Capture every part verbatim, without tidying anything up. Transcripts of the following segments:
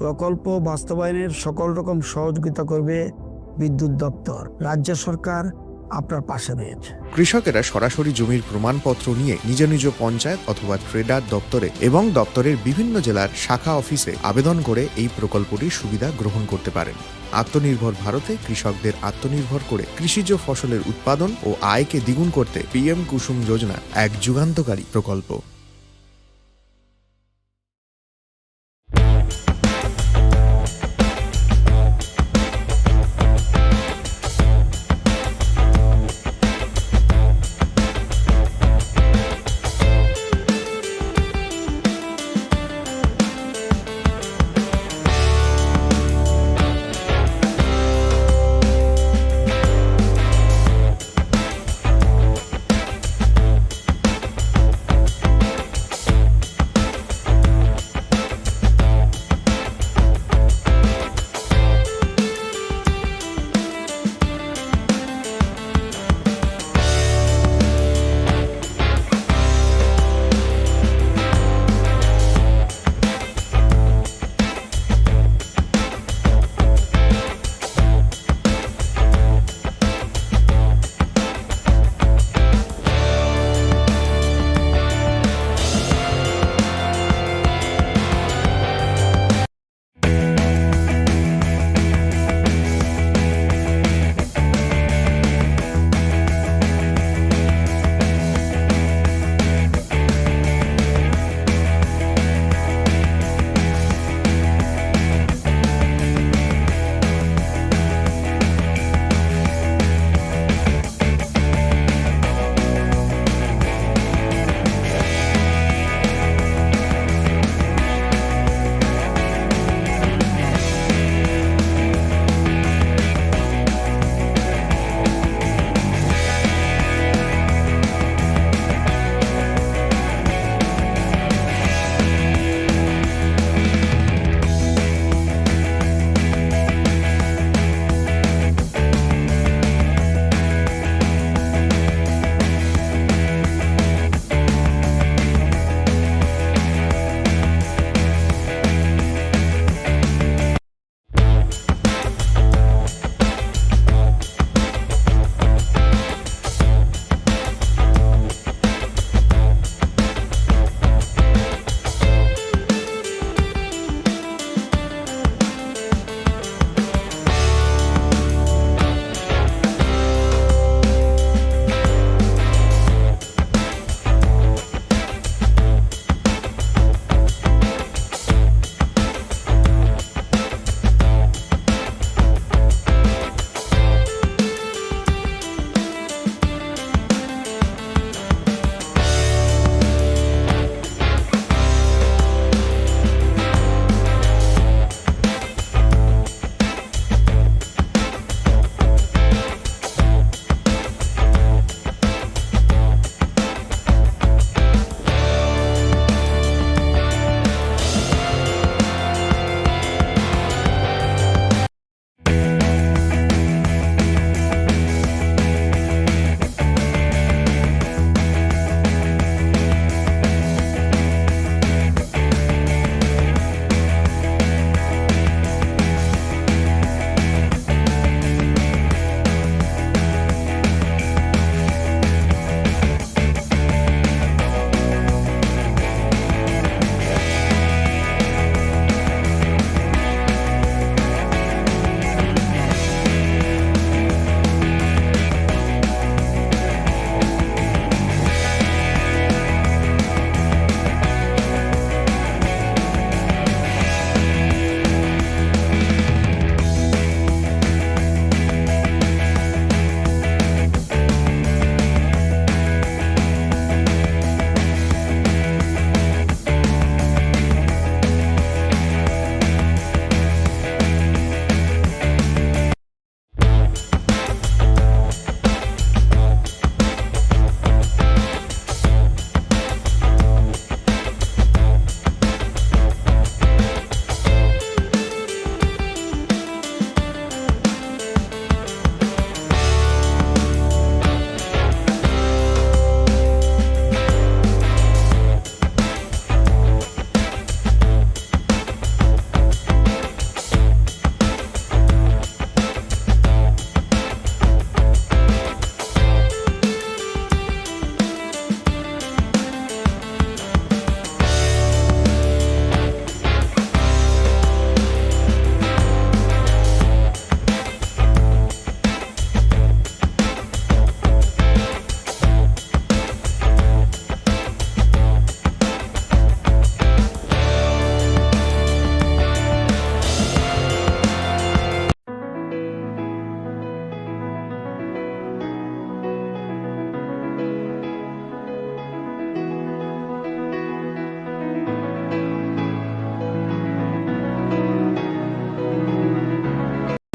প্রকল্প বাস্তবায়নের সকল রকম সহযোগিতা করবে বিদ্যুৎ দপ্তর। রাজ্য সরকার আপনার পাশে রয়েছে। কৃষকেরা সরাসরি জমির প্রমাণপত্র নিয়ে নিজ নিজ পঞ্চায়েত অথবা ট্রেডার দপ্তরে এবং দপ্তরের বিভিন্ন জেলার শাখা অফিসে আবেদন করে এই প্রকল্পটির সুবিধা গ্রহণ করতে পারেন। আত্মনির্ভর ভারতে কৃষকদের আত্মনির্ভর করে কৃষিজ ফসলের উৎপাদন ও আয়কে দ্বিগুণ করতে পিএম কুসুম যোজনা এক যুগান্তকারী প্রকল্প।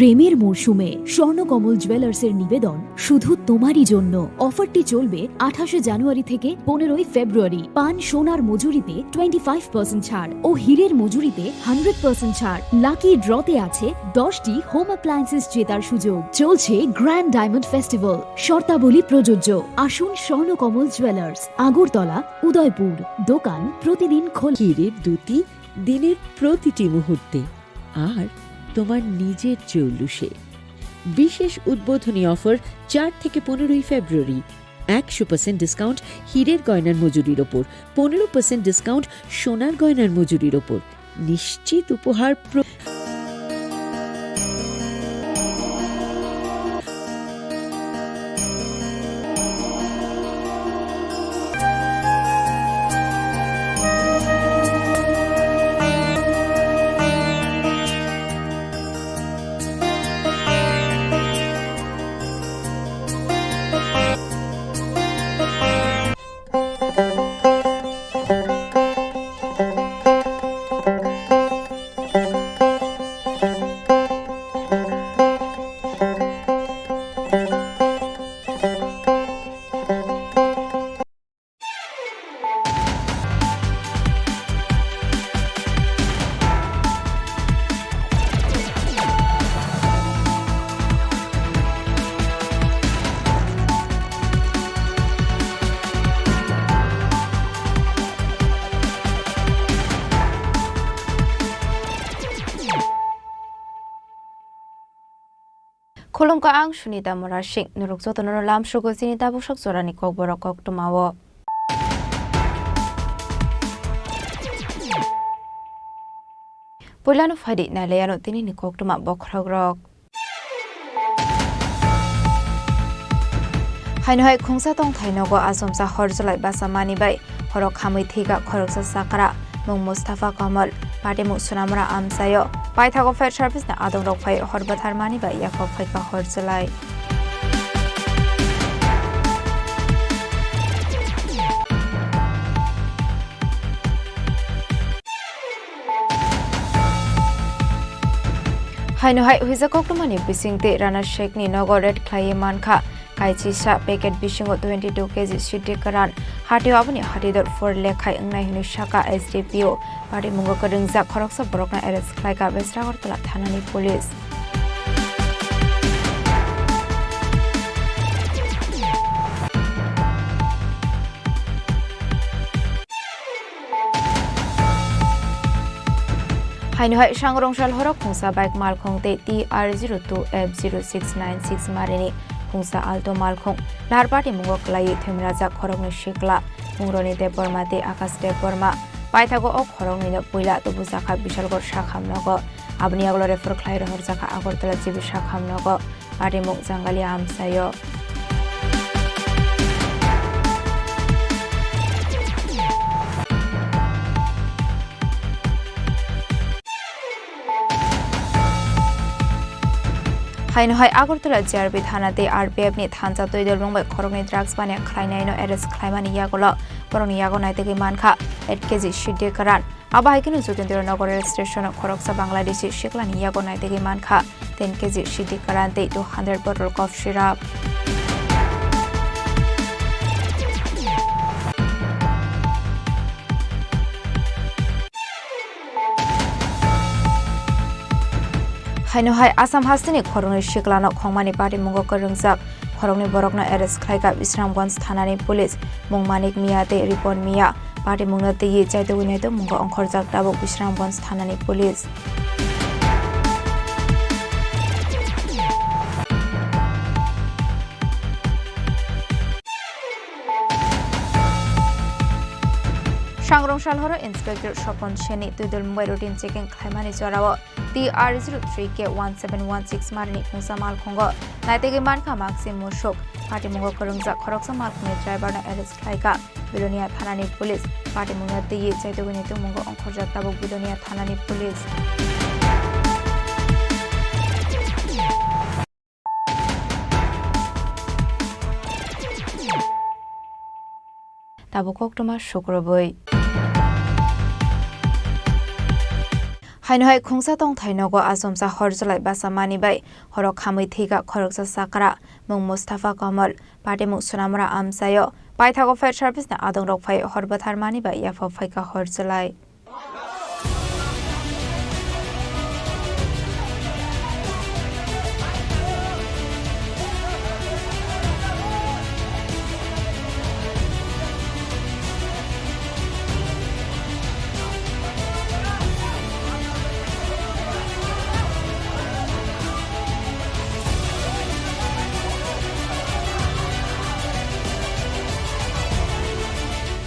প্রেমের মরশুমে স্বর্ণকমল জুয়েলার্সের নিবেদন শুধু তোমারই জন্য। অফারটি চলবে আঠাশে জানুয়ারি থেকে পনেরোই ফেব্রুয়ারি। পান সোনার মজুরিতে টোয়েন্টি ফাইভ পার্সেন্ট ছাড় ও হীরের মজুরিতে হান্ড্রেড পার্সেন্ট ছাড়। লাকি ড্রতে আছে দশটি হোম অ্যাপ্লায়েন্সেস জেতার সুযোগ। চলছে গ্র্যান্ড ডায়মন্ড ফেস্টিভ্যাল, শর্তাবলী প্রযোজ্য। আসুন স্বর্ণকমল জুয়েলার্স, আগরতলা, উদয়পুর। দোকান প্রতিদিন খোলা। হীরের দ্যুতি দিনের প্রতিটি মুহূর্তে, আর তোমার নিজের চৌলুসে। বিশেষ উদ্বোধনী অফার চার থেকে পনেরোই ফেব্রুয়ারি। একশো পার্সেন্ট ডিসকাউন্ট হীরের গয়নার মজুরির ওপর, পনেরো পার্সেন্ট ডিসকাউন্ট সোনার গয়নার মজুরির ওপর। নিশ্চিত উপহার প্র- Khulumkha, ang Sunita Murasing. Norok jotono lamsogo chini tabuksak jorani kokborok koktwmao. Puilano phaidi nailaiano tinini koktwma bokhorokrok. Haino hai khungsa tongthai nogo achomsa hor chwlai basa mani bai horok khamwi thwikha khoroksa chakra, mung Mustafa Kamal, patimung Sunamura amchaio. Paithago fire service ni adongrok phai hor bwthar mani bai yakhok phaikha hor chwlai. Haino hai huijak koktwmani bisingtwi Rana Sheikhni nogo raid khlaiwi mankha kaisisa packet bisingo twenty two K G siddi kwran. Hatio aboni hatidor phor lekhai wngnai hwnwi sakha S D P O. Patimungo kwrwngjak khoroksa borokno arrest khlaikha West Agartala thanani police. Haino hai Sangrongsa horo khungsa bike malkhung tei T R zero two F zero six nine six marini khungsa Alto malkhung lahar patimungo kwlaiwi thwimrajak khoroknwi sikla Mungroni Debbarma tei Akash Debbarma. Paithago o khoroknwino puila tubujakha Bishalgarh sakham nogo. Aboni yagulo refer khlai rohorjakha Agartala G B sakham nogo. Patimung Jangalia amchaio. Haino hai Agartala G R B thana tei R P F ni thansa twi dolmung bai khoroknwi drugs baniya khlainaino arrest khlaimani yagulo borokni yago naitugwi mankha eight K G siddi kwran. Abo hai kheno Jotindra Nagar rail station o khoroksa Bangladeshi siklani yago naitugwi mankha ten K G siddi kwran tei two hundred bottle cough syrup. Haino hai Assam hasteni khoroknwi siklano khongmani patimungo kwrwngjak khoroknwi borokno arrest khlaikha Bisramganj thanani police, mung Manik Miya tei Ripon Miya. Patimungno twiwi chaitugwi naitugmungo ongkhorjak tabuk Bisramganj thanani police. Sangrong Salhoro Inspector Sopon Seni twidul mungbai routine checking khlaimani jorao T R zero three K one seven one six marini khungsa malkhungo naitugwi mankha maksi musuk. Patimungo kwrwngjak khoroksa malkhungni driver no arrest khlaikha Bilonia thanani police. Patimungno twiwi chaitugwi naitugmungo ongkhorjak tabuk Bilonia thanani police. Tabuk koktwma sukrubwi. Haino hai khungsa tongthai nogo achomsa hor jwlai basa mani bai horo khamwi thwikha khoroksa chakra, mung Mustafa Kamal, patimung Sonamura amchaio. Paithago fire service ni adongrok phai hor bwthar mani bai yaphao phaikha hor jwlai.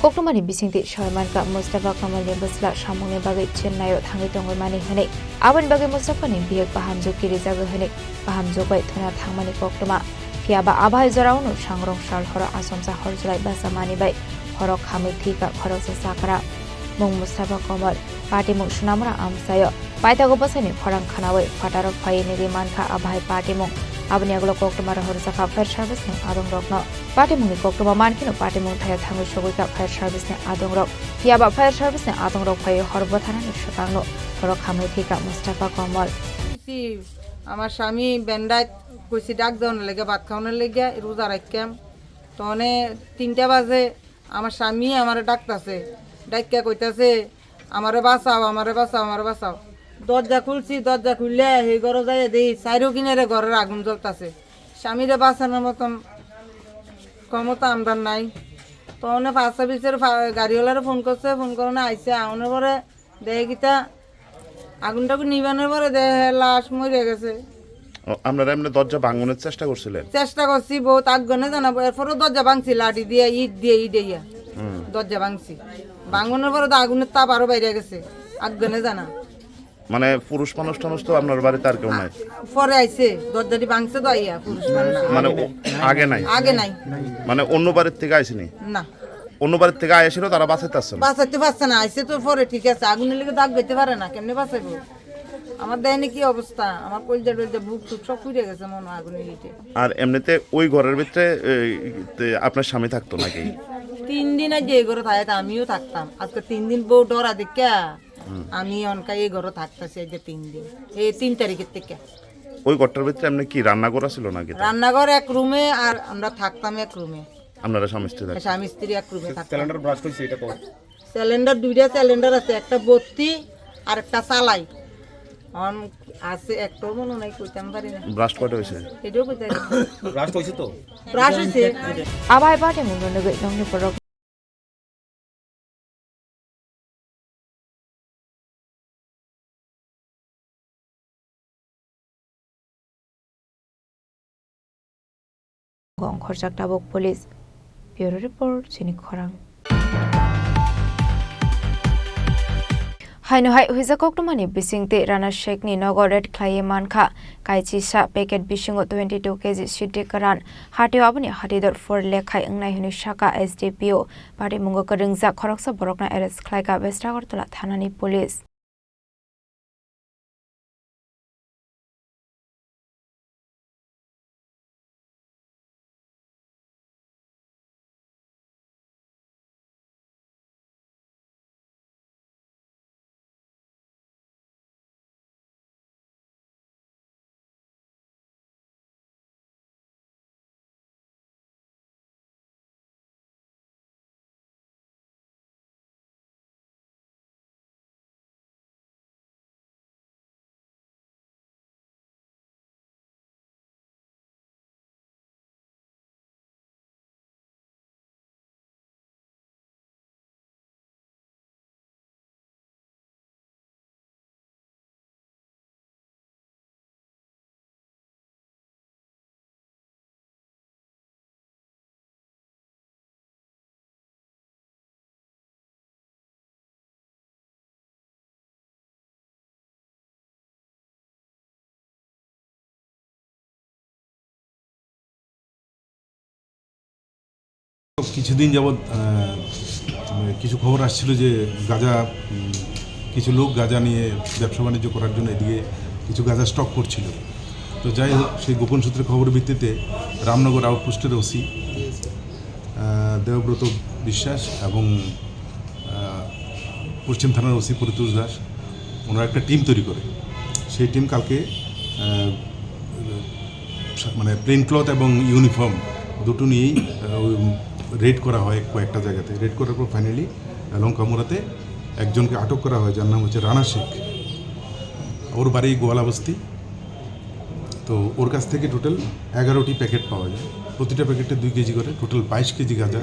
Koktwmani bisingtwi soi mankha Mustafa Kamalni bwsla samungni bagwi Chennai-o thangwi tongwi mani hwnwi. Aboni bagwi Mustafa ni bihik bahamjwk kirijago hwnwi bahamjwk bai thwna thangmani koktwma. Phiya ba a bahai jorao no sangrong sal horo achomsa hor jwlai basa mani bai horo khamwi thwikha khoroksa chakra. Mung Mustafa Kamal, patimung Sonamura amchaio. Paithago bwsaini khorang khwnawi phataro phaiwi nigwi mankha a bahai patimung. Aboni yagulo koktwma rohorjakha fire service ni adongrokno. Patimungni koktwma mankheno patimung thaya thangwi sogwikha fire service ni adongrok. Phiya ba fire service ni adongrok phaiwi hor bwtharani swkangno horo khamwi thwikha Mustafa Kamal. Si, আমার স্বামী বেন্ডায় কইছি ডাক দেওয়ানোর লেগে, ভাত খাওয়ানোর লেগে, রোজা রাখতাম। তনে তিনটা বাজে আমার স্বামী আমারে ডাকতাছে, ডাকিয়া কইতাছে, "আমারে বাঁচাও, আমারে বাঁচাও, আমারে বাঁচাও।" দরজা খুলছি, দরজা খুললে এই ঘরে যাইয়া দেখি চাইরো কিনারে ঘরের আগুন জ্বলতাছে। স্বামীরে বাঁচানোর মতন ক্ষমতা আমরার নাই। তো অনে ফায়ার সার্ভিসের ফা-, গাড়িওয়ালারে ফোন করছে, ফোন করানো আইছে, আউনের পরে দেখে কিতা আগুন টাগুন নিবানোর পরে দেখে লাশ মরে গেছে। ও, আপনারা এমনি দরজা ভাঙনের চেষ্টা করছিলেন? চেষ্টা করছি বহুত, আগুনে জানা, এরপরও দরজা ভাঙছি লাঠি দিয়ে, ইট দিয়ে, ইট দিয়ে হুম। দরজা ভাঙছি। ভাঙনের পরে তো আগুনের তাপ আরো বাইরে গেছে, আগুনে জানা। মানে পুরুষ মানুষ টানুষ তো আপনার বাড়িতে আর কেউ নাই? পরে আইছে, দরজাটি ভাঙছে তো আইয়া, পুরুষ মানুষ। মানে ও-, আগে নাই? আগে নাই। মানে অন্য বাড়ির থেকে আইসেনি? না। অন্য বাড়ির থেকে আইসেরও তারা বাঁচাইতে পারছে না? বাঁচাইতে পারছে না, আইসে তো পরে ঠিক আছে, আগুনের লেগে দাগ দিতে পারে না, কেমনে বাঁচাইবো? আমার দেয়নি কি অবস্থা, আমার কলজা টলজা বুক টুক সব পুড়ে গেছে মনে হয় আগুনের হিটে। আর এমনিতে ওই ঘরের ভিতরে, এই, তে আপনার স্বামী থাকতো নাকি? তিন দিন আজ এই ঘরে থাকে, তা আমিও থাকতাম। আজকে তিন দিন বউ ডরা দেখা হুম। আমি অনকা এই ঘরে থাকতেছি এই যে তিন দিন, এই তিন তারিখের থেকে। ওই ঘরটার ভিতরে এমনি কি রান্নাঘর আছিল নাকি? রান্নাঘর এক রুমে আর আমরা থাকতাম এক রুমে। আপনারা স্বামী স্ত্রী থাকতেন? স্বামী স্ত্রী এক রুমে থাকতাম। সিলিন্ডার ব্রাস্ট হয়েছে এটা তো? সিলিন্ডার, দুইটা সিলিন্ডার আছে, একটা ভর্তি আর একটা চালাই। অন আছে, একটাও মনে নাই, কইতাম পারি না। ব্রাস্ট কয়টা হয়েছে? এটাও কইতাম পারি না। ব্রাস্ট হয়েছে তো? ব্রাস্ট হয়েছে। Abai bate mungno nugwi nongni borok. Gong khorjak tabuk police. Bureau report, chini khorang. Haino hai huijak koktwmani bisingtwi Rana Sheikhni nogo raid khlaiwi mankha, kaichisa packet bisingo twenty two K G siddi kwran. Hatio aboni hatidor phor lekhai wngnai hwnwi sakha S D P O. Patimungo kwrwngjak khoroksa borokno arrest khlaikha West Agartala thanani police. কিছুদিন যাবৎ, আহ, কিছু খবর আসছিল যে গাঁজা, উম, কিছু লোক গাঁজা নিয়ে ব্যবসা বাণিজ্য করার জন্য এদিকে কিছু গাঁজা স্টক করছিল। তো যাই হোক, সেই গোপন সূত্রে খবরের ভিত্তিতে রামনগর আউটপোস্টের ওসি, আহ, দেবব্রত বিশ্বাস এবং, আহ, পশ্চিম থানার ওসি পরিতোষ দাস, ওনারা একটা টিম তৈরি করে। সেই টিম কালকে, আহ, মানে প্লেন ক্লথ এবং ইউনিফর্ম দুটো নিয়েই, আহ, ওই রেড করা হয় কয়েকটা জায়গাতে। রেড করার পর ফাইনালি লঙ্কামুড়াতে একজনকে আটক করা হয়, যার নাম হচ্ছে রানা শেখ। ওর বাড়ি গোয়ালাবস্তি। তো ওর কাছ থেকে টোটাল এগারোটি প্যাকেট পাওয়া যায়। প্রতিটা প্যাকেটে দুই কেজি করে, টোটাল বাইশ কেজি গাঁজা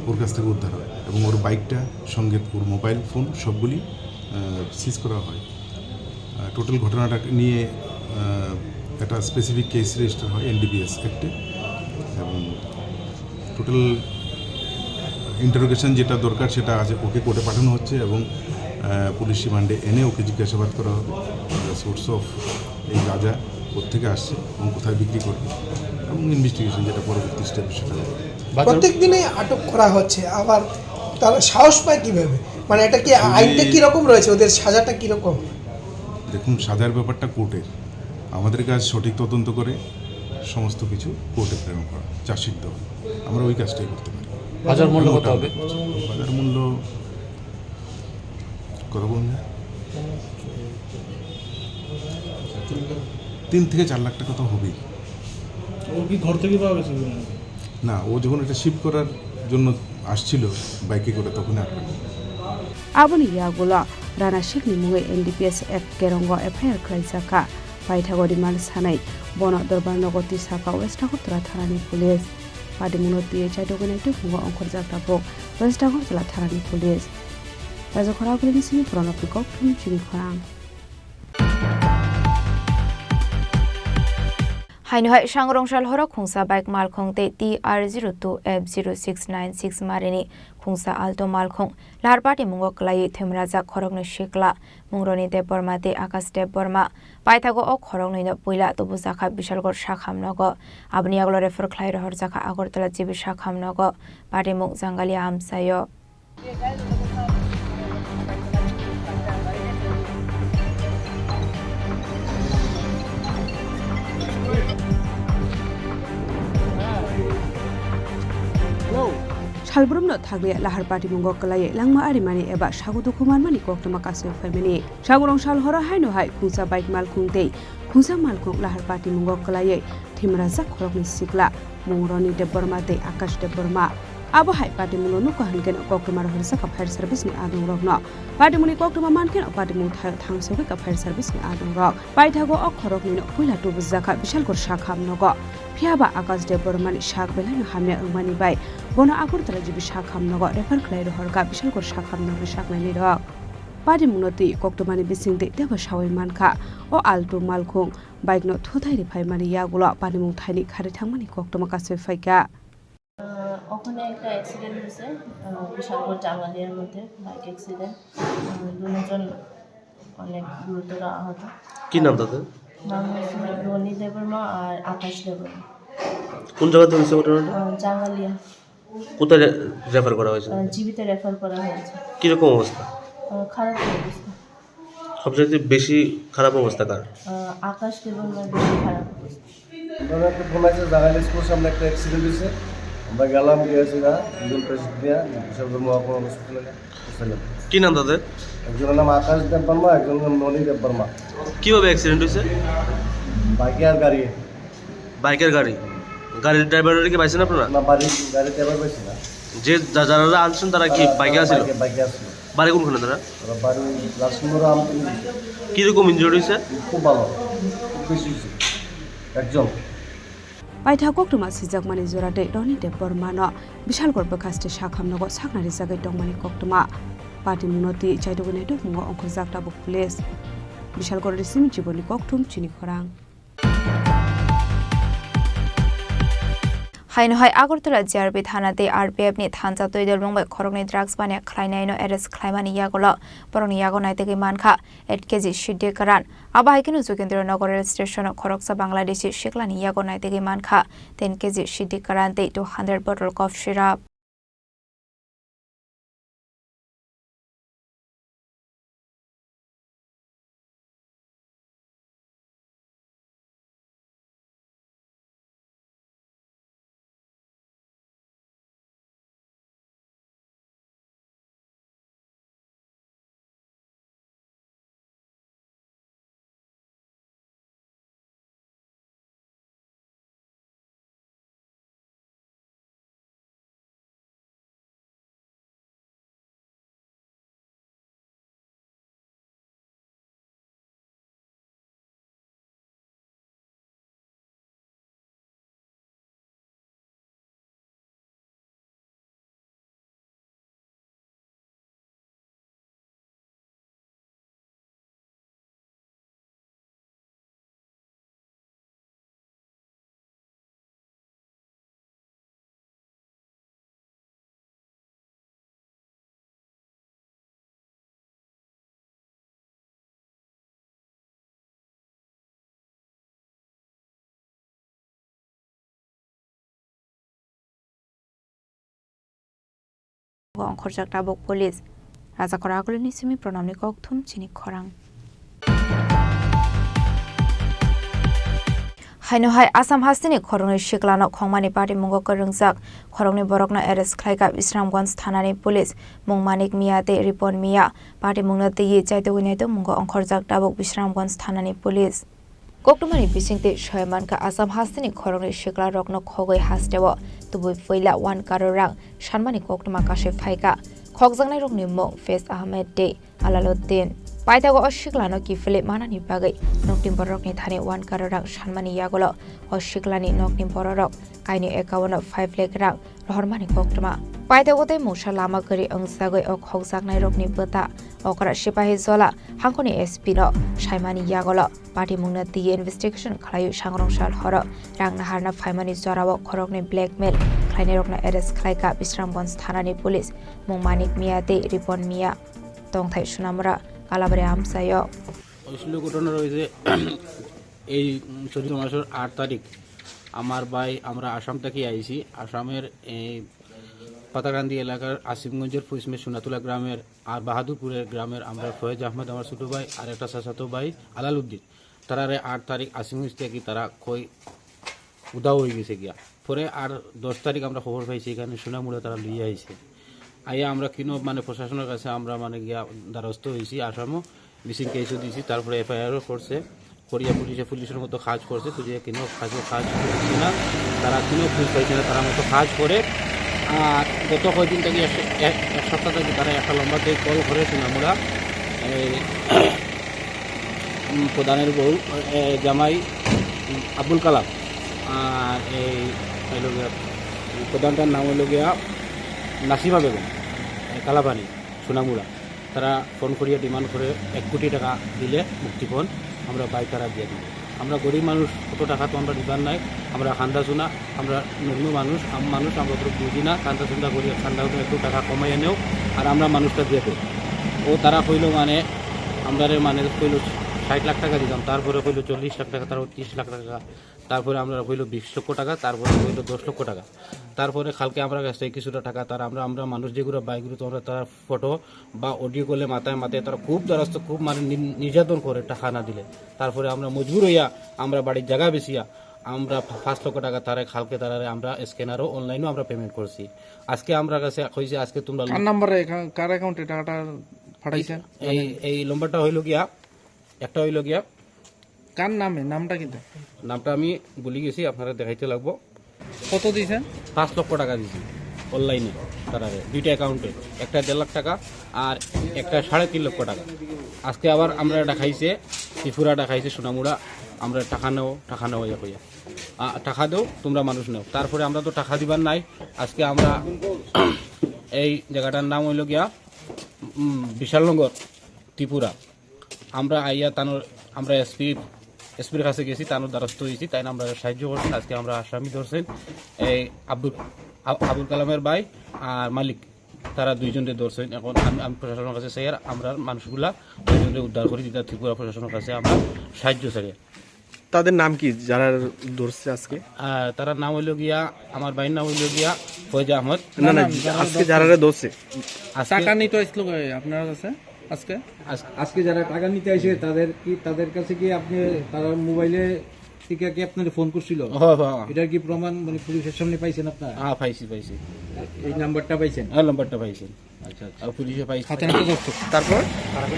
ওর কাছ থেকে উদ্ধার হয় এবং ওর বাইকটা সঙ্গে ওর মোবাইল ফোন সবগুলি, আহ, সিজ করা হয়। আহ, টোটাল ঘটনাটা নিয়ে, আহ, একটা স্পেসিফিক কেস রেজিস্টার হয় এনডিপিএস অ্যাক্টে এবং টোটাল ইন্টারোগেশন যেটা দরকার সেটা আজ ওকে কোর্টে পাঠানো হচ্ছে এবং, আহ, পুলিশ রিমান্ডে এনে ওকে জিজ্ঞাসাবাদ করা হবে। সোর্স অফ এই গাঁজা কোত্থেকে আসছে এবং কোথায় বিক্রি করবে এবং ইনভেস্টিগেশন যেটা পরবর্তী স্টেপ সেটা হবে। বাজার প্রত্যেক দিনে আটক করা হচ্ছে, আবার তারা সাহস পায় কিভাবে? মানে, এটা কি যদি আইনটা কিরকম রয়েছে, ওদের সাজাটা কিরকম? দেখুন, সাজার ব্যাপারটা কোর্টের। আমাদের কাজ সঠিক তদন্ত করে সমস্ত কিছু কোর্টে প্রেরণ করা, চার্জশিট দেওয়া। আমরা ওই কাজটাই করতে পারি। বাজার মূল্য কত হবে? বাজার মূল্য কত বলুন না? তিন থেকে চার লাখ টাকা তো হবেই। ও কি ঘর থেকে পাওয়া গেছে? না, ও যখন এটা শিফট করার জন্য আসছিল বাইকে করে, তখনই আটকা পড়ে। Aboni yagulo Rana Sheikhni mungwi N D P S Act kerongo F I R khlaijak kha. Paithago remand sanai bono Dorbar nogo twi sakha West Agartala thanani police. Patimungno twiwi chaitugwi nai tubungo ongkhorjak tabuk West Agartala thanani police. Rajakhor agulini simi phoranokni kokthum chini khorang. Haino hai Sangrongsa horo khungsa bike malkhung tei T R zero two F zero six nine six marini khungsa Alto malkhung lahar patimungo kwlaiwi thwimrajak khoroknwi sikla, Mungroni Debbarma tei Akash Debbarma. Paithago o khoroknwino puila tubujakha Bishalgarh sakham nogo. Aboni yagulo refer khlai rohorjakha Agartala G B sakham nogo. Patimung Jangalia amchaio. Salbrumno thangwi lahar patimungo kwlaiwi langma arimani eba sago dukhu manmani koktwma kasui phaimani. Sagurong sal horo haino hai khungsa bike malkhung tei khungsa malkhung lahar patimungo kwlaiwi thwimrajak khoroknwi sikla Mungroni Debbarma tei Akash Debbarma. Abo hai patimungno nukha hwnkhe koktwma rohorjakha fire service ni adongrokno. Patimungni koktwma mankhe patimung thaio thangsogwi kha fire service ni adongrok. Paithago o khoroknwino puila tubujakha Bishalgarh sakham nogo. Phiyaba Akash Debbarmani sak belaino hamya wngmani bai bono Agartala G B sakham nogo refer khlai rohorkha Bishalgarh sakham nogni saknainirok. Patimungno twi koktwmani bisingtwi teibo saui mankha. O Alto malkhung bike no thuthai riphaimani yagulo patimung thaini kharwi thangmani koktwma kasui phaikha. আহ, ওখানে একটা অ্যাক্সিডেন্ট হয়েছে, আহ, বিশালগড় জাঙ্গালিয়ার মধ্যে bike accident. আহ, দুজন অনেক গুরুতর আহত। কি নাম তাদের? নাম হচ্ছে রনি দেববর্মা আর আকাশ দেববর্মা। কোন জায়গাতে হয়েছে ঘটনাটা? আহ, জাঙ্গালিয়া। কোথায় রে-, রেফার করা হয়েছে? আহ, জিবিতে রেফার করা হয়েছে। কিরকম অবস্থা? আহ, খারাপ অবস্থা। সবচেয়ে বেশি খারাপ অবস্থা কার? আহ, আকাশ দেববর্মার বেশি খারাপ অবস্থা। ধরো একটা ফোন আছে, জাগালি স্কুল সামনে একটা অ্যাক্সিডেন্ট হয়েছে, আমরা গেলাম, গিয়েছি না, দুজন পেশেন্ট নিয়ে বিশালগড় মহকুমা হসপিটালে গেলাম। কি নাম তাদের? একজনের নাম আকাশ দেববর্মা, একজনের নাম ননী দেববর্মা। কিভাবে অ্যাক্সিডেন্ট হয়েছে? বাইকে আর গাড়ি। বাইকের গাড়ি? গাড়ির ড্রাইভারকে পাইছেন আপনারা? না, বাড়ি, গাড়ির ড্রাইভার পাইছি না। যে যা-, যারা আনছেন তারা কি তারা, বাইকে তারা আসছিল? বাইকে, বাইকে আসছিল। বাড়ি কোনখানে তারা? তারা বাড়ি লালসিংহরা আমতলি। কিরকম ইনজুরি হয়েছে? খুব ভালো, খুব বেশি হয়েছে। একজন। Paitha koktwma sijakmani jora tei Roni Debbarmano Bishalgarh bwkhaste sakham nogo sakna rijagwi tongmani koktwma. Patimungno twi chaitugwi naitukmungo ongkhorjak tabuk police. Bishalgarh ni simi jiboni kokthum chini khorang. Haino hai Agartala G R P thana tei R P F ni thansa twi dolmung bai khoroknwi drugs baniya khlainaino arrest khlaimani yagulo borokni yago naitugwi mankha eight K G siddi kwran. Abo hai kheno Jogindra Nagar rail station o khoroksa Bangladeshi siklani yago naitugwi mankha ten K G siddi kwran tei two hundred bottle cough syrup. ongkhorjak tabuk police. Rajakora Agulini simi Pranamni kokthum chini khorang. Haino hai Assam hasteni khoroknwi siklano khongmani patimungo kwrwngjak khoroknwi borokno arrest khlaikha Bisramganj thanani police. Mung Manik Miya tei Ripon Miya. Patimungno twiwi chaitugwi naitukmungo ongkhorjak tabuk Bisramganj thanani police. Koktwmani bisingtwi soi mankha Assam hasteni khoroknwi siklarokno khogwi hasteo tubui puila one crore rang sanmani koktwma kasui phaikha. Khokjaknairokni mung Faiz Ahmed tei Alaluddin. Paithago o siklano kiphilwi manani bagwi nokni bororokni thani one crore rang sanmani yagulo o siklani nokni bororok kainwi account-o five lakh rang rohormani koktwma. Paithago tei mungsa lama kwrwi wngjagwi o khokjaknairokni bwta okra Sipahi Jola hangkhoni S P no saimani yagulo patimungno twiwi investigation khlaiwi sangrong sal horo rang naharna phaimani jorao khoroknwi blackmail khlainairokno arrest khlaikha Bisramganj thanani police. Mung Manik Miya tei Ripon Miya. Tongthai Sunamura, Kalabari amchaio. আসলে ঘটনা রয়েছে এই চলিত মাসের আট তারিখ আমার ভাই, আমরা আসাম থেকে আইছি। আসামের এই পাতাকান্দি এলাকার আসিমগঞ্জের পশ্চিমে সোনাতুলা গ্রামের আর বাহাদুরপুরের গ্রামের আমরা ফয়েজ আহমেদ, আমার ছোট ভাই, আর একটা চাচাতো ভাই আলালউদ্দিন। তারারে আট তারিখ আসিমগঞ্জ থেকে তারা কই উধাও হয়ে গেছে গিয়া। পরে আর দশ তারিখ আমরা খবর পাইছি এখানে সোনামুড়া তারা লইয়া আইছে। আইয়া আমরা কিনো মানে প্রশাসনের কাছে আমরা মানে গিয়া দ্বারস্থ হয়েছি, আসামও মিসিং কেসও দিয়েছি, তারপরে এফআইআরও করছে, করিয়া পুলিশে পুলিশের মতো কাজ করছে, খুঁজে কিনো কাজও কাজ করছে না, তারা কিনো খুঁজ পাইছে না, তারা মতো কাজ করে। আর গত কয়েকদিন থেকে এক, এক, এক সপ্তাহ থেকে তারা একটা লম্বা থেকে কল করে সোনামুড়া এই উম, প্রধানের বউ, এ, জামাই, উম, আব্দুল কালাম। আর এই হইল গিয়া, প্রধানটার নাম হইল গিয়া নাসিমা বেগম, এ, কালাপানি, সোনামুড়া। তারা ফোন করিয়া ডিমান্ড করে এক কোটি টাকা দিলে মুক্তিপণ আমরা বাইক তারা দিয়ে দিব। আমরা গরিব মানুষ, অত টাকা তো আমরা দিবার নাই। আমরা খান্দা চুনা, আমরা নিম্ন মানুষ, আম মানুষ, আমরা তো বুঝি না, খান্দা চুন্দা করি, খান্দা করে একটু টাকা কমাইয়া নেও, আর আমরা মানুষটা দিয়ে দেবো। ও তারা কইলো মানে, আমরা মানে কইলো ষাট লাখ টাকা দিতাম, তারপরে কইলো চল্লিশ লাখ টাকা, তারপর ত্রিশ লাখ টাকা, তারপরে আমরা কইলো বিশ লক্ষ টাকা, তারপরে কইলো দশ লক্ষ টাকা। তারপরে কালকে আমরা কাছ থেকে কিছুটা টাকা, তার আমরা, আমরা মানুষ যেগুলো বাইকগুলো, তো আমরা তারা ফটো বা অডিও কলে মাথায় মাথায় তারা খুব দ্বারস্থ, খুব মানে নি-, নির্যাতন করে টাকা না দিলে। তারপরে আমরা মজবুর হইয়া আমরা বাড়ির জায়গা বেচিয়া আমরা পা-, পাঁচ লক্ষ টাকা তারা কালকে তারারে আমরা স্ক্যানারও অনলাইনেও আমরা পেমেন্ট করছি। আজকে আমরা কাছে কইছে আজকে তোমরা কার নাম্বারে এখান-, কার অ্যাকাউন্টে টাকাটা পাঠাইছেন? এই, এই নম্বরটা হইল গিয়া, একটা হইল গিয়া কার নামে? নামটা কিন্তু? নামটা আমি ভুলে গেছি, আপনারা দেখাইতে লাগবো। কত দিয়েছেন? পাঁচ লক্ষ টাকা দিয়েছি অনলাইনে তারারে, দুইটা অ্যাকাউন্টে, একটা দেড় লাখ টাকা আর একটা সাড়ে তিন লক্ষ টাকা। আজকে আবার আমরা দেখাইছে, ত্রিপুরা দেখাইছে, সোনামুড়া, আমরা টাকা নেও, টাকা নেও ইয়া কইয়া। আ, টাকা দেও, তোমরা মানুষ নেও। তারপরে আমরা তো টাকা দিবার নাই। আজকে আমরা এই জায়গাটার নাম হইল গিয়া, উম, বিশালনগর, ত্রিপুরা। আমরা আইয়া তানোর, আমরা এসপি, এসপির কাছে গেছি, তানোর দ্বারস্থ হয়েছি, তাই না আমরা সাহায্য করছেন। আজকে আমরা আসামি ধরছেন, এই আব্দুল, আ-, আবুল কালামের ভাই আর মালিক, তারা দুইজনকে ধরছেন। এখন আমি, আমি প্রশাসনের কাছে চাই, আর আমরা মানুষগুলা দুইজনকে উদ্ধার করে দিতে ত্রিপুরা প্রশাসনের কাছে আমরা সাহায্য চাই। তাদের নাম কি, যারা ধরছে আজকে? আহ, তার নাম হইল গিয়া, আমার ভাইয়ের নাম হইল গিয়া ফয়েজ আহমদ। না, না, না, না, যারা আজকে ধরছে। যারা ধরছে। আজকে টাকা নিতে আসলো কই আপনার কাছে আজকে? আজ-, আজকে যারা টাকা নিতে আসে, তাদের কি, তাদের কাছে কি আপনি, তারা মোবাইলে থেকে কি আপনার ফোন করছিল? হ্যাঁ, হ্যাঁ। এটার কি প্রমাণ, মানে, পুলিশের সামনে পাইছেন আপনারা? হ্যাঁ, পাইছি, পাইছি। এই নাম্বারটা পাইছেন? হ্যাঁ, নাম্বারটা পাইছি। আচ্ছা, আচ্ছা। আর পুলিশে পাইছে। হাতে নাতে ধরছে। তারপর?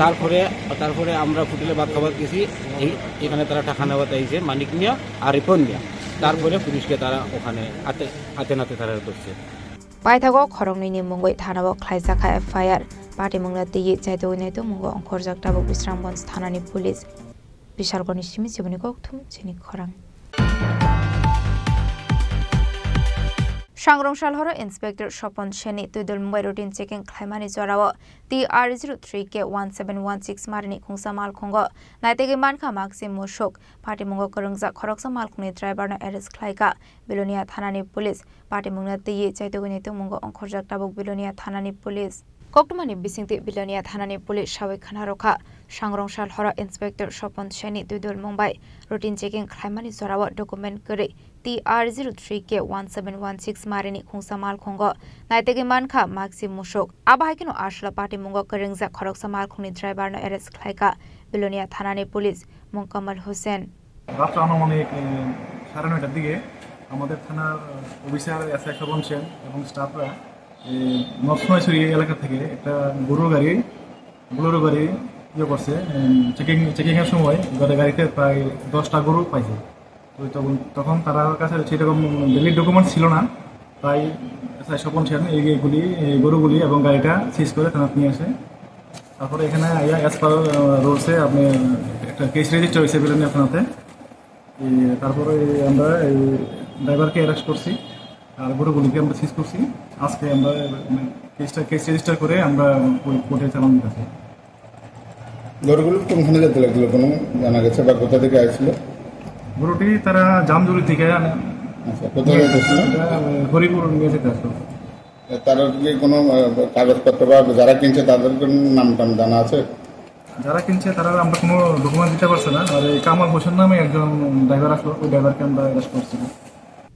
তারপরে, তারপরে আমরা হোটেলে ভাত খাবার গেছি। এই, এখানে তারা টাকা নেওয়াতে আইছে, মানিক মিয়া আর রিপন মিয়া। তারপরে পুলিশকে তারা ওখানে হাতে, হাতে নাতে তারা ধরছে। Paithago khoroknwini mungwi thanao khlaijakha F I R. Patimungno twiwi chaitugwi naitukmungo ongkhorjak tabuk Bisramganj thanani police. Bishalgorni simi chiboni kokthum chini khorang. Sangrong sal horo Inspector Sopon Seni twidul mungbai routine checking khlaimani jorao T R zero three K one seven one six marini khungsa malkhungo naitegwi mankha makse musuk. Patimungo kwrwngjak khoroksa malkhungni driver no arrest khlaikha Bilonia thanani police. Patimungno twiwi chaitugwi naitukmungo ongkhorjak tabuk Bilonia thanani police. Koktwmani bisingtwi Bilonia thanani police sawi khna rwkha, Sangrong sal horo Inspector Sopon Seni twidulmung bai routine checking khlaimani jorao document kwrwi T R zero three K one seven one six marini khungsa malkhungo naitugwi mankha Maxi Musuk. Abo hai kheno aswla patimungo kwrwngjak khoroksa malkhungni driver no arrest khlaikha Bilonia thanani police Mungkamal Hussain. রাত্র আনুমানিক, এ, সাড়ে নয়টার দিকে আমাদের থানার officer SI Swapan সেন এবং স্টাফরা এই নর্থ সোনাইছড়ি এলাকা থেকে একটা গরুর গাড়ি, বোলেরো গাড়ি ইয়ে করছে, উম, চেকিং, চেকিংয়ের সময় গাড়ি-, গাড়িতে প্রায় দশটা গরু পাইছে। তো তখন, তখন তার কাছে সেরকম ভ্যালিড ডকুমেন্ট ছিল না, তাই এসআই স্বপন সেন এই, এইগুলি, এই গরুগুলি এবং গাড়িটা সিজ করে থানাতে নিয়ে আসে। তারপরে এখানে আইয়া অ্যাজ পার, আহ, রুলসে আপনি একটা কেস রেজিস্টার হয়েছে বিলোনিয়া থানাতে। এ, তারপরে আমরা এই ড্রাইভারকে অ্যারেস্ট করছি, আর গরুগুলিকে আমরা সিজ করছি। আজকে আমরা, মানে, কেসটা, কেস রেজিস্টার করে আমরা কোর্টে চালান দিতেছি। গরুগুলো কোনখানে যেতে লাগছিল, কোনো জানা গেছে বা কোথা থেকে আসছিল? গরুটি তারা জামজুরি থেকে আনে। আচ্ছা, কোথায় যেতেছিল? এটা, এ, হরিপুর নিয়ে যেতে আসতো। তার কি কোনো, আহ, কাগজপত্র বা যারা কিনছে তাদের কোনো নাম টাম জানা আছে? যারা কিনছে তারা আমরা কোনো ডকুমেন্ট দিতে পারছে না। আর এই কামাল হোসেন নামে একজন ড্রাইভার আসলো, ওই ড্রাইভারকে আমরা অ্যারেস্ট করছি।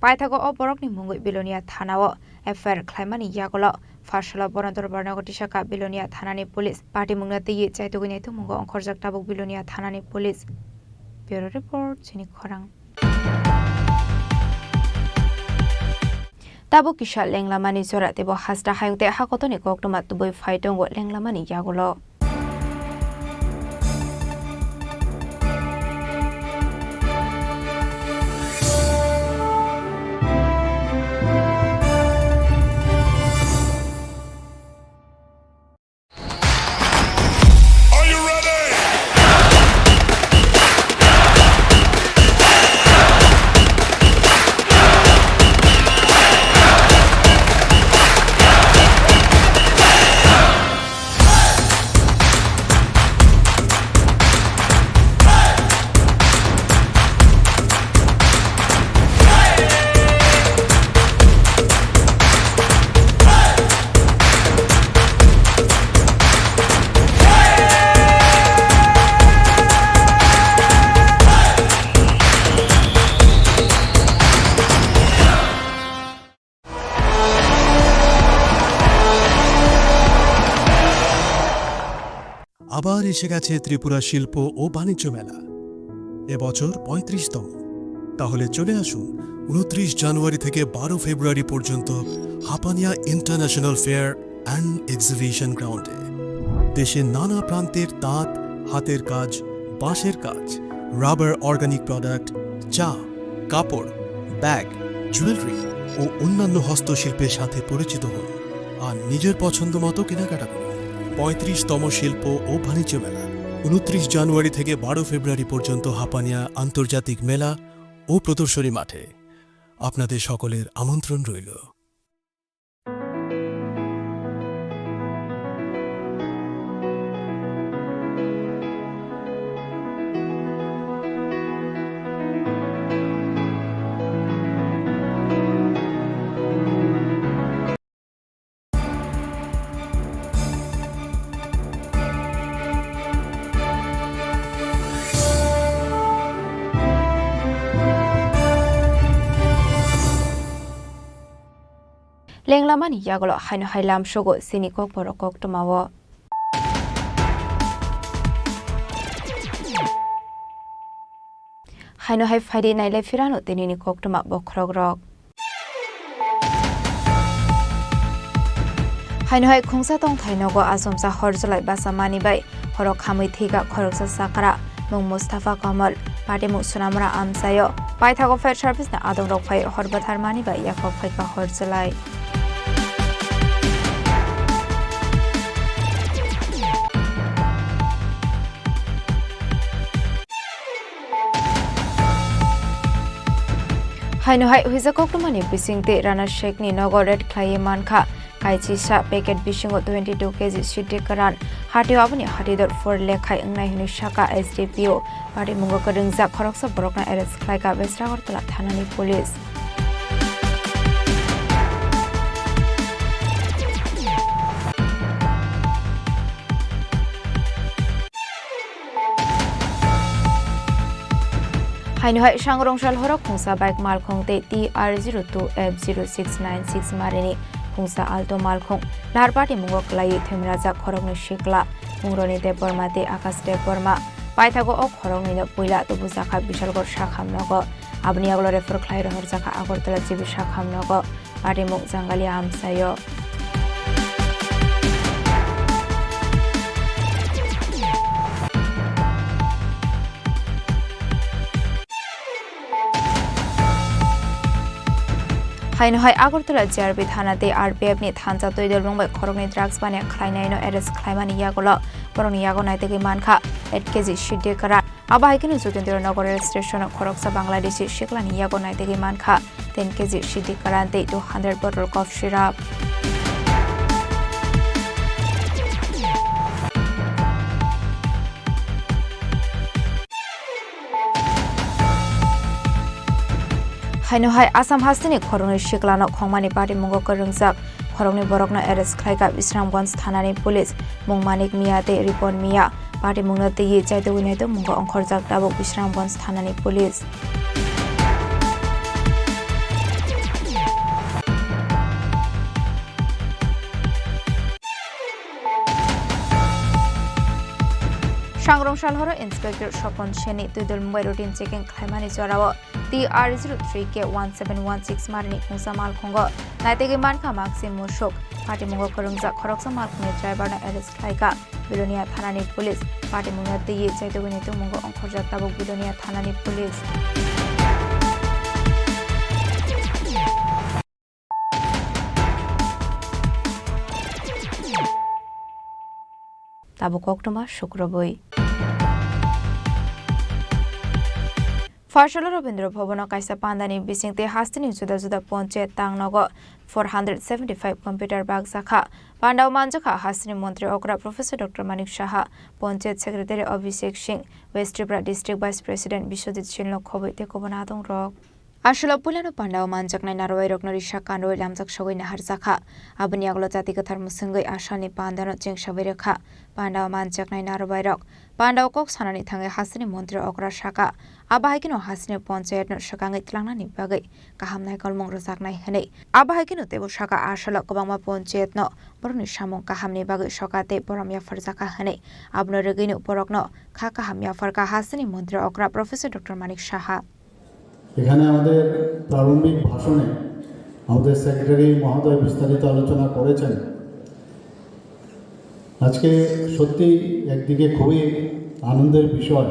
Paithago o borokni mungwi Bilonia thanao F I R khlaimani yagulo pharsalo bono dorbarno tisaka Bilonia thanani police patimungno twiwi chaitugwi naitugmungo ongkhorjak tabuk Bilonia thanani police. Bureau Report, Chini Khorang. Tabuk kisa lenglamani jora teibo hasta hayung tei hakotoni koktwma tubui phai tongo lenglamani yagulo. আবার এসে গেছে ত্রিপুরা শিল্প ও বাণিজ্য মেলা, এবছর পঁয়ত্রিশতম। তাহলে চলে আসুন ঊনত্রিশ জানুয়ারি থেকে বারো ফেব্রুয়ারি পর্যন্ত Hapania international fair and exhibition গ্রাউন্ডে। দেশের নানা প্রান্তের তাঁত, হাতের কাজ, বাঁশের কাজ, রাবার অর্গানিক প্রোডাক্ট, চা, কাপড়, ব্যাগ, জুয়েলারি ও অন্যান্য হস্তশিল্পের সাথে পরিচিত হন আর নিজের পছন্দ মতো কেনাকাটা করুন। পঁয়ত্রিশতম শিল্প ও বাণিজ্য মেলা, ঊনত্রিশ জানুয়ারি থেকে বারো ফেব্রুয়ারি পর্যন্ত হাপানিয়া আন্তর্জাতিক মেলা ও প্রদর্শনী মাঠে। আপনাদের সকলের আমন্ত্রণ রইল। Lenglamani yagulo haino hai lamsogo chini kokborok koktwmao. Haino hai phaidi nailai phirano tinini koktwma bokhorokrok. Haino hai khungsa tongthai nogo achomsa hor chwlai basa mani bai horo khamwi thwikha khoroksa chakra mung Mustafa Kamal, patimung Sunamura amchaio. Paithago fire service ni adongrok phai hor bwthar mani bai yaphak phaikha hor chwlai. Haino hai huijak koktwmani bisingtwi Rana Sheikhni nogo raid khlaiwi mankha kaisisa packet bisingo twenty two K G siddi kwran. Hatio aboni hatidor phur lekhai wngnai hwnwi sakha S D P O. Patimungo kwrwngjak khoroksa borokno arrest khlaikha West Agartala thanani police. Haino hai Sangrong Salhoro khungsa bike malkhung tei T R zero two F zero six nine six marini khungsa Alto malkhung lahar patimungo kwlaiwi thwimrajak khoroknwi sikla Mungroni Debbarma tei Akash Debbarma. Paithago o khoroknwino puila tubujakha Bishalgarh sakham nogo. Aboni yagulo refer khlai rohorjakha Agartala G B sakham nogo. Patimung Jangalia amsaio. Haino hai Agartala G R P thana tei R P F ni thansa twi dolmung bai khoroknwi drugs baniya khlainaino arrest khlaimani yagulo borokni yago naitugwi mankha eight K G siddi karan. Abo hai kheno Jotendra Nagar rail station o khoroksa Bangladeshi siklani yago naitugwi mankha ten K G siddi karan tei two hundred bottle cough syrup. Haino hai Assam hasteni khoroknwi siklano khongmani patimungo kwrwngjak khoroknwi borokno arrest khlaikha Bisramganj thanani police, mung Manik Miya tei Ripon Miya. Patimungno twiwi chaitugwi naitugmungo ongkhorjak tabuk Bisramganj thanani police. Sangrong Salhoro Inspector Sopon Seni twi dolmung bai routine checking khlaimani jorao T R zero three K one seven one six marini khungsa malkhungo naitugwi mankha maksi musuk. Patimungo kwrwngjak khoroksa malkhungni driver no arrest khlaikha Bilonia thanani police. Patimungno twiwi chaitugwi naitugmungo ongkhorjak tabuk Bilonia thanani police. Tabuk koktwma sukrubwi. Pharsalo Rabindra Bhavan o kaisa pandani bisingtwi hasteni juda juda ponchayat tangnogo four hundred seventy five computer bakjakha. Pandao manjakha hasteni montri okra Professor Doctor Manik Saha, ponchayat secretary Abhishek Singh, West Tripura district vice president Biswajit Singh no khobwi tei kubun adongrok. Aswlao puilano pandao manjaknai narwuirokno risa kanrwi lamjak sogwi naharjakha. Aboni yagulo jati kwthar mwswngwi asalni pandano chengsawi rwkha. Pandao manjaknai narwuirok pandao kok sanani thangwi hasteni montri okra sakha, abo hai kheno hasteni ponchayatno swkangwi tlangnani bagwi kaham naikolmung rwjaknai hwnwi. Abo hai kheno teibo sakha aswlao kwbangma ponchayatno borokni samung kahamni bagwi soka tei borom yapharjakha hwnwi. Abono rwgwino borokno kha kaham yapharkha hasteni montri okra Professor Doctor Manik Saha. এখানে আমাদের প্রারম্ভিক ভাষণে আমাদের সেক্রেটারি মহোদয় বিস্তারিত আলোচনা করেছেন। আজকে সত্যি একদিকে খুবই আনন্দের বিষয়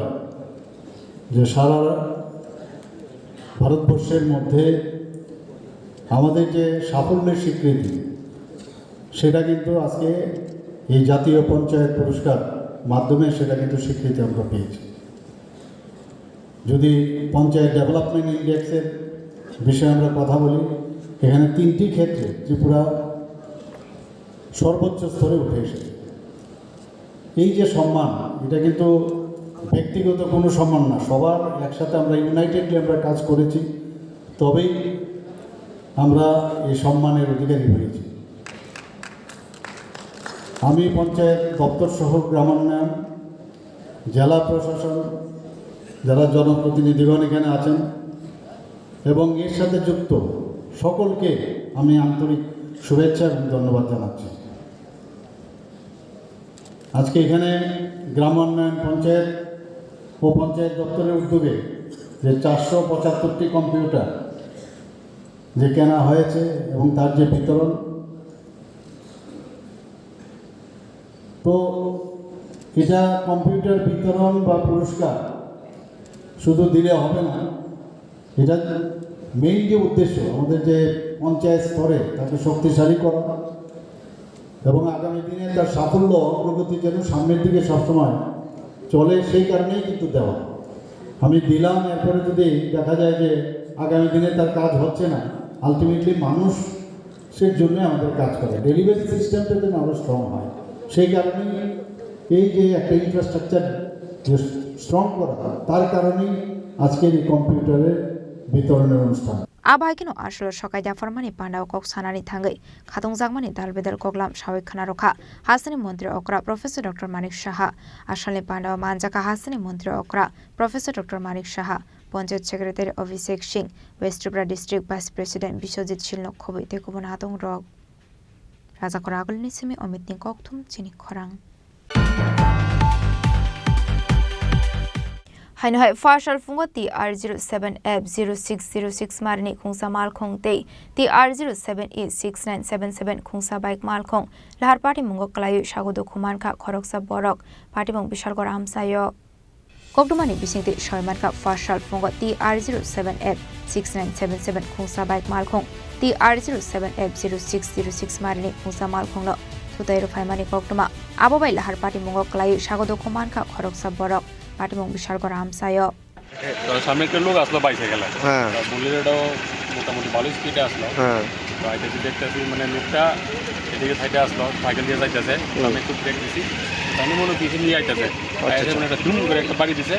যে সারা ভারতবর্ষের মধ্যে আমাদের যে সাফল্যের স্বীকৃতি, সেটা কিন্তু আজকে এই জাতীয় পঞ্চায়েত পুরস্কার মাধ্যমে সেটা কিন্তু স্বীকৃতি আমরা পেয়েছি। যদি পঞ্চায়েত ডেভেলপমেন্ট ইন্ডেক্সের বিষয়ে আমরা কথা বলি, এখানে তিনটি ক্ষেত্রে ত্রিপুরা সর্বোচ্চ স্তরে উঠে এসেছে। এই যে সম্মান, এটা কিন্তু ব্যক্তিগত কোনো সম্মান না, সবার একসাথে আমরা ইউনাইটেডলি আমরা কাজ করেছি, তবেই আমরা এই সম্মানের অধিকারী হয়েছি। আমি পঞ্চায়েত দপ্তর সহ গ্রামোন্নয়ন, জেলা প্রশাসন, যারা জনপ্রতিনিধিগণ এখানে আছেন এবং এর সাথে যুক্ত সকলকে আমি আন্তরিক শুভেচ্ছা এবং ধন্যবাদ জানাচ্ছি। আজকে এখানে গ্রাম উন্নয়ন পঞ্চায়েত ও পঞ্চায়েত দপ্তরের উদ্যোগে যে চারশো পঁচাত্তরটি কম্পিউটার যে কেনা হয়েছে এবং তার যে বিতরণ, তো এটা কম্পিউটার বিতরণ বা পুরস্কার শুধু দিলে হবে না, এটা মেইন যে উদ্দেশ্য আমাদের যে পঞ্চায়েত স্তরে তাকে শক্তিশালী করা এবং আগামী দিনে তার সাফল্য অগ্রগতি যেন সামনের দিকে সবসময় চলে, সেই কারণেই কিন্তু দেওয়া। আমি দিলাম, এরপরে যদি দেখা যায় যে আগামী দিনে তার কাজ হচ্ছে না, আলটিমেটলি মানুষের জন্য আমাদের কাজ করে, ডেলিভারি সিস্টেমটা যেন আরও স্ট্রং হয়। সেই কারণেই এই যে একটা ইনফ্রাস্ট্রাকচার যে স্ট্রং করা, তার কারণেই আজকের এই কম্পিউটারের বিতরণের অনুষ্ঠান। Abo hai kheno aswlao sokai yapharmani pandao kok sanani thangwi khatungjakmani dal bedal koklam sawi khna rwkha hasteni montri okra Professor Doctor Manik Saha. Asalni pandao manjakha hasteni montri okra Professor Doctor Manik Saha. Panchayat Secretary Abhishek Singh, West Tripura District Vice President Biswajit Shilno khobwi tei kubun hatongrok. Rajakora agulni simi Omitni kokthum chini khorang. Haino hai first sal phungo T R zero seven F zero six zero six marini khungsa malkhung tei T R zero seven E six nine seven seven khungsa bike malkhung lahar patimungo kwlaiwi sago dukhu mankha khoroksa borok, patimung Bishalgor amchaio. Koktwmani bisingtwi soi mankha first sal phungo T R zero seven F six nine seven seven khungsa bike malkhung, T R zero seven F zero six zero six marini khungsa malkhungno thutai rwphaimani koktwma. Abo bai lahar patimungo kwlaiwi sago dukhu mankha khoroksa borok, patimung Bishalgor amchaio. তো সামনে একটা লোক আসলো বাইসাইকেলে। হ্যাঁ। তো বুলেরোটাও মোটামুটি ভালো স্পিডে আসলো। হ্যাঁ। তো আইতেছি দেখতেছি মানে লোকটা এদিকে সাইডে আসলো, সাইকেল দিয়ে যাইতেছে। হুম। আমি একটু ব্রেক দিছি। তো আমি মনে হয় পিছন দিয়ে আইতেছে। আচ্ছা, আইসে আচ্ছা। মানে একটা ধুম করে একটা বাড়ি দিছে।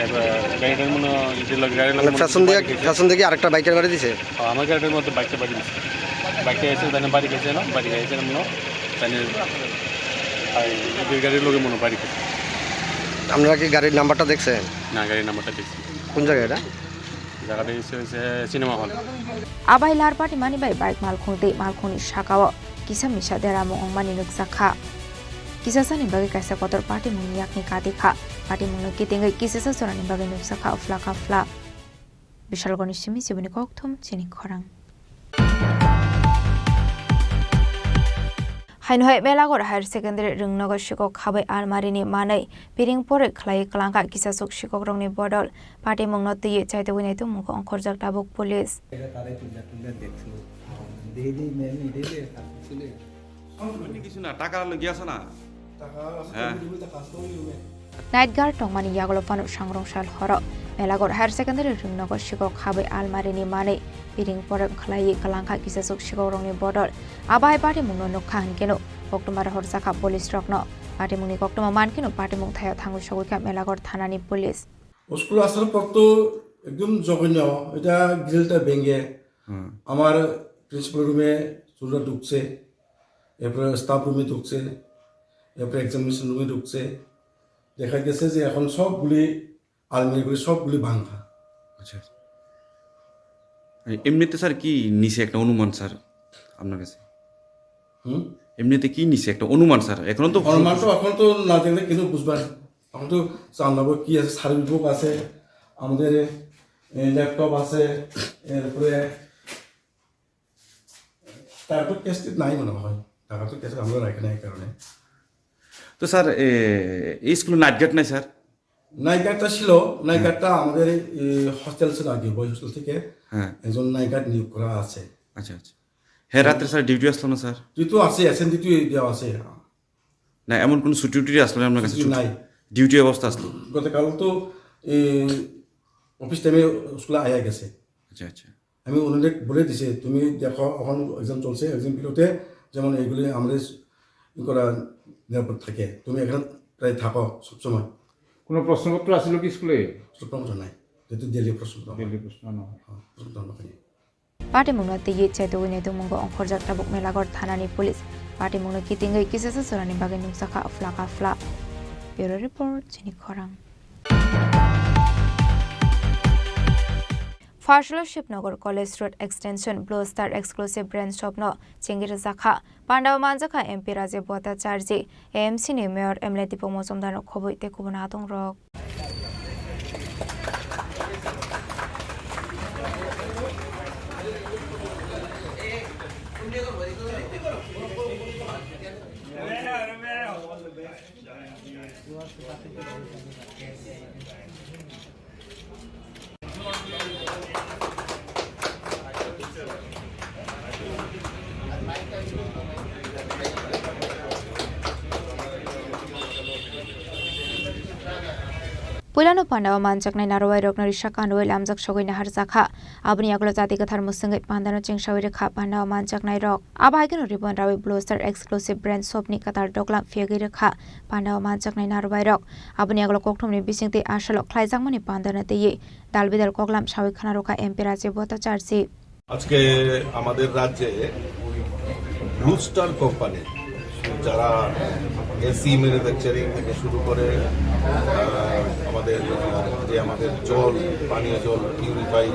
এবার গাড়িটার মনে হয় যে লোক গাড়ির মানে মনে হয় পেছন দিয়ে, বাড়ি গেছে। পেছন দিয়ে কি আরেকটা বাইকের বাড়ি দিছে? হ্যাঁ, আমার গাড়িটার মধ্যে বাইকটা বাড়ি দিছে। বাইকটা এসে তাহলে বাড়ি গেছে না, বাড়ি গেছে না মনে হয়। তাহলে আর এদের গাড়ির লোকে মনে হয় বাড়ি গেছে। আপনারা কি গাড়ির নাম্বারটা দেখছেন? না, গাড়ির নাম্বারটা দেখছি। কোন জায়গা এটা? জায়গাটা হচ্ছে, হচ্ছে cinema hall. Abai lahar patimani bai bike malkhung tei malkhungni sakao kisa misa deramung wngmani nukjakha. Kisasani bagwi kaisa kotor patimungni yakni kati kha. Patimungno kitingwi kisasa jorani bagwi nukjakha phla ka phla. Bishalgorni simi chibini kokthum chini khorang. Haino hai Melaghor Higher Secondary Rwngnogo sikok khabai almarini manwi piring poroi khlaiwi kwlangkha kisasuk sikokrokni bodol. Patimungno twiwi chaitugwi naitukmungkho ongkhorjak tabuk police. Daily, mainly daily, actually. Oini kisu na, taka loi giya sana. Taka, heh. Night guard tongmani yagulo phano sangrong sal horo Melaghor Higher Secondary Rwngnogo sikok khabai almarini manwi piring poroi khlaiwi kwlangkha kisasuk sikokrokni bodol. Abo hai patimungno nukha hinkeno koktwma rohorjakha police rokno. Patimungni koktwma mankeno patimung thaio thangwi sogwikha Melaghor thanani police. School আসার পর তো একদম জঘন্য, এটা গ্রিলটা ভেঙে হুম। আমার প্রিন্সিপাল রুমে চুররা ঢুকছে, এরপরে স্টাফ রুমে ঢুকছে, এরপরে এক্সামিনেশন রুমে ঢুকছে। দেখা গেছে যে এখন সবগুলি আলমারিগুলি সবগুলি ভাঙা। আচ্ছা। এমনিতে স্যার কি নিছে একটা অনুমান স্যার আপনার কাছে? হুম? এমনিতে কি নিছে একটা অনুমান স্যার? এখনো তো অনুমান তো এখন তো না দেখলে কিছু বুঝবেন। এখন তো জানলাম কি আছে, সার্ভিস বুক আছে, আমাদের, এ, ল্যাপটপ আছে, এরপরে তার তো ক্যাশ নাই মনে হয়, টাকা তো ক্যাশ আমরা রাখি না এই কারণে। তো স্যার, এ, এই স্কুলে নাইট গার্ড নাই স্যার? নাইট গার্ডটা ছিল, নাইট হুম। গার্ডটা আমাদের এই হস্টেল ছিল আগে, বয়েজ হস্টেল থেকে হ্যাঁ। একজন নাইট গার্ড নিয়োগ করা আছে। আচ্ছা, আচ্ছা। হ্যাঁ, রাত্রে স্যার ডিউটি আসলো না স্যার? ডিউটি আছে, এসএন ডিউটি দেওয়া আছে। না, এমন কোনো ছুটি টুটি আসলো না আপনার কাছে? ছুটি ছুটি? নাই। ডিউটি অবস্থা আসলো? গতকাল তো, এ, অফিস টাইমে স্কুলে আয়া গেছে। আচ্ছা, আচ্ছা। আমি ওনারে বলে দিছি, "তুমি দেখো, এখন এক্সাম চলছে, এক্সাম পিরিয়ডে যেমন এইগুলি আমাদের ই করা নিরাপদ থাকে, তুমি এখানে প্রায় থাকো সবসময়।" কোনো প্রশ্নপত্র আসলো কি স্কুলে? প্রশ্নপত্র নাই, যেহেতু দিল্লি প্রশ্নপত্র আমার। দিল্লি প্রশ্ন না হয়। হ্যাঁ, প্রশ্নপত্র আমার কাছে। Patimungno twiwi chaitugwi naitukmungo ongkhorjak tabuk Melaghor thanani police. Patimungno kitingwi kisasa jorani bagwi nukjakha phla ka phla. Bureau report, chini khorang. First sal Shivnagar College Road Extension Blue Star Exclusive Brand Shop no chengwi rwjakha. Pandao manjakha M P Rajiv Bhattacharjee, A M C ni Mayor M L A Dipok Mojumdar no khobwi tei kubun hatongrok. Puilano pandao manjaknai narwai rokno risa kanwi lamjak sogwi naharjakha. Aboni yagulo jati kwthar mwswngwi pandano chengsawi rwkha pandao manjaknai rok. Abo hai kheno ribbon rawi Blue Star Exclusive Brand Shop ni kwtal doklam phiyagwi rwkha pandao manjaknai narwai rok. Aboni yagulo kokthumni bisingtwi asalo khlaijakmani pandano twiwi dal bidal koklam sawi khna rwkha M P Rajiv Bhattacharjee. আজকে আমাদের রাজ্যে blue star company যারা AC manufacturing থেকে শুরু করে, আহ, আমাদের, আহ, যে আমাদের জল, পানীয় জল, পিউরিফাই,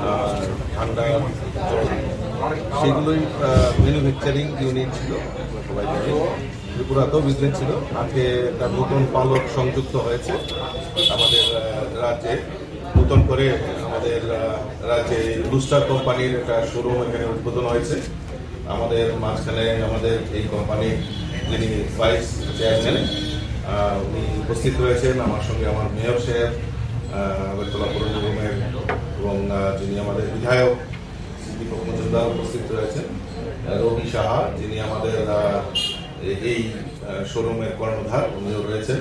আহ, ঠান্ডা জল, সেগুলোই, আহ, ম্যানুফ্যাকচারিং ইউনিট ছিল, আমরা সবাই জানি। ত্রিপুরাতেও বিজনেস ছিল। আজকে একটা নতুন পালক সংযুক্ত হয়েছে আমাদের, আহ, রাজ্যে। নতুন করে আমাদের, আহ, রাজ্যে ব্লু স্টার কোম্পানির একটা শোরুম এখানে উদ্বোধন হয়েছে। আমাদের মাঝখানে আমাদের এই কোম্পানির যিনি ভাইস চেয়ারম্যান, আহ, উনি উপস্থিত রয়েছেন। আমার সঙ্গে আমার মেয়র সাহেব, আহ, আগরতলা পৌর নিগমের, এবং, আহ, যিনি আমাদের বিধায়ক শ্রী দীপক মজুমদার উপস্থিত রয়েছেন, আহ, রবি সাহা যিনি আমাদের, আহ, এ-, এই, আহ, শোরুমের কর্ণধার, উনিও রয়েছেন।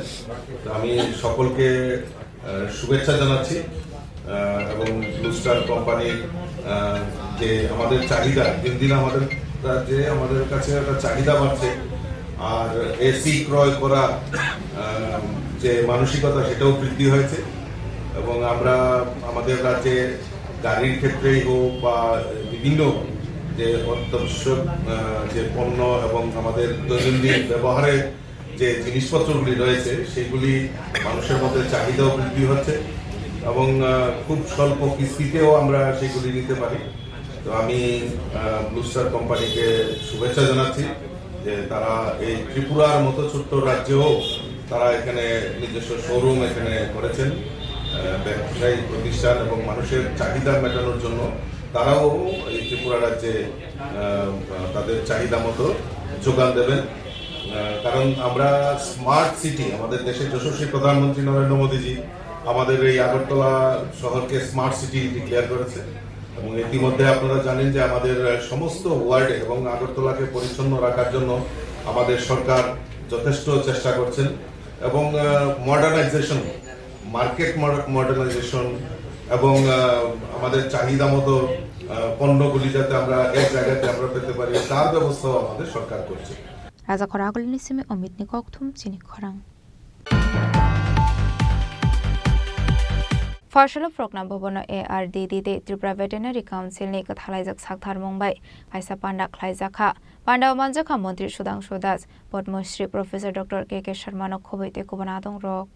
তো আমি সকলকে, আহ, শুভেচ্ছা জানাচ্ছি, আহ, এবং ব্লু স্টার কোম্পানির, আহ, যে আমাদের চাহিদা, দিন দিন আমাদের রাজ্যে আমাদের কাছে একটা চাহিদা বাড়ছে, আর এসি ক্রয় করা, আহ, যে মানসিকতা, সেটাও বৃদ্ধি হয়েছে। এবং আমরা আমাদের রাজ্যে গাড়ির ক্ষেত্রেই হোক বা বিভিন্ন যে অত্যাবশ্যক, আহ, যে পণ্য এবং আমাদের দৈনন্দিন ব্যবহারের যে জিনিসপত্রগুলি রয়েছে, সেগুলি মানুষের মধ্যে চাহিদাও বৃদ্ধি হচ্ছে এবং, আহ, খুব স্বল্প কিস্তিতেও আমরা সেগুলি নিতে পারি। তো আমি, আহ, ব্লু স্টার কোম্পানিকে শুভেচ্ছা জানাচ্ছি যে তারা এই ত্রিপুরার মতো ছোট্ট রাজ্যেও তারা এখানে নিজস্ব শোরুম এখানে করেছেন। আহ, ব্যবসায়ী প্রতিষ্ঠান এবং মানুষের চাহিদা মেটানোর জন্য তারাও এই ত্রিপুরা রাজ্যে, আহ, তাদের চাহিদা মতো যোগান দেবেন। আহ, কারণ আমরা স্মার্ট সিটি, আমাদের দেশের যশস্বী প্রধানমন্ত্রী নরেন্দ্র মোদীজি আমাদের এই আগরতলা শহরকে স্মার্ট সিটি ডিক্লেয়ার করেছে। এবং ইতিমধ্যে আপনারা জানেন যে আমাদের, আহ, সমস্ত ওয়ার্ডে এবং আগরতলাকে পরিচ্ছন্ন রাখার জন্য আমাদের সরকার যথেষ্ট চেষ্টা করছেন। এবং, আহ, মডার্নাইজেশন, মার্কেট মড-, মডার্নাইজেশন এবং, আহ, আমাদের চাহিদা মতো, আহ, পণ্যগুলি যাতে আমরা এক জায়গাতে আমরা পেতে পারি, তার ব্যবস্থাও আমাদের সরকার করছে। Raja Khoragulini simi Omitni kokthum chini khorang. Phorsalo Prokna Bhabono A R D D tei Tripura Veterinary Council ni kwthalaijak saktharmung bai kaisa panda khlaijakha. Pandao manjakha Montri Sudhangshu Das, Padma Shri Professor Doctor K K Sharma no khobwi tei kubun adong rok.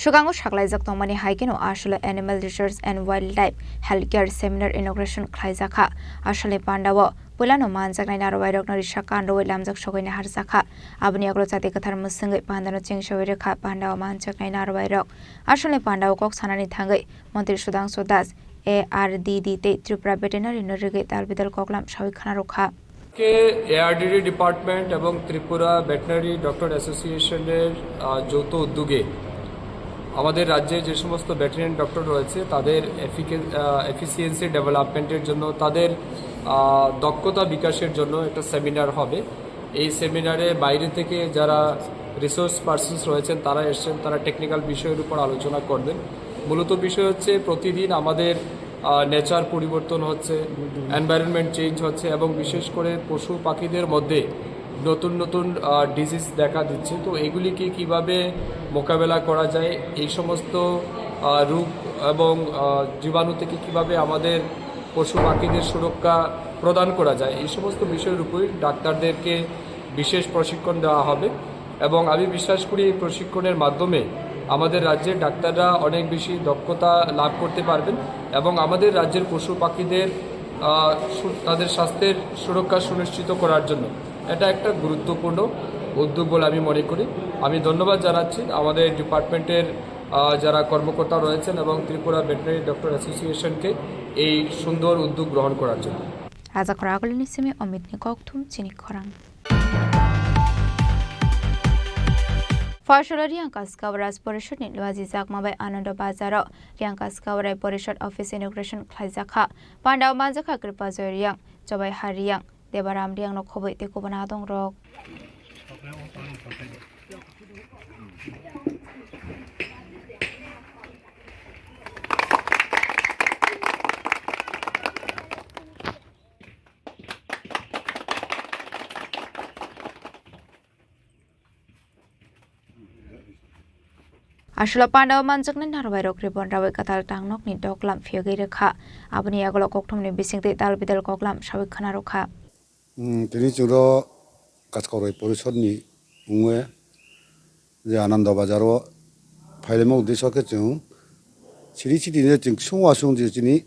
Sugango saklaijak tongmani hai kheno asole Animal Research and Wildlife Healthcare Seminar inauguration khlaijakha. Asole pandao puilano manjaknai narwai rokno risa kanrwi lamjak sogwi naharjakha. Aboni yagulo chati kwthar mwswngwi pandano chengsawi rwkha pandao manjaknai narwai rok. Asole pandao kok sanani thangwi Montri Sudhangshu Das, A R D D tei Tripura Veterinary no rigwi dalbidal koklam sawi khna rwkha. K ARDD department এবং Tripura veterinary doctor অ্যাসোসিয়েশনের, আহ, যৌথ উদ্যোগে আমাদের রাজ্যে যে সমস্ত veterinary doctor রয়েছে তাদের এফিকে-, আহ, এফিসিয়েন্সি ডেভেলপমেন্টের জন্য, তাদের, আহ, দক্ষতা বিকাশের জন্য একটা সেমিনার হবে। এই সেমিনারে বাইরে থেকে যারা রিসোর্স পার্সনস রয়েছেন, তারা এসছেন, তারা টেকনিক্যাল বিষয়ের উপর আলোচনা করবেন। মূলত বিষয় হচ্ছে প্রতিদিন আমাদের, আহ, নেচার পরিবর্তন হচ্ছে, এনভায়রনমেন্ট চেঞ্জ হচ্ছে এবং বিশেষ করে পশু পাখিদের মধ্যে নতুন নতুন, আহ, ডিজিজ দেখা দিচ্ছে। তো এগুলিকে কিভাবে মোকাবেলা করা যায়, এই সমস্ত, আহ, রোগ এবং, আহ, জীবাণু থেকে কিভাবে আমাদের পশু পাখিদের সুরক্ষা প্রদান করা যায়, এই সমস্ত বিষয়ের উপরই ডাক্তারদেরকে বিশেষ প্রশিক্ষণ দেওয়া হবে। এবং আমি বিশ্বাস করি এই প্রশিক্ষণের মাধ্যমে আমাদের রাজ্যের ডাক্তাররা অনেক বেশি দক্ষতা লাভ করতে পারবেন এবং আমাদের রাজ্যের পশু পাখিদের, আহ, সু-, তাদের স্বাস্থ্যের সুরক্ষা সুনিশ্চিত করার জন্য এটা একটা গুরুত্বপূর্ণ উদ্যোগ বলে আমি মনে করি। আমি ধন্যবাদ জানাচ্ছি আমাদের ডিপার্টমেন্টের, আহ, যারা কর্মকর্তা রয়েছেন এবং ত্রিপুরা ভেটেরিনারি ডক্টর অ্যাসোসিয়েশনকে এই সুন্দর উদ্যোগ গ্রহণ করার জন্য। Raja Khoragulini simi Omitni kokthum chini khorang. Phorsalo Riang Kaskau Raj Porishod ni luaji jakma bai Anando Bazar o Riang Kaskau Rai Porishod office inauguration khlaijakha. Pandao manjakha Kripajoy Riang, Chobai Har Riang, Debaram Riang no khobwi tei kubun adong rok. Aswla pandao manjaknai narwai rok ribon rawi kwtal tangnokni doklam phiyogwi rwkha. Aboni yagulo kokthumni bisingtwi dal bidal koklam sawi khwna rwkha. Hmm, tini chwngno Kaskaurai Porishodni wngwi je Anando Bazaro phailaima uddesyo khe chwng siri siri je chwng ksung wasung je chini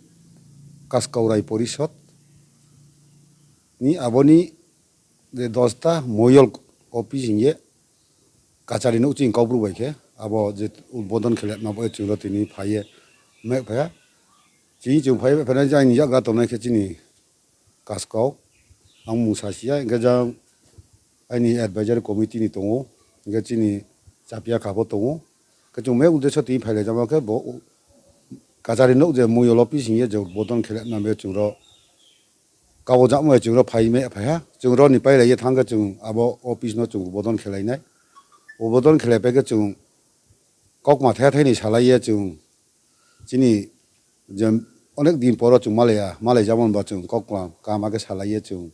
Kaskaurai Porishod ni aboni je dosta moyol office hingye kachari nuk chini kokbruk bai khe abo je udbodon khe lepma bo chwngno tini phaiye meh phaiya. Chini chwng phaiye phaiya jang yagra tongnai khe chini Kaskau, ang mungsa siya, hingke jang aini advisory committee ni tongo, hingke chini chapia kha bo tongo. Hingke chwng meh uddesyo twi phailaijama khe bo kachari nuk je moyol office hingye je udbodon khe lepma be chwngno kago jakmai chwngno phai meh phaiha. Chwngno ni pailaiye thangkhe chwng abo office no chwng udbodon khelainai. Udbodon khelai paikhe chwng kokma thaya thaini salaiye chwng chini je onek din poro chwng malaiya, malaijak mani ba chwng kokma kaham khe salaiye chwng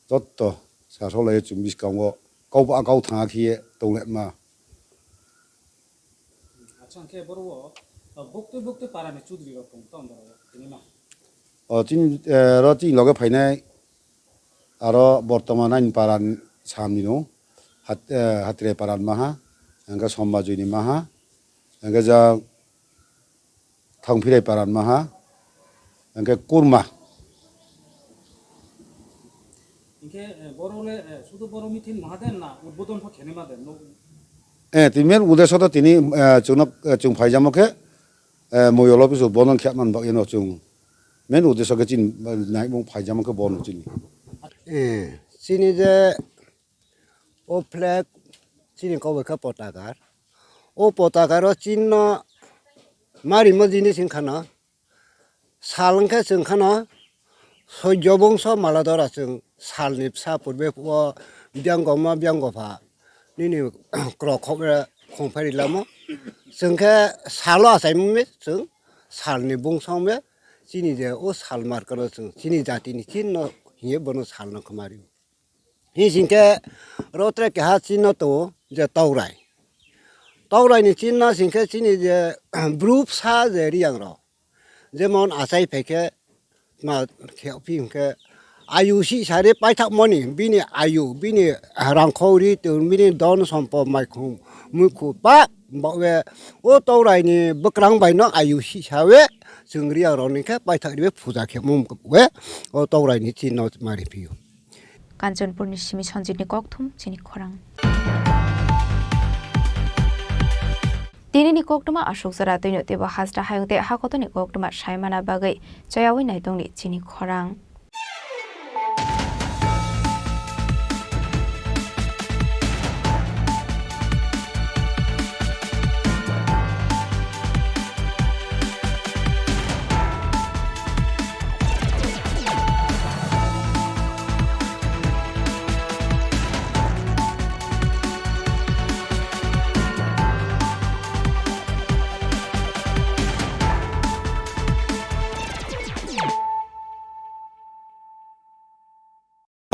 jotto sasolaiye chwng bwskango kok ba kok thangya khiye tonglaima. Acha, hwnkhe boro o, o, buktui buktui para ni chudri rok tong tong borok tini ma. O chini, eh, ro chini loge phainai aro bortoman ani para ni sam ni no hat-, eh, Hatrai para ni maha, hwnkhe Somba Jui ni maha, hwnkhe ja Thangphirai para ni maha, hwnkhe Kurma. Hwnkhe, eh, boro le, eh, sudu boro meeting maha de na udbodon pho khenai ma de, no? Eh, tini main uddesyo to tini, eh, chwngno, eh, chwng phaijamo khe, eh, moyol office o bono khe man bagwi no chwng main uddesyo khe chini, eh, naimung phaijamo khe bono chini. Eh, chini je o flag chini kok bai khe potakar. O potakar o chinno marimo jinis wngkha no. Sal wngkhe chwng kheno soijo bongso maladora chwng salni bwsa purbe o biyang goma biyang gopha nini krokhok khongphai rilamo. Chwng khe salo achaimung me chwng salni bongso wngbe chini je o sal markano chwng chini jatini chinno hiye bono salno khma rio. Hing sing khe ro tre keha chinno tongo je taurai. Taurai ni chinno sing khe chini je bru bwsa je riyang rok. Jemon achai phai khe ma khe phi hing khe ayu si sari paithak moni bini ayu bini rangkhau ri tong bini don sompo maikhum muikhu pa bawe o taurai ni bwkrang bai no ayu si sawe chwng riyang rok ni khe paithak ribe puja khe mung we o taurai ni chinno ma ri phio. Kanchanpurni simi Sanjitni kokthum chini khorang. Tinini koktwma aswk jora twino teibo hasta hayung tei hakotoni koktwma saimana bagwi chayawi naitongni chini khorang.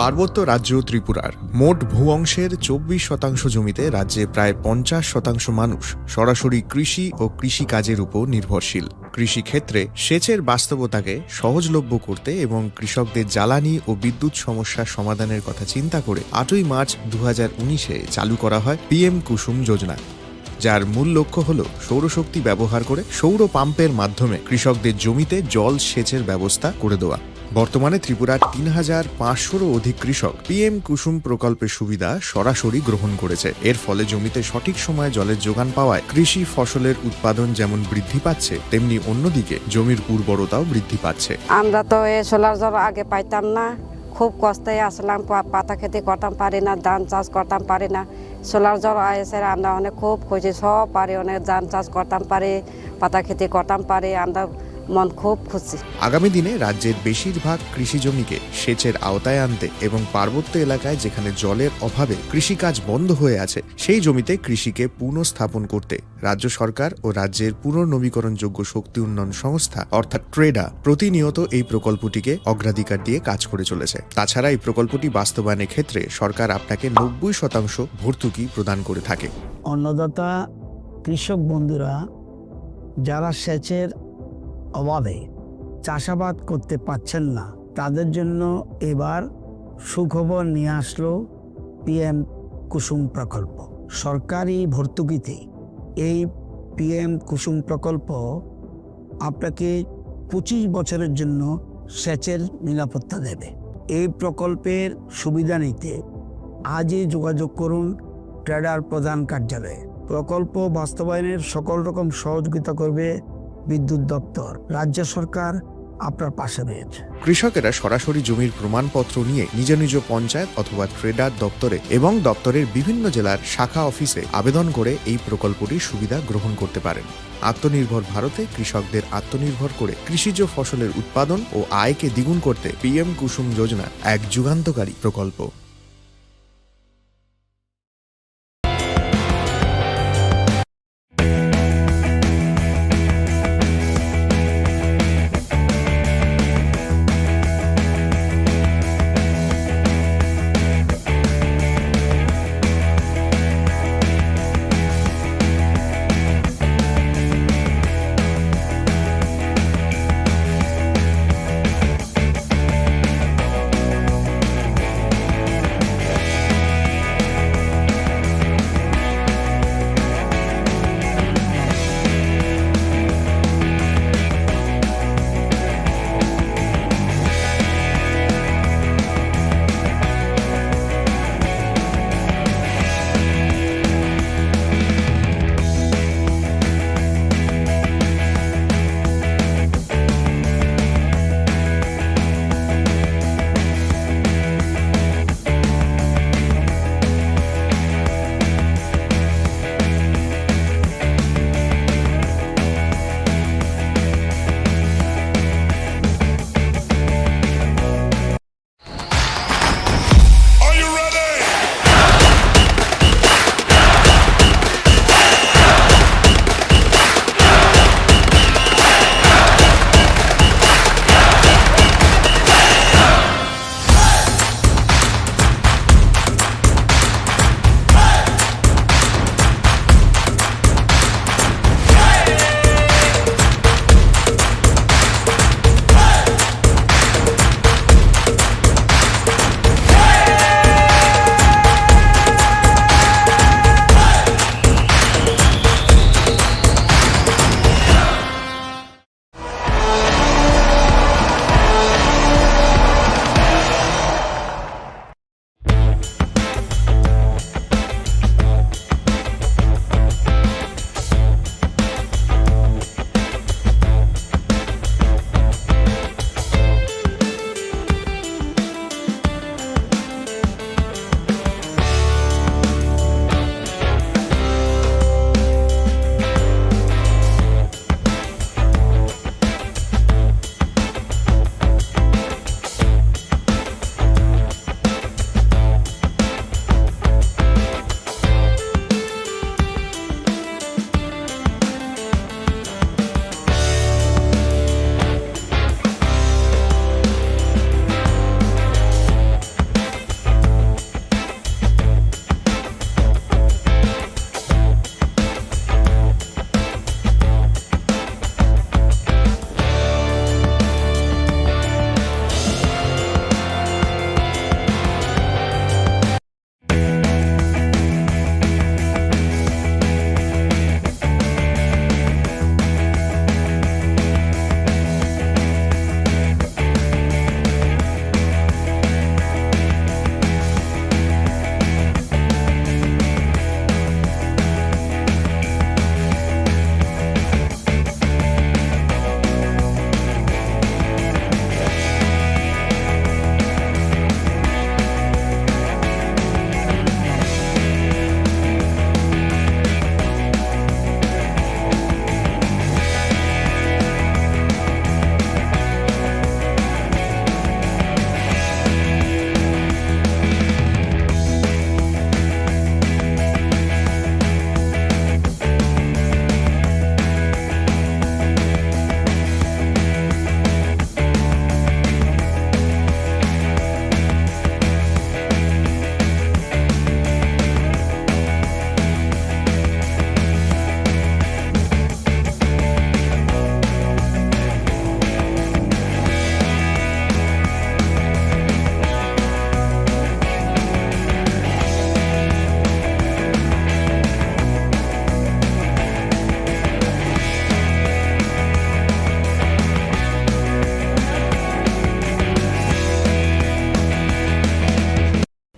পার্বত্য রাজ্য ত্রিপুরার মোট ভূ অংশের চব্বিশ শতাংশ জমিতে রাজ্যে প্রায় পঞ্চাশ শতাংশ মানুষ সরাসরি কৃষি ও কৃষিকাজের উপর নির্ভরশীল। কৃষিক্ষেত্রে সেচের বাস্তবতাকে সহজলভ্য করতে এবং কৃষকদের জ্বালানি ও বিদ্যুৎ সমস্যা সমাধানের কথা চিন্তা করে আটই মার্চ দু হাজার উনিশে চালু করা হয় পিএম কুসুম যোজনা, যার মূল লক্ষ্য হল সৌরশক্তি ব্যবহার করে সৌর পাম্পের মাধ্যমে কৃষকদের জমিতে জল সেচের ব্যবস্থা করে দেওয়া। বর্তমানে ত্রিপুরার তিন হাজার পাঁচশোরও অধিক কৃষক পিএম কুসুম প্রকল্পের সুবিধা সরাসরি গ্রহণ করেছে। এর ফলে জমিতে সঠিক সময়ে জলের যোগান পাওয়ায় কৃষি ফসলের উৎপাদন যেমন বৃদ্ধি পাচ্ছে, তেমনি অন্যদিকে জমির উর্বরতাও বৃদ্ধি পাচ্ছে। আমরা তো এ সোলার জল আগে পাইতাম না, খুব কষ্টে আসলাম, পা-, পাতা খেতি করতাম পারি না, ধান চাষ করতাম পারি না। সোলার জল আইসে আমরা অনেক খুব খুশি, সব পারি, অনেক ধান চাষ করতাম পারি, পাতা খেতি করতাম পারি, আমরা মন খুব খুশি। আগামী দিনে রাজ্যের বেশিরভাগ কৃষি জমিকে সেচের আওতায় আনতে এবং পার্বত্য এলাকায় যেখানে জলের অভাবে কৃষিকাজ বন্ধ হয়ে আছে, সেই জমিতে কৃষিকে পুনঃস্থাপন করতে রাজ্য সরকার ও রাজ্যের পুনর্নবীকরণযোগ্য শক্তি উন্নয়ন সংস্থা অর্থাৎ ট্রেডা প্রতিনিয়ত এই প্রকল্পটিকে অগ্রাধিকার দিয়ে কাজ করে চলেছে। তাছাড়া এই প্রকল্পটি বাস্তবায়নের ক্ষেত্রে সরকার আপনাকে নব্বই শতাংশ ভর্তুকি প্রদান করে থাকে। অন্নদাতা কৃষক বন্ধুরা যারা সেচের অভাবে চাষাবাদ করতে পারছেন না, তাদের জন্য এবার সুখবর নিয়ে আসলো পিএম কুসুম প্রকল্প। সরকারি ভর্তুকিতে এই পিএম কুসুম প্রকল্প আপনাকে পঁচিশ বছরের জন্য সেচের নিরাপত্তা দেবে। এই প্রকল্পের সুবিধা নিতে আজই যোগাযোগ করুন ট্রেডার প্রধান কার্যালয়ে। প্রকল্প বাস্তবায়নের সকল রকম সহযোগিতা করবে বিদ্যুৎ দপ্তর। রাজ্য সরকার আপনার পাশে রয়েছে। কৃষকেরা সরাসরি জমির প্রমাণপত্র নিয়ে নিজ নিজ পঞ্চায়েত অথবা ট্রেডার দপ্তরে এবং দপ্তরের বিভিন্ন জেলার শাখা অফিসে আবেদন করে এই প্রকল্পটির সুবিধা গ্রহণ করতে পারেন। আত্মনির্ভর ভারতে কৃষকদের আত্মনির্ভর করে কৃষিজ ফসলের উৎপাদন ও আয়কে দ্বিগুণ করতে পিএম কুসুম যোজনা এক যুগান্তকারী প্রকল্প।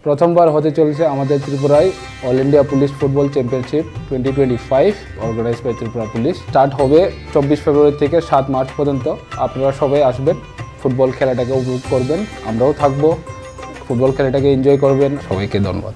প্রথমবার হতে চলেছে আমাদের ত্রিপুরায় all India police football championship twenty twenty five, organise by Tripura police. Start হবে চব্বিশ ফেব্রুয়ারি থেকে সাত মার্চ পর্যন্ত। আপনারা সবাই আসবেন, ফুটবল খেলাটাকে উপভোগ করবেন, আমরাও থাকবো, ফুটবল খেলাটাকে এনজয় করবেন। সবাইকে ধন্যবাদ।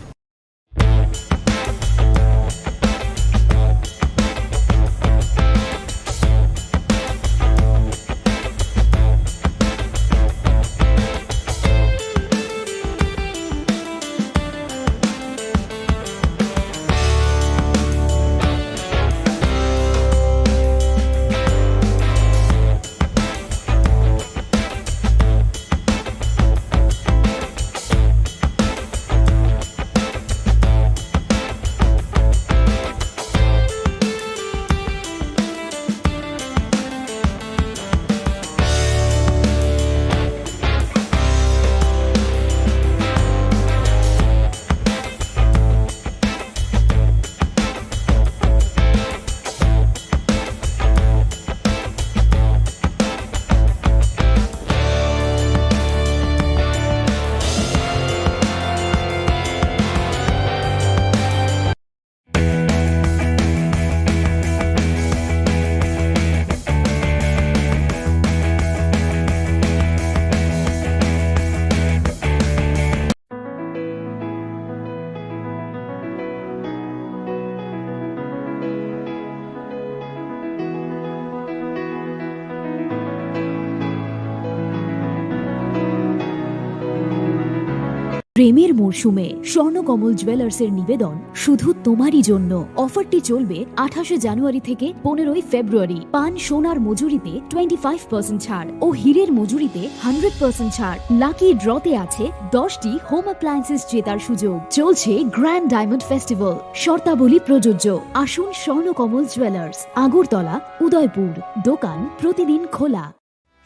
প্রেমের মরশুমে স্বর্ণকমল জুয়েলার্সের নিবেদন শুধু তোমারই জন্য। অফারটি চলবে আঠাশে জানুয়ারি থেকে পনেরোই ফেব্রুয়ারি। পান সোনার মজুরিতে টোয়েন্টি ফাইভ পার্সেন্ট ছাড় ও হীরের মজুরিতে হান্ড্রেড পার্সেন্ট ছাড়। লাকি ড্রতে আছে দশটি হোম অ্যাপ্লায়েন্সেস জেতার সুযোগ। চলছে গ্র্যান্ড ডায়মন্ড ফেস্টিভ্যাল, শর্তাবলী প্রযোজ্য। আসুন স্বর্ণকমল জুয়েলার্স, আগরতলা, উদয়পুর। দোকান প্রতিদিন খোলা।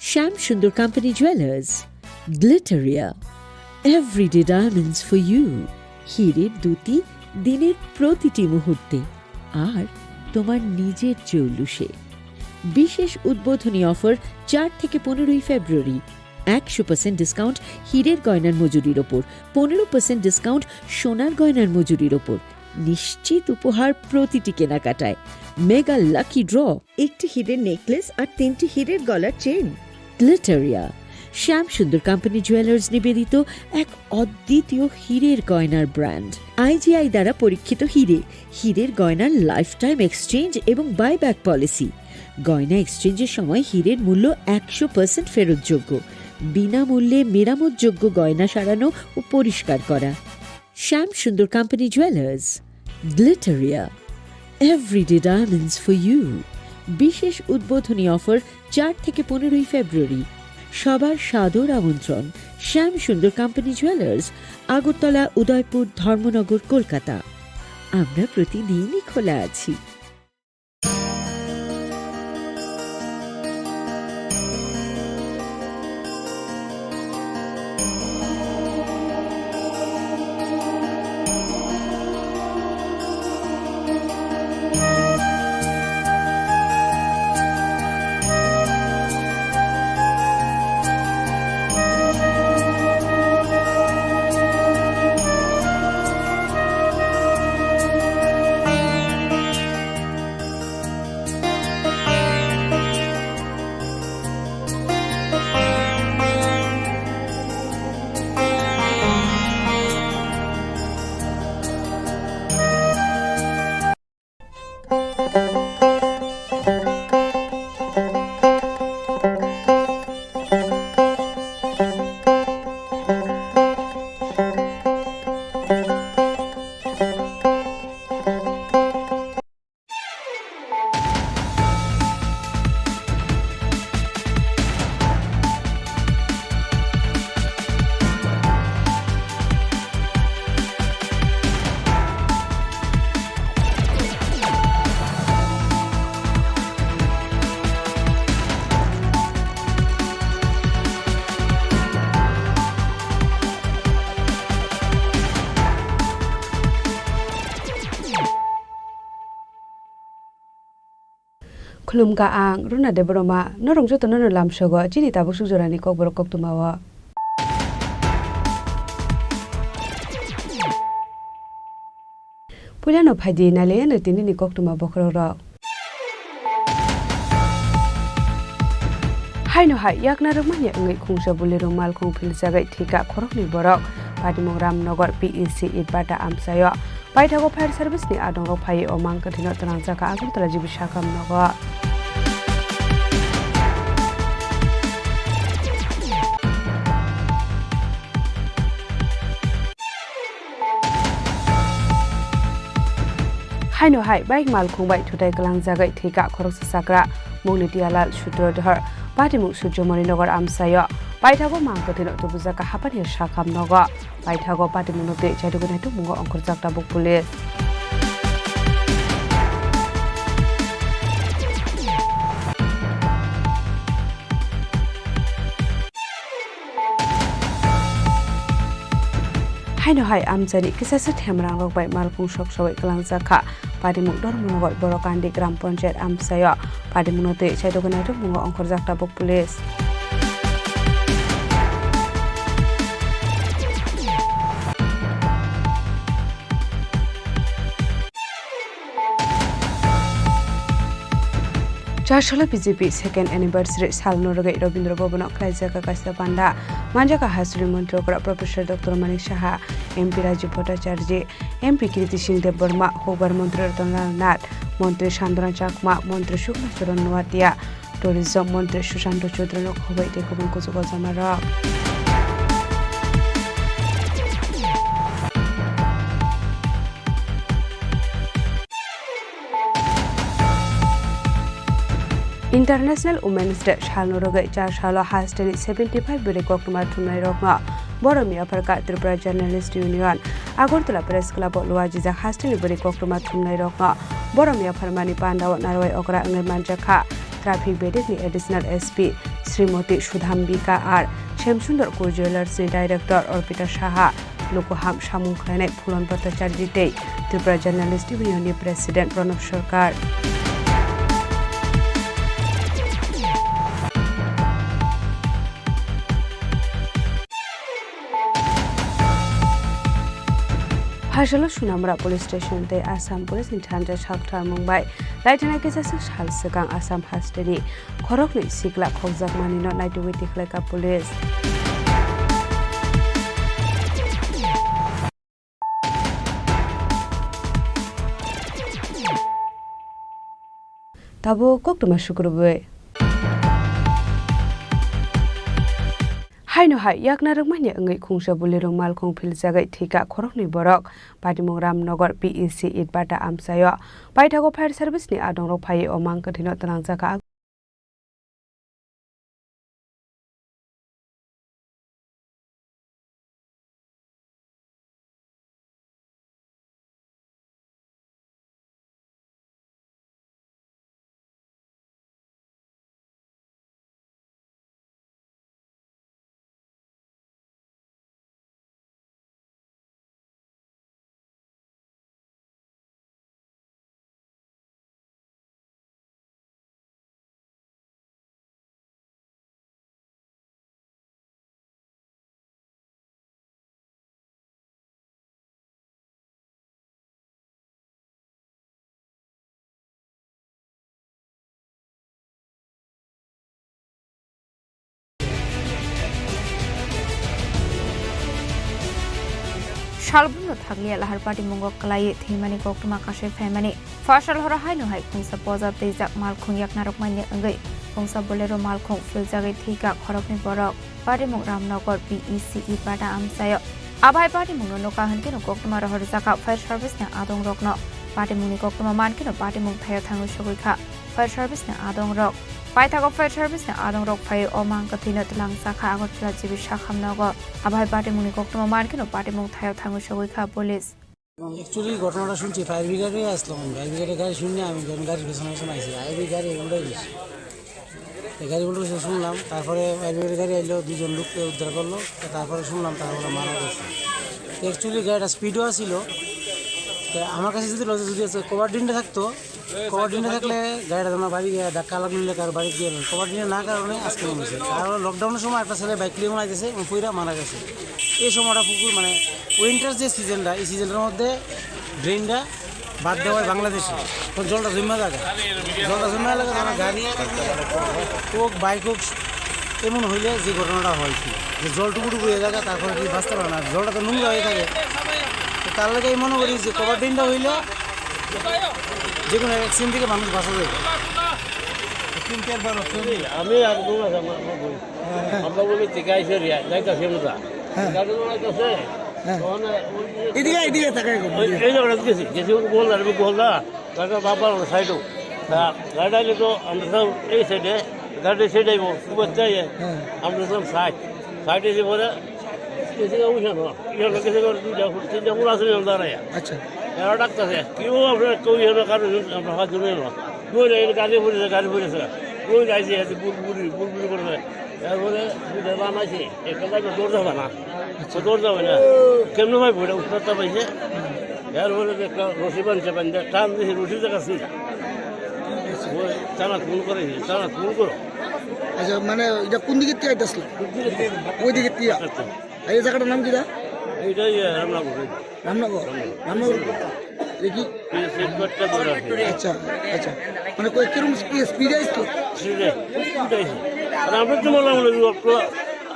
Shyam Sundar company jewellers, Glitteria, everyday diamonds for you. হীরের দ্যুতি দিনের প্রতিটি মুহূর্তে, আর তোমার নিজের চৌলুসে। বিশেষ উদ্বোধনী অফার চার থেকে পনেরোই ফেব্রুয়ারি। একশো পার্সেন্ট ডিসকাউন্ট হীরের গয়নার মজুরির ওপর, পনেরো পার্সেন্ট ডিসকাউন্ট সোনার গয়নার মজুরির ওপর। নিশ্চিত উপহার প্রতিটি কেনাকাটায়। মেগা লাকি ড্র, একটি হীরের নেকলেস আর তিনটি হীরের গলার চেইন। গ্লিটারিয়া, শ্যাম সুন্দর কোম্পানি জুয়েলার্স নিবেদিত এক অদ্বিতীয় হীরের গয়নার ব্র্যান্ড। আইজিআই দ্বারা পরীক্ষিত হীরে, হীরের গয়নার লাইফ টাইম এক্সচেঞ্জ এবং বাইব্যাক পলিসি। গয়না এক্সচেঞ্জের সময় হীরের মূল্য একশো পার্সেন্ট ফেরতযোগ্য। বিনামূল্যে মেরামতযোগ্য গয়না সারানো ও পরিষ্কার করা। Shyam Sundar company jewellers, Glitteria, everyday diamonds for you. বিশেষ উদ্বোধনী অফার চার থেকে পনেরোই ফেব্রুয়ারি। সবার সাদর আমন্ত্রণ। শ্যাম সুন্দর কোম্পানি জুয়েলার্স, আগরতলা, উদয়পুর, ধর্মনগর, কলকাতা। আমরা প্রতিদিনই খোলা আছি। Khulumkha ang Runa Debbarma, norok jotono no lamsogo chini tabuk suk jorani kokborok koktwmao. Puilano phaidi nailaiyano tinini koktwma bokhorokrok. Haino hai yakna rwmani wngwi khungsa Bolero malkhung philjagwi thwikha khoroknwi borok. Patimung Ramnagar P E C Itbata amchaio. Paithago fire service ni adongrok phaiwi o mang kwthwino twlangjakha Agartala G B sakham nogo. Haino hai bike malkhung bai thutai kwlangjagwi thwikha khoroksa chakra Mungni Tiyalal Sutradhar, patimung Surjomoni Nagar amchaio. Paithago mang kwthwino tubujakha hapani sakham nogo. Paithago patimungno twi chaitugwi naitukmungo ongkhorjak tabuk police. Haino hai amchaini kisasa themrangrok bai malkhung sok sawi kwlangjak kha. Patimung Dharmanagar Borokandi Gram Panchayat amchaio patimungno twi chaitugwi naitukmungo ongkhorjak tabuk police. Charsalo B J P second anniversary salno rwgwi Rabindra Bhavan-o khlaijak kaisa panda. Manjak kha hasteni montri okra Professor Doctor Manik Saha, M P Rajiv Bhattacharjee, M P Kirti Singh Debbarma, Hukbar Montri Ratan Lal Nath, Montri Santana Chakma, Montri Sukla Charan Noatia, Tourism Montri Sushanta Choudrano khoboi tei kubun kuchugo jamarok. International Women's Day salno rwgwi Charsalo hasteni seventy five bwrwi koktwma thumnairokno borom yapharkha Tripura Journalist Union. Agartala Press Club-o luajijak hasteni bwrwi koktwma thumnairokno borom yapharmani pandao narwai okra wngwi manjakha Traffic Bedekni Additional S P Srimoti Sudhambika R, Shyam Sundar Co Jewellers-ni Director Arpita Saha, luku ham samung khlainai Phulan Bhattacharjee tei Tripura Journalist Union-ni President Pranab Sarkar. Phasalo Sunamura Police Station tei Assam Police ni thansa sakthar mung bai laithana kisa sal swkang Assam hasteni khoroknwi sikla khokjakmani no naitugwi tikhlaikha police. Tabuk koktwma sukrubwi. Haino hai yakna rwkmani wngwi khungsa Bolero malkhung philjagwi thwikha khoroknwi borok. Patimung Ramnagar P E C Itbata amchaio. Paithago fire service ni adongrok phaiwi o mang kwthwino twlangjakha. Salbumno thanglia lahar patimungo kwlaiwi thwimani koktwma kasui phaimani. Phasal horo haino hai khungsa poja twijak malkhung yakna rwkmani wngwi khungsa Bolero malkhung philjagwi thwikha khoroknwi borok. Patimung Ramnagar P E C Itbata amchaio. Abai patimungno nukha hwnkhe no koktwma rohorjakha fire service ni adongrokno. Patimungni koktwma mankhe no patimung thaio thangwi sogwi kha fire service ni adongrok. Paithago fire service ni adongrok phaiwi o mang kwthwino twlangjakha Agartala G B sakham nogo. Abai patimungni koktwma mankhe no patimung thaio thangwi sogwi kha police. Actually, ঘটনাটা শুনছি, ফায়ার ব্রিগেডে আসলাম আমি। ফায়ার ব্রিগেডের গাড়ি শুনে আমি যখন গাড়ির পেছনে পেছনে আইছি, ফায়ার ব্রিগেডের গাড়ি উল্টে গেছে। তো গাড়ি উল্টে গেছে শুনলাম, তারপরে ফায়ার ব্রিগেডের গাড়ি এলো, দুজন লোককে উদ্ধার করলো। তো তারপরে শুনলাম তারা বলে মারা গেছে। তো actually গাড়িটা স্পিডও আসিল। তো আমার কাছে যদি লজে যদি আছে কভার ড্রেনটা থাকতো, কভার ড্রেনটা থাকলে গাড়িটা তোমার বাড়ি গিয়ে ধাক্কা লাগলে নিলে কারো বাড়ি গিয়ে কভার ড্রেনটা না কারণে আজকে হয়েছে। আর হলো লকডাউনের সময় একটা ছেলে বাইক নিয়ে মনে গেছে এবং পুইরা মারা গেছে। এই সময়টা পুকুর মানে উইন্টার যে সিজনটা, এই সিজনটার মধ্যে ড্রেনটা বাদ দেওয়ায় বাংলাদেশি। তো জলটা জমা জায়গা, জলটা জমা এলাকা যারা গাড়ি হোক, বাইক হোক, এমন হইলে যে ঘটনাটা হয় কি, যে জল টুকু টুকু হয়ে যায়, তারপরে কি বাঁচতে পারে না, জলটা তো নোংরা হয়ে থাকে। তো তার লাগে আমি মনে করি যে কভার ড্রেনটা হইলে যে কোনো অ্যাক্সিডেন্ট থেকে মানুষ বাঁচা যায়। আমি আর বউ আছে, আমার বউ। আমরা বলি, "ঠিক আছে রে, যাইতাছি আমরা।" হ্যাঁ। গাড়ি তো যাইতাছে। হ্যাঁ। তখন ওই যে এদিকে, এদিকে তাকাই গো। ওই, এই জায়গাটা গেছি, গেছি ওই গোলদার, আমি গোলদা, গাড়িটা বাবার ওই সাইডও। তা গাড়িটা আইলে তো আমরা সব এই সাইডে, গাড়ি সাইডে আইবো, খুব বাচ্চা ইয়ে। হ্যাঁ। আমরা সব সাইড, সাইডে এসে পরে এসে উঠে না, ইয়ে লোক এসে করে দুইটা ফুট, তিনটা ফুট আছে, দাঁড়ায়। আচ্ছা। এরা ডাকতেছে, কেউ আপনার কেউ ইয়ে না, কারো আমরা হাত ধরে না। দুই না, গাড়ি পড়েছে, গাড়ি পড়েছে। দুই যাইছে, এসে বুলবুলি, বুলবুলি করে। এরপরে দুইটা বানাইছে, একটা যাইবে দৌড় যাবে না। তো দৌড় যাবে না। কেমনে ভাই বইটা উঠতে পাইছে? এরপরে যে একটা রশি বানছে, বান্ধে টান দিছে, রশি জায়গা ছিল। ওই টানা খুন করে, টানা খুন করো। আচ্ছা, মানে এটা কোন দিকে টিয়া আসলো? ওই দিকে টিয়া। আচ্ছা। আর এই জায়গাটার নাম কিটা? এইটাই, আহ, রামনগর। রামনগর? রামনগর। রামনগর। দেখি। এই সেট কয়েকটা ঘর আছে। আচ্ছা, আচ্ছা। মানে কই কিরম স্পি-, স্পিডে আসলো? স্পিডে। স্পিডে আসলো। আর আমরা তো মনে মনে একটু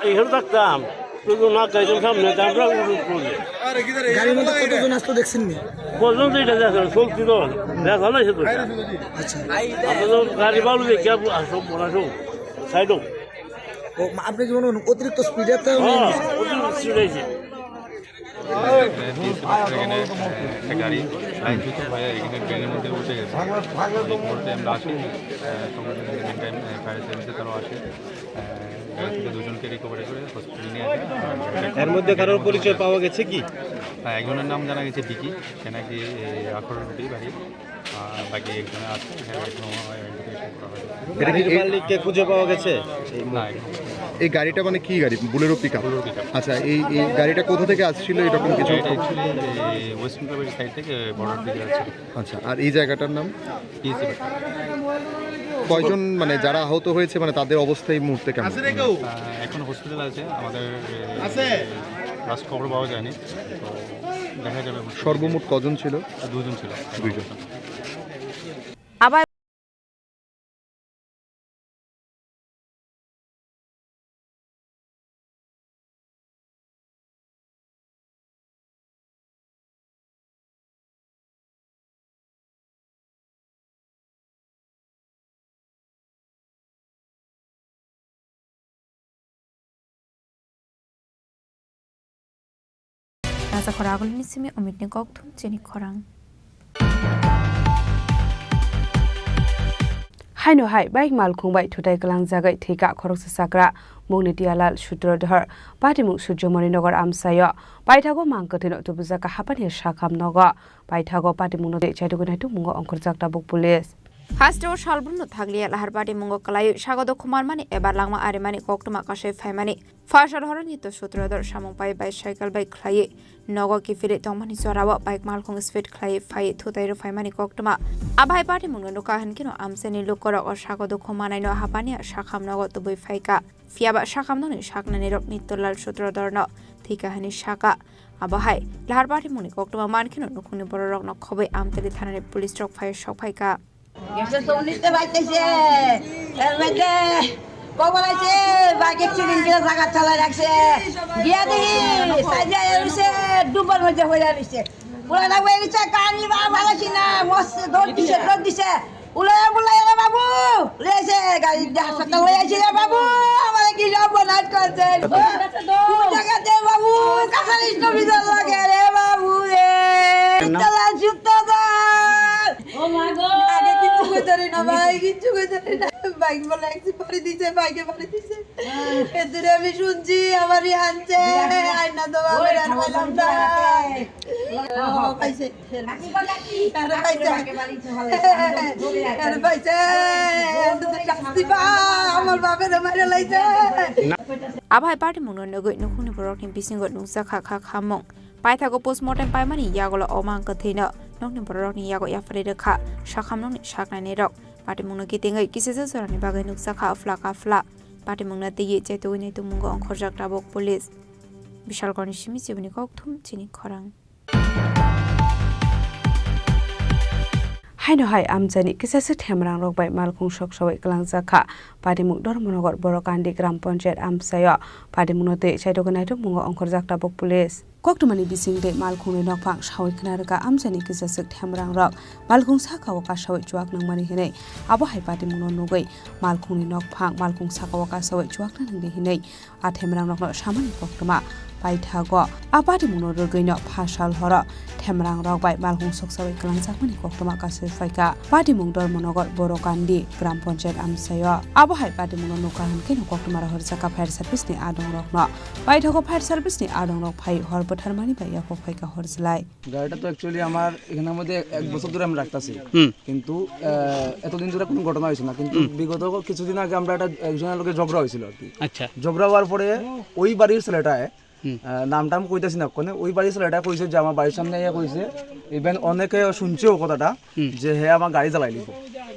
এইখানে থাকতাম। শুধু না খাইতাম সামনে, তা আমরা উঠে পড়ি। গাড়ির মধ্যে কতজন আসতো দেখছেন নি? কতজন তো এটা দেখেন, চলতি তো। দেখা নাই শুধু। আচ্ছা। আমরা তো গাড়ি বালু দেখি, আর সব বড় সব। সাইডও। ও, মা-, আপনি কি মনে করেন অতিরিক্ত স্পিডে তো হ্যাঁ, অতিরিক্ত স্পিডে আছে। বিএসএফ এখানে, আহ, একটা গাড়ি লাইনচ্যুত হয়ে এখানে ড্রেনের মধ্যে উঠে গেছে। এই মুহূর্তে আমরা আসি, আহ, সংবাদ জানাতে মেনটেন, আহ, ফায়ার সার্ভিসে তারাও আসে। আহ, গাড়ি থেকে দুজনকে রিকভারি করে হসপিটালে নিয়ে আসে। আর এর মধ্যে কারোর পরিচয় পাওয়া গেছে কি? হ্যাঁ, একজনের নাম জানা গেছে ডিকি, সে নাকি এই আখড়ার রুটি বাড়ি। আহ, বাকি একজনে আছে, এখানে এখনো আইডেন্টিফিকেশন করা হয়নি। এটা কি এই মালিককে খুঁজে পাওয়া গেছে? এই না, মুহূর্তে। এখন এই গাড়িটা মানে কি গাড়ি? Bolero pickup? Bolero pickup. আচ্ছা, এই, এই গাড়িটা কোথা থেকে আসছিল এরকম কিছু এটা খবর? অ্যাকচুয়ালি এই ওয়েস্ট বেঙ্গলের সাইড থেকে বর্ডার দিকে যাচ্ছে। আচ্ছা, আর এই জায়গাটার নাম? টিএসসি বাট্টা। কয়জন মানে যারা আহত হয়েছে, মানে তাদের অবস্থা এই মুহূর্তে কেমন? আহ, এখন হসপিটাল আছে, আমাদের, আহ, লাস্ট খবর পাওয়া যায়নি, তো দেখা যাবে হসপিটালে। সর্বমোট কজন ছিল? আহ, দুজন ছিল। দুইজন। আবার Raja khorang agulini simi Omitni kokthum chini khorang. Haino hai bike malkhung bai thutai kwlangjagwi thwikha khoroksa chakra, mungni Tialal Sutradhar, patimung Surjomoni Nagar amchaio. Paithago mang kwthwino tubujakha hapani sakham nogo. Paithago patimungno tei chaitugwi naitukmungo ongkhorjak tabuk police. Hasteo salbrumno thakliya lahar patimungo kwlaiwi sagodo khumarmani eba langma arimani koktwma kasui phaimani. Pharsar horoni to Sutradhar samung pai bicycle bai khlaiwi nogo kiphilwi tongmani jorao bike malkhung speed khlaiwi phaiwi thutai rw phaimani koktwma. Abo hai patimungno nukha hinkhe no amchaini lukorok o sagodo khumanaino hapani sakham nogo tubui phaikha. Phiyaba sakhamnokni saknanirok Nityalal Sutradharno thwikha hwnwi sakha. Abo hai lahar patimungni koktwma mankheno nukhungni bororokno khobwi Amtali thanani policerok phai sokphaikha. Gese somnite baitese, helmete, kobolaise, bike accident kire jaga chalai rakse. Giya dehi, saja eruse, dubar moje hoya rise. Pura na wei rise, kani ba bhala sina, mos dor dise, dor dise. Ulaya bulaya re babu, lese gari de hospital loi aise re babu, amare ki job banat korche. Koi jaga de babu, kasar isto bidar lage re babu re. Chala jutta dar. ও মা গো। আগে কিচ্ছু কইতারি না ভাই, কিচ্ছু কইতারি না। বাইক বলে একটু বাড়ি দিছে, বাইকে বাড়ি দিছে। এদুরে আমি শুনছি, আমারই আনছে, আয়না তো বাবার আর পাইলাম না। ও, পাইছে। আরে পাইছে। আরে পাইছে। এদুরে শাস্তি পা, আমার বাপের মারে লাইছে। Abo hai patimungno nugwi nukhungni borokni bisingo nukjakha kha khamung. Paithago postmortem paimani yagulo o mang kwthwino nokni bororokni yago yapharwi rwkha sakhamnokni saknainirok. Patimungno kitingwi kisisa jorani bagwi nukjakha aphla kaphla. Patimungno twiwi chaitugwi naitukmungo ongkhorjak tabuk police. Bishalgarhni simi chibini kokthum chini khorang. Haino hai amchaini kisaswk themrangrok bai malkhung soksawi kwlangjak kha. Patimung Dharmanagar Borokandi Gram Panchayat amchaio patimungno twi chaitokgwi naitukmungo ongkhorjak tabuk police. Koktwmani bisingtwi malkhungni nokphang sawi khna rwkha amchaini kisaswk themrangrok malkhung sakao kasawi chuak nangmani hinwi. Abo hai patimungno nugwi malkhungni nokphang malkhung sakao kasawi chuak nangdi hinwi a themrangrokno samani koktwma paithago. A patimungno rwgwino phasal horo themrangrok bai malkhung soksawi kwlangjakmani koktwma kasui phaikha. Patimung Dharmanagar Borokandi Gram Panchayat amchaio. Abo hai patimungno nukha hwnkhe no koktwma rohorjakha fire service ni adongrokno. Paithago fire service ni adongrok phai hor bwtharmani bai yaphok phaikha hor jlai. গাড়িটা তো অ্যাকচুয়ালি আমার এখানের মধ্যে এক বছর ধরে আমি রাখতেছি। হুম। কিন্তু আহ, এতদিন ধরে কোনো ঘটনা হয়েছে না, কিন্তু হুম। বিগত কিছুদিন আগে আমরা একটা একজনের লগে ঝগড়া হয়েছিল আর কি। আচ্ছা। ঝগড়া হওয়ার পরে ওই বাড়ির ছেলেটায়, হুম। আহ, নাম টাম কইতাছি না, ওখানে ওই বাড়ির ছেলেটা কইছে যে আমার বাড়ির সামনে আইয়া কইছে, ইভেন অনেকে শুনছেও কথাটা, হুম। যে হে আমার গাড়ি জ্বালাই নিব।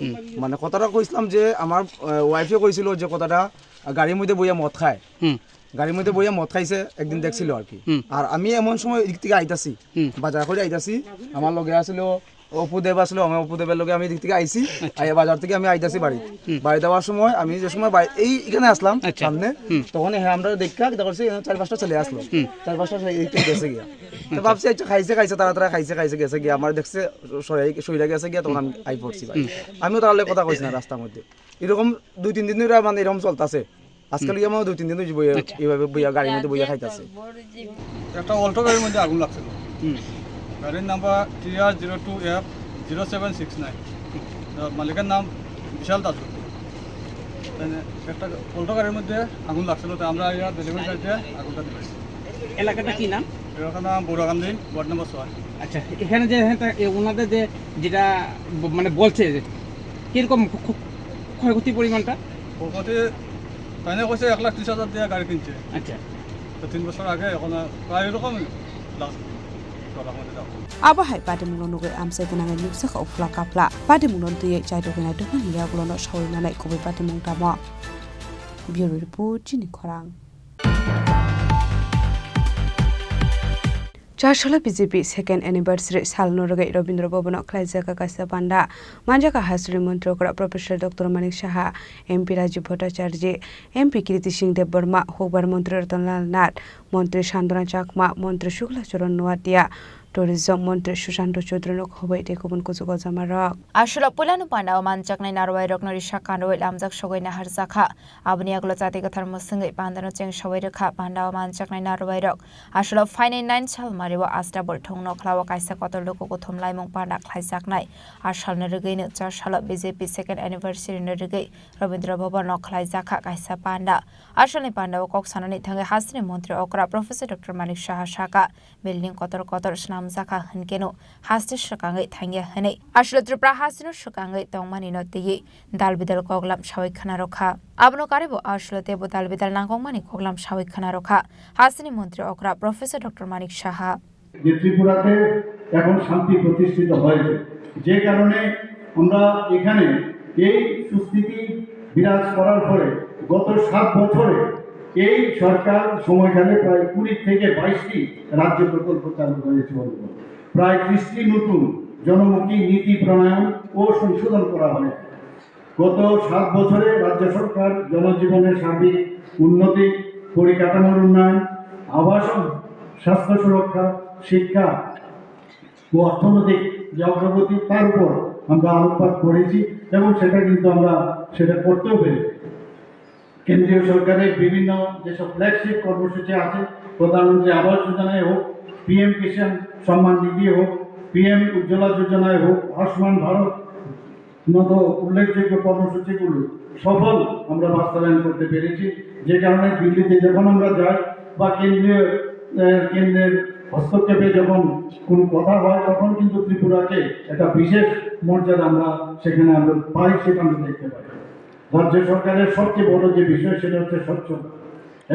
হুম। মানে কথাটা কইছিলাম যে আমার ওয়াইফে কইছিল যে কথাটা, আহ, গাড়ির মধ্যে বইয়া মদ খায়। হুম। গাড়ির মধ্যে বইয়া মদ খাইছে, একদিন দেখছিল আর কি। হুম। আর আমি এমন সময় এদিক থেকে আইতাছি, হুম। বাজার করে আইতাছি, আমার লগে আছিল অপু দেব, আসলে আমি অপু দেবের লগে আমি এদিক থেকে আইছি। আচ্ছা। আইয়া বাজার থেকে আমি আইতাছি বাড়ি। হুম। বাড়ি যাওয়ার সময় আমি যে সময় বাড়ি, এই এখানে আসলাম আচ্ছা। সামনে, হুম। তখন হ্যাঁ আমরা দেখা দেখা করছি এখানে চার পাঁচটা ছেলে আসলো। হুম। চার পাঁচটা ছেলে এই তো গেছে গিয়া। তো আচ্ছা। ভাবছি আচ্ছা খাইছে খাইছে তারা তারা খাইছে খাইছে গেছে গিয়া, আমার দেখছে সরে সইরা গেছে গিয়া, তখন আমি আই পড়ছি ভাই। হুম। আমিও তাহলে কথা কইছি না রাস্তার মধ্যে। এরকম দুই তিন দিন ধরে মানে এরকম চলতেছে। আজকাল হুম। ইয়ামাও দুই তিন দিন হইছে বইয়া, আচ্ছা। এইভাবে বইয়া, গাড়ির মধ্যে বইয়া খাইতাছে। একটা অল্টো গাড়ির মধ্যে আগুন লাগছিল। হুম। গাড়ির number T R zero two F zero seven six nine. মালিকের নাম বিশাল দাসগুপ্ত। তাই না? একটা অল্টো গাড়ির মধ্যে আগুন লাগছিল, তো আমরা ইয়া ডেলিভারি গাড়িতে আগুনটা দিয়েছি। এলাকাটা কি নাম? এলাকার নাম বৌরাকান্দি, ওয়ার্ড নম্বর ছয়। আচ্ছা, এখানে যে, হ্যাঁ, তা, এ, ওনাদের যে, যেটা ব-, মানে বলছে যে, কিরকম ক্ষ-, ক্ষ-, ক্ষয়ক্ষতির পরিমাণটা? ক্ষয়ক্ষতি তাই না কইছে এক লাখ ত্রিশ হাজার দিয়ে গাড়ি কিনছে। আচ্ছা। তো তিন বছর আগে এখন আর প্রায় এরকম লাস্ট চলা আমাদের দাম। Abo hai patimungno nugwi amchai gwnangwi nukjakha uphla kapla. Patimungno twiwi chaitokgwi naitukmani yagulono sawi manai kubui patimung tamo. Bureau Report, Chini Khorang. Chasala B J P second anniversary salno rwgwi Rabindra Bhavan-o khlaijak kaisa panda. Manjak kha hasteni montri okra Professor Doctor Manik Saha, M P Rajiv Bhattacharjee, M P Kriti Singh Debbarma, hukbar montri Ratan Lal Nath, montri Santana Chakma, montri Shukla Charan Noatia, tourism montri Sushanta Chaudhary-no khobwi tei kubun kuchugo jamarok. Aswkno puilano panda-o manjaknai narwuirokno risa kanrwi lamjak sogwi naharjakha. Aboni yagulo chati kwthar mwswngwi pandano chengsawi rwkha. Panda-o manjaknai narwuirok aswkno phainai nine sal mario Astabul thung nokhlao kaisa kotor luku kuthum laimung panda khlaijaknai. A salni rwgwino cha salo B J P second anniversary ni rwgwi Rabindra Bhavan-o khlaijakha kaisa panda. A salni panda-o kok sanani thangwi hasteni montri okra Professor Doctor Manik Saha sakha, building kotor kotor swnamjakha hwnkeno haste swkangwi thangya hwnwi. Aswkno Tripura hasteno swkangwi tongmanino twiwi dal bidal koklam sawi khwnarokha. Abono karwibo aswkno teibo dal bidal nangkukmani koklam sawi khwnarokha hasteni montri okra Professor Doctor Manik Saha. যে ত্রিপুরাতে এখন শান্তি প্রতিষ্ঠিত হয়েছে, যে কারণে আমরা এখানে এই সুস্থিতি বিরাজ করার পরে গত সাত বছরে এই সরকার সময়কালে প্রায় কুড়ি থেকে বাইশটি রাজ্য প্রকল্প চালু হয়েছে। প্রায় ত্রিশটি নতুন জনমুখী নীতি প্রণয়ন ও সংশোধন করা হয়েছে। গত সাত বছরে রাজ্য সরকার জনজীবনের সার্বিক উন্নতি, পরিকাঠামোর উন্নয়ন, আবাসন, স্বাস্থ্য সুরক্ষা, শিক্ষা ও অর্থনৈতিক যে অগ্রগতি, তার উপর আমরা আলোকপাত করেছি এবং সেটা কিন্তু আমরা সেটা করতেও পেরেছি। কেন্দ্রীয় সরকারের বিভিন্ন যেসব ফ্ল্যাগশিপ কর্মসূচি আছে, প্রধানমন্ত্রী আবাস যোজনায় হোক, পি এম কিষাণ সম্মান নিধি হোক, পি এম উজ্জ্বলা যোজনায় হোক, আয়ুষ্মান ভারত মতো উল্লেখযোগ্য কর্মসূচিগুলো সফল আমরা বাস্তবায়ন করতে পেরেছি, যে কারণে দিল্লিতে যখন আমরা যাই বা কেন্দ্রীয়, আহ, কেন্দ্রের হস্তক্ষেপে যখন কোনো কথা হয়, তখন কিন্তু ত্রিপুরাকে একটা বিশেষ মর্যাদা আমরা সেখানে আমরা পাই, সেটা আমরা দেখতে পাই। রাজ্য সরকারের সবচেয়ে বড় যে বিষয়, সেটা হচ্ছে স্বচ্ছতা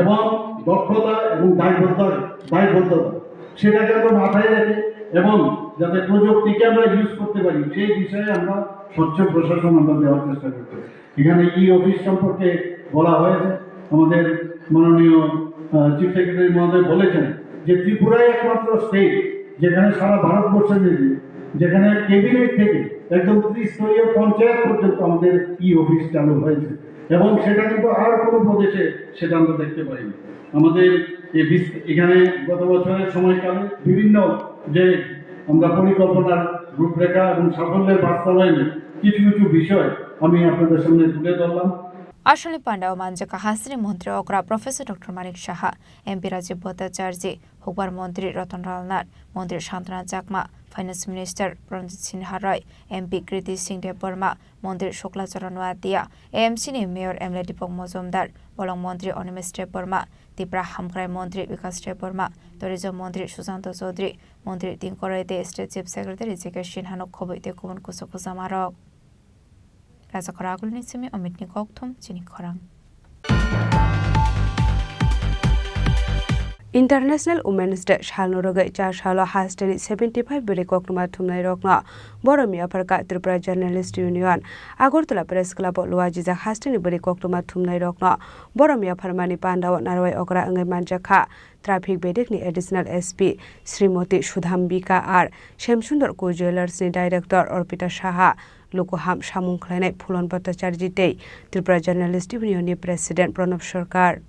এবং দক্ষতা এবং দায়বদ্ধ, দায়বদ্ধতা, সেটাকে আমরা মাথায় রেখে এবং যাতে প্রযুক্তিকে আমরা ইউজ করতে পারি, সেই বিষয়ে আমরা স্বচ্ছ প্রশাসন আমরা দেওয়ার চেষ্টা করতে পারি। এখানে ই অফিস সম্পর্কে বলা হয়েছে, আমাদের মাননীয়, আহ, চিফ সেক্রেটারি মহোদয় বলেছেন যে ত্রিপুরাই একমাত্র স্টেট যেখানে সারা ভারতবর্ষে মিলিয়ে যেখানে ক্যাবিনেট থেকে একদম ত্রিস্তরীয় পঞ্চায়েত পর্যন্ত আমাদের ই অফিস চালু হয়েছে, এবং সেটা কিন্তু আর কোনো প্রদেশে সেটা আমরা দেখতে পাইনি। আমাদের এই বিস-, এখানে গত বছরের সময়কালে বিভিন্ন যে আমরা পরিকল্পনার রূপরেখা এবং সাফল্যের বাস্তবায়নে কিছু কিছু বিষয় আমি আপনাদের সামনে তুলে ধরলাম। Aswkni pandao manjakha hasteni montri okra Professor Doctor Manik Saha, M P Rajiv Bhattacharjee, Hukbar montri Ratan Lal Nath, montri Santana Chakma, Finance Minister Pranjit Sinha Roy, M P Kriti Singh Debbarma, montri Shukla Charan Noatia, A M C ni Mayor M L A Deepak Mojumdar, bolong montri Animesh Debbarma, Tipra hamkrai montri Bikash Debbarma, Tourism montri Sushanta Chaudhary, montri Dinko Roy tei State Chief Secretary J K Sinha no khobwi tei kubun kuchuk kuchamarok. Rajakhor Agulni simi Omitni kokthum chini khorang. International Women's Day salno rwgwi char salo hasteni seventy five bwrwi koktwma thumnairokno borom yapharkha Tripura Journalist Union. Agartala Press Club o luajijak hasteni bwrwi koktwma thumnairokno borom yapharmani pandao narwai okra wngwi manjakha. Traffic bedekni Additional S P Srimoti Sudhambika R, Shyam Sundar Co Jewellers ni Director Orpita Saha, lukuham samung khlainai Phulan Bhattacharjee tei Tripura Journalist Union ni President Pranab Sarkar.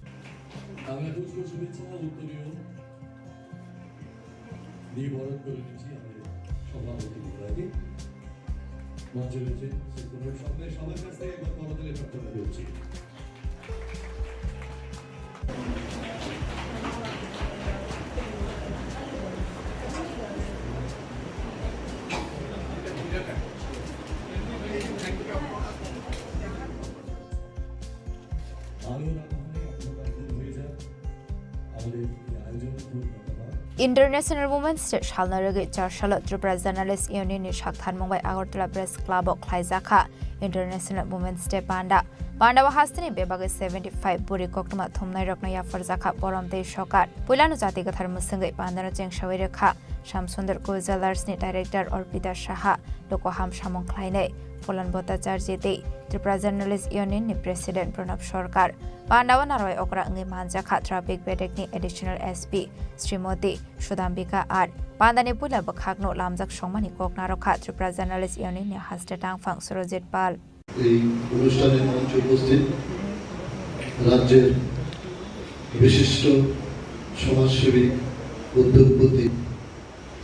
International Women's Day salna rwgwi char salo Tripura Journalist Union ni saktharmung bai Agartala Press Club o khlaijakha International Women's Day panda. Panda o hasteni bebagwi seventy five buri koktwma thumnairokno yapharjakha borom tei sokar. Puilano jati kwthar mwswngwi pandano chengsawi rwkha Shyam Sundar Co Jewellers ni Director Orpita Saha, lukuham samung khlainai Phulan Bhattacharjee tei Tripura Journalist Union ni President Pranab Sarkar. Panda o narwai okra wngwi manjakha traffic bedekni Additional S P Srimoti Sudhambika R. Pandani puila bwkhakno lamjak songmani kok narwkha Tripura Journalist Union ni haste tangphang Surojit Pal. এই অনুষ্ঠানে মঞ্চে উপস্থিত রাজ্যের বিশিষ্ট সমাজসেবী, উদ্যোগপতি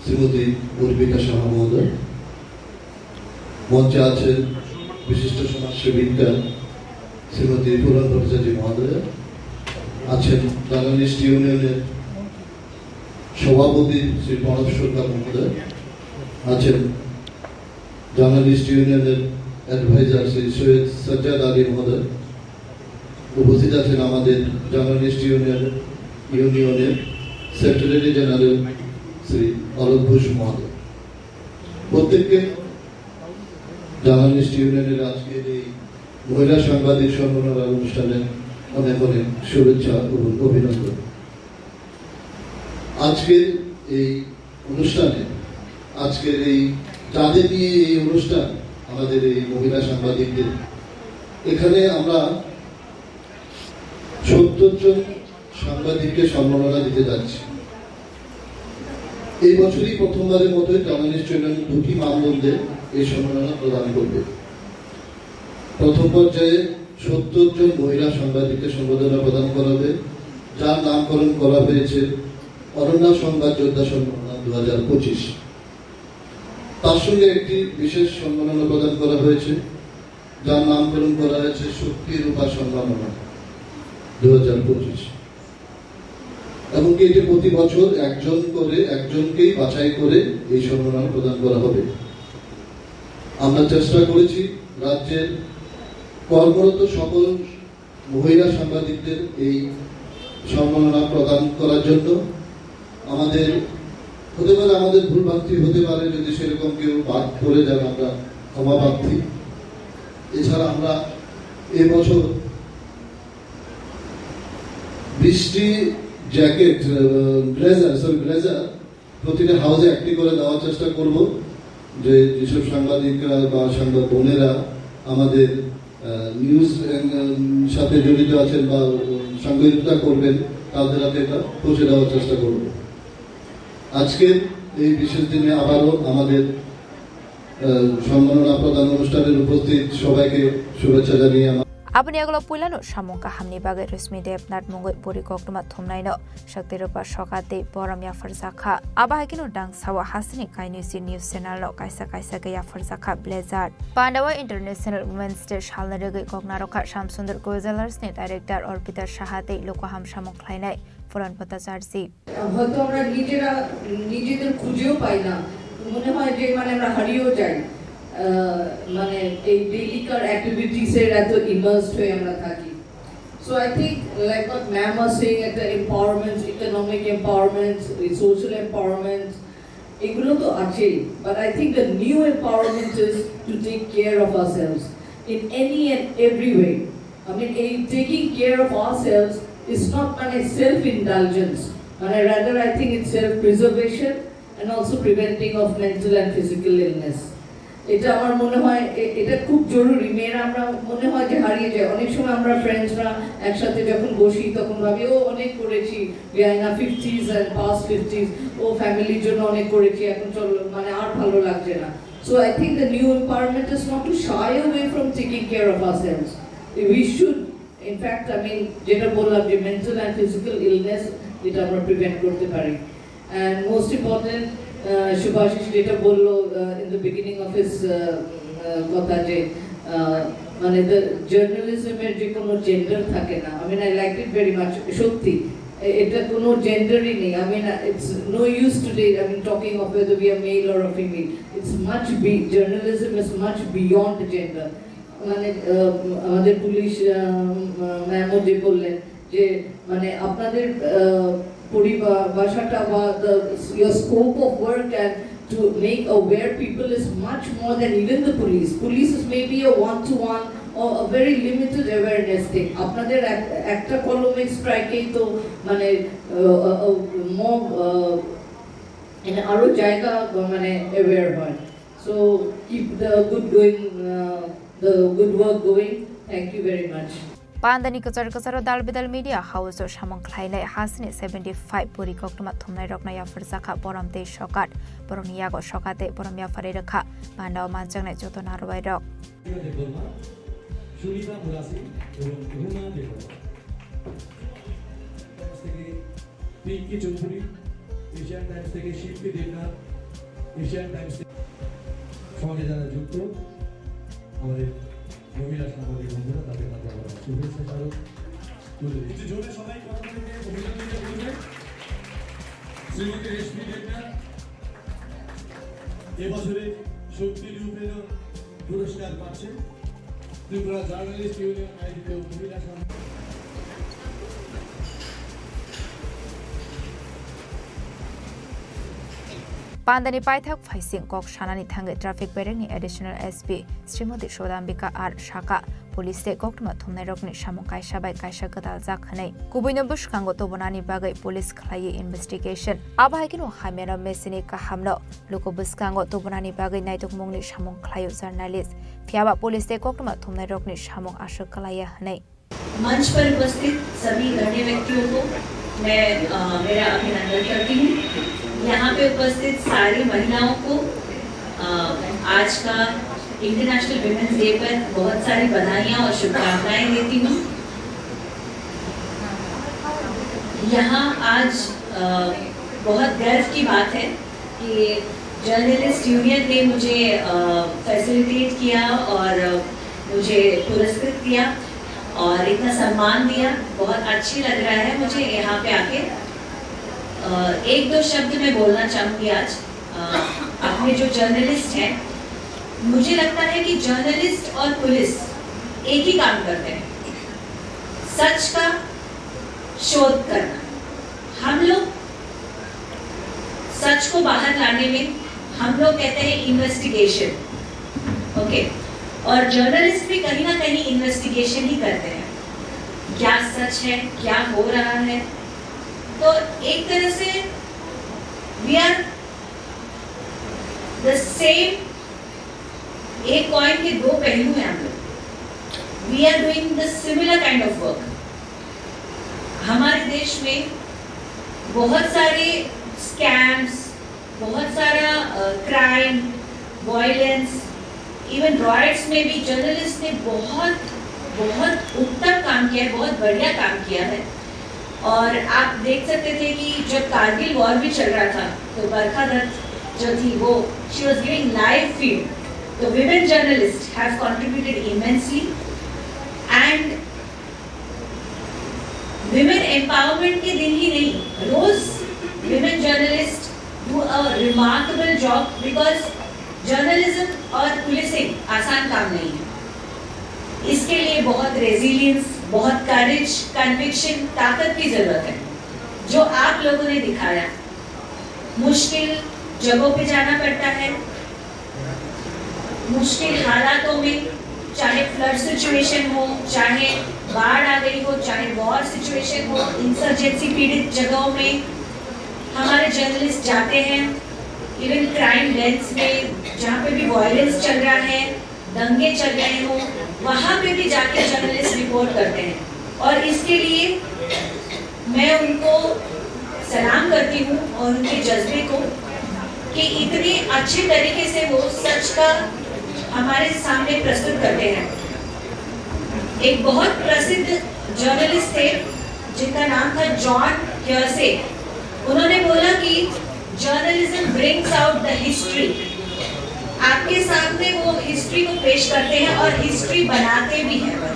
শ্রীমতী অর্পিতা সাহা মহোদয়, মঞ্চে আছেন বিশিষ্ট সমাজসেবিকা শ্রীমতী ফুলন ভট্টাচার্য মহোদয়, আছেন জার্নালিস্ট ইউনিয়নের সভাপতি শ্রী প্রণব সরকার মহোদয়, আছেন জার্নালিস্ট ইউনিয়নের অ্যাডভাইজার শ্রী সৈয়দ সাজ্জাদ আলী মহোদয়, উপস্থিত আছেন আমাদের জার্নালিস্ট ইউনিয়ন, ইউনিয়নের সেক্রেটারি জেনারেল শ্রী অলোক ঘোষ মহোদয়। প্রত্যেককে জার্নালিস্ট ইউনিয়নের আজকের এই মহিলা সাংবাদিক সম্মাননা অনুষ্ঠানে অনেক অনেক শুভেচ্ছা এবং অভিনন্দন। আজকের এই অনুষ্ঠানে, আজকের এই চাঁদে নিয়ে এই অনুষ্ঠান, আমাদের এই মহিলা সাংবাদিকদের, এখানে আমরা সত্তর জন সাংবাদিককে সম্মাননা দিতে যাচ্ছি। এই বছরই প্রথমবারের মতো জার্নালিস্ট ইউনিয়ন দুটি মানদণ্ডে এই সম্মাননা প্রদান করবে। প্রথম পর্যায়ে সত্তর জন মহিলা সাংবাদিককে সম্বর্ধনা প্রদান করা হবে, যার নামকরণ করা হয়েছে অনন্যা সংবাদ যোদ্ধা সম্মাননা দু হাজার পঁচিশ। তার সঙ্গে একটি বিশেষ সম্মাননা প্রদান করা হয়েছে, যার নামকরণ করা হয়েছে শক্তি রূপা সম্মাননা দু হাজার পঁচিশ। এমনকি এটি প্রতি বছর একজন করে, একজনকেই বাছাই করে এই সম্মাননা প্রদান করা হবে। আমরা চেষ্টা করেছি রাজ্যের কর্মরত সকল মহিলা সাংবাদিকদের এই সম্মাননা প্রদান করার জন্য। আমাদের হতে পারে, আমাদের ভুল ভ্রান্তি হতে পারে, যদি সেরকম কেউ বাদ পড়ে যান, আমরা ক্ষমা প্রার্থী। এছাড়া আমরা এবছর বিশটি জ্যাকেট, আহ, ব্লেজার, সরি, ব্লেজার প্রতিটা হাউসে একটি করে দেওয়ার চেষ্টা করব, যে যেসব সাংবাদিকরা বা সাংবাদিক বোনেরা আমাদের, আহ, নিউজ, আহ, সাথে জড়িত আছেন বা, উম, সাংবাদিকতা করবেন, তাদের হাতে এটা পৌঁছে দেওয়ার চেষ্টা করব। আজকের এই বিশেষ দিনে আবারও আমাদের আহ, সম্মাননা প্রদান অনুষ্ঠানের উপস্থিত সবাইকে শুভেচ্ছা জানিয়ে আমার Aboni yagulo puilano samung kahamni bagwi Rosmi Debnath mungwi buri koktwma thumnaino Shakti Rupa Soka tei borom yapharjakha. Abo hai kheno dangsao hasini kainwi si news channel no kaisa kaisa khe yapharjakha Blizzard. Pandao International Women's Day salni rwgwi koknarokha Shamsundur Jewellers ni director Orpita Saha tei lukuham samung khlainai Puran Bhattacharjee. হয়তো আমরা নিজেরা নিজেদের খুঁজেও পাই না, মনে হয় যে মানে আমরা হারিয়েও যাই। আহ, মানে এই ডেইলিকার অ্যাক্টিভিটিসের এত ইমার্সড হয়ে আমরা থাকি। So I think like what ma'am was saying, একটা empowerment, economic empowerment, social empowerment, এগুলো তো আছেই, but I think the new empowerment is to take care of ourselves in any and every way. I mean, এই taking care of ourselves is not মানে self indulgence, মানে rather I think it's self preservation and also preventing of mental and physical illness. এটা আমার মনে হয় এ-, এটা খুব জরুরি। মেয়েরা আমরা মনে হয় যে হারিয়ে যায়। অনেক সময় আমরা ফ্রেন্ডসরা একসাথে যখন বসি তখন ভাবি, "ও অনেক করেছি, we are in our fifties and past fifties, ও ফ্যামিলির জন্য অনেক করেছি, এখন চলো, মানে আর ভালো লাগছে না।" So I think the new empowerment is not to shy away from taking care of ourselves. We should, in fact, I mean, যেটা বললাম যে মেন্টাল অ্যান্ড ফিজিক্যাল ইলনেস, এটা আমরা প্রিভেন্ট করতে পারি। অ্যান্ড মোস্ট ইম্পর্টেন্ট, শুভাশিস যেটা বললো in the beginning of his কথা, যে আহ, মানে দ্য জার্নালিজমের যে কোনো জেন্ডার থাকে না। I mean, I liked it very much. সত্যি, এ-, এটা কোনো জেন্ডারই নেই। I mean, it's no use today, I mean, talking of whether we are male or a female. It's much be-, journalism is much beyond gender. মানে আহ, আমাদের পুলিশ ম্যামও যে বললেন যে মানে আপনাদের আহ, পরিভাষাটা বা the your scope of work and to make aware people is much more than even the police. Police is maybe a one to one or a very limited awareness thing. আপনাদের এক- একটা কলমের স্ট্রাইকেই তো মানে আহ, আহ, আহ, ম- আহ, মানে আরো জায়গা মানে অ্যাওয়ার হয়। So keep the good going, uh, the good work going. Thank you very much. Pandani kwchar kwcharo dal bidal media house o samung khlainai hasini seventy five buri koktwma thumnai rokno yapharjakha borom tei sokat. Borokni yago sokat tei borom yapharwi rwkha. Pandao manjaknai joto narwai rok. Debbarma, Sunita Murasi এবং রুনা দেববর্মা। পিঙ্কি Chowdhury, Asian Times থেকে শিল্পী Debnath, Asian Times থেকে সঙ্গে যারা যুক্ত আমাদের মহিলা সাংবাদিক বন্ধুরা, তাদের মাঝে আমরা শুভেচ্ছা স্মারক তুলে দিই। একটু জোরে সবাই কথা বলে দিয়ে অভিনন্দন জানাবেন। শ্রীমতী রেশমি দেবনাথ এবছরের শক্তি নিউপেনর পুরস্কার পাচ্ছেন ত্রিপুরা জার্নালিস্ট ইউনিয়ন আয়োজিত মহিলা সম- Pandani paithak phaising kok sanani thangwi traffic berengni additional S P Srimati Sodambika R sakha, police tei koktwma thumnairokni samung kaisa bai kaisa gwdaljak hwnwi. Kubuino bwskango tubunani bagwi police khlaiwi investigation. Abo hai kheno hamyano mechini kahamno luku bwskango tubunani bagwi naitokmungni samung khlaio journalist. Phiyaba police tei koktwma thumnairokni samung aswk kwlaiya hwnwi. मंच पर उपस्थित सभी गण्य व्यक्तियों को मैं, अ, मेरा अभिनंदन करती हूँ। यहाँ पे उपस्थित सारी महिलाओं को, अ, आज का इंटरनेशनल विमेंस डे पर बहुत सारी बधाइयाँ और शुभकामनाएं देती हूँ। यहाँ आज, अ, बहुत गर्व की बात है कि जर्नलिस्ट यूनियन ने मुझे, अ, फैसिलिटेट किया और मुझे पुरस्कृत किया और इतना सम्मान दिया। बहुत अच्छी लग रहा है मुझे यहाँ पे आके। अ, एक दो शब्द मैं बोलना चाहूँगी आज। अ, अपने जो जर्नलिस्ट हैं, मुझे लगता है कि जर्नलिस्ट और पुलिस एक ही काम करते हैं, सच का शोध करना। हम लोग सच को बाहर लाने में हम लोग कहते हैं इन्वेस्टिगेशन, ओके? और जर्नलिस्ट भी कहीं ना कहीं इन्वेस्टिगेशन ही करते हैं, क्या सच है, क्या हो रहा है। तो एक तरह से we are the same, एक कॉइन के दो पहलू हैं हम लोग। We are doing the similar kind of work। हमारे देश में बहुत सारे स्कैम्स, बहुत सारा, अ, क्राइम, वायलेंस, इवन रॉयट्स में भी जर्नलिस्ट ने बहुत, बहुत उत्तम काम किया है, बहुत बढ़िया काम किया है। और आप देख सकते थे कि जब कारगिल वॉर भी चल रहा था, तो बरखा दत्त जो थी, वो, she was giving live feed. The women journalists have contributed immensely, and women empowerment के दिन ही नहीं, रोज women journalist do a remarkable job, because journalism और पुलिसिंग आसान काम नहीं है। इसके लिए बहुत रेजिलियंस, बहुत करेज, कन्विक्शन, ताकत की जरूरत है, जो आप लोगों ने दिखाया। मुश्किल जगहों पे जाना पड़ता है, मुश्किल हालातों में, चाहे फ्लड सिचुएशन हो, चाहे बाढ़ आ गई हो, चाहे वॉर सिचुएशन हो, इंसर्जेंसी पीड़ित जगहों में हमारे जर्नलिस्ट जाते हैं। इवन क्राइम डेन्स में, जहाँ पे भी वायलेंस चल रहा है, दंगे चल रहे हो, वहाँ पे भी जाके जर्नलिस्ट रिपोर्ट करते हैं। और इसके लिए मैं उनको सलाम करती हूँ और उनके जज्बे को, कि इतने अच्छे तरीके से वो सच का हमारे सामने प्रस्तुत करते हैं। एक बहुत प्रसिद्ध जर्नलिस्ट थे, जिनका नाम था जॉन ह्योसे। उन्होंने बोला कि journalism brings out the history. आपके सामने वो हिस्ट्री को पेश करते हैं और हिस्ट्री बनाते भी हैं।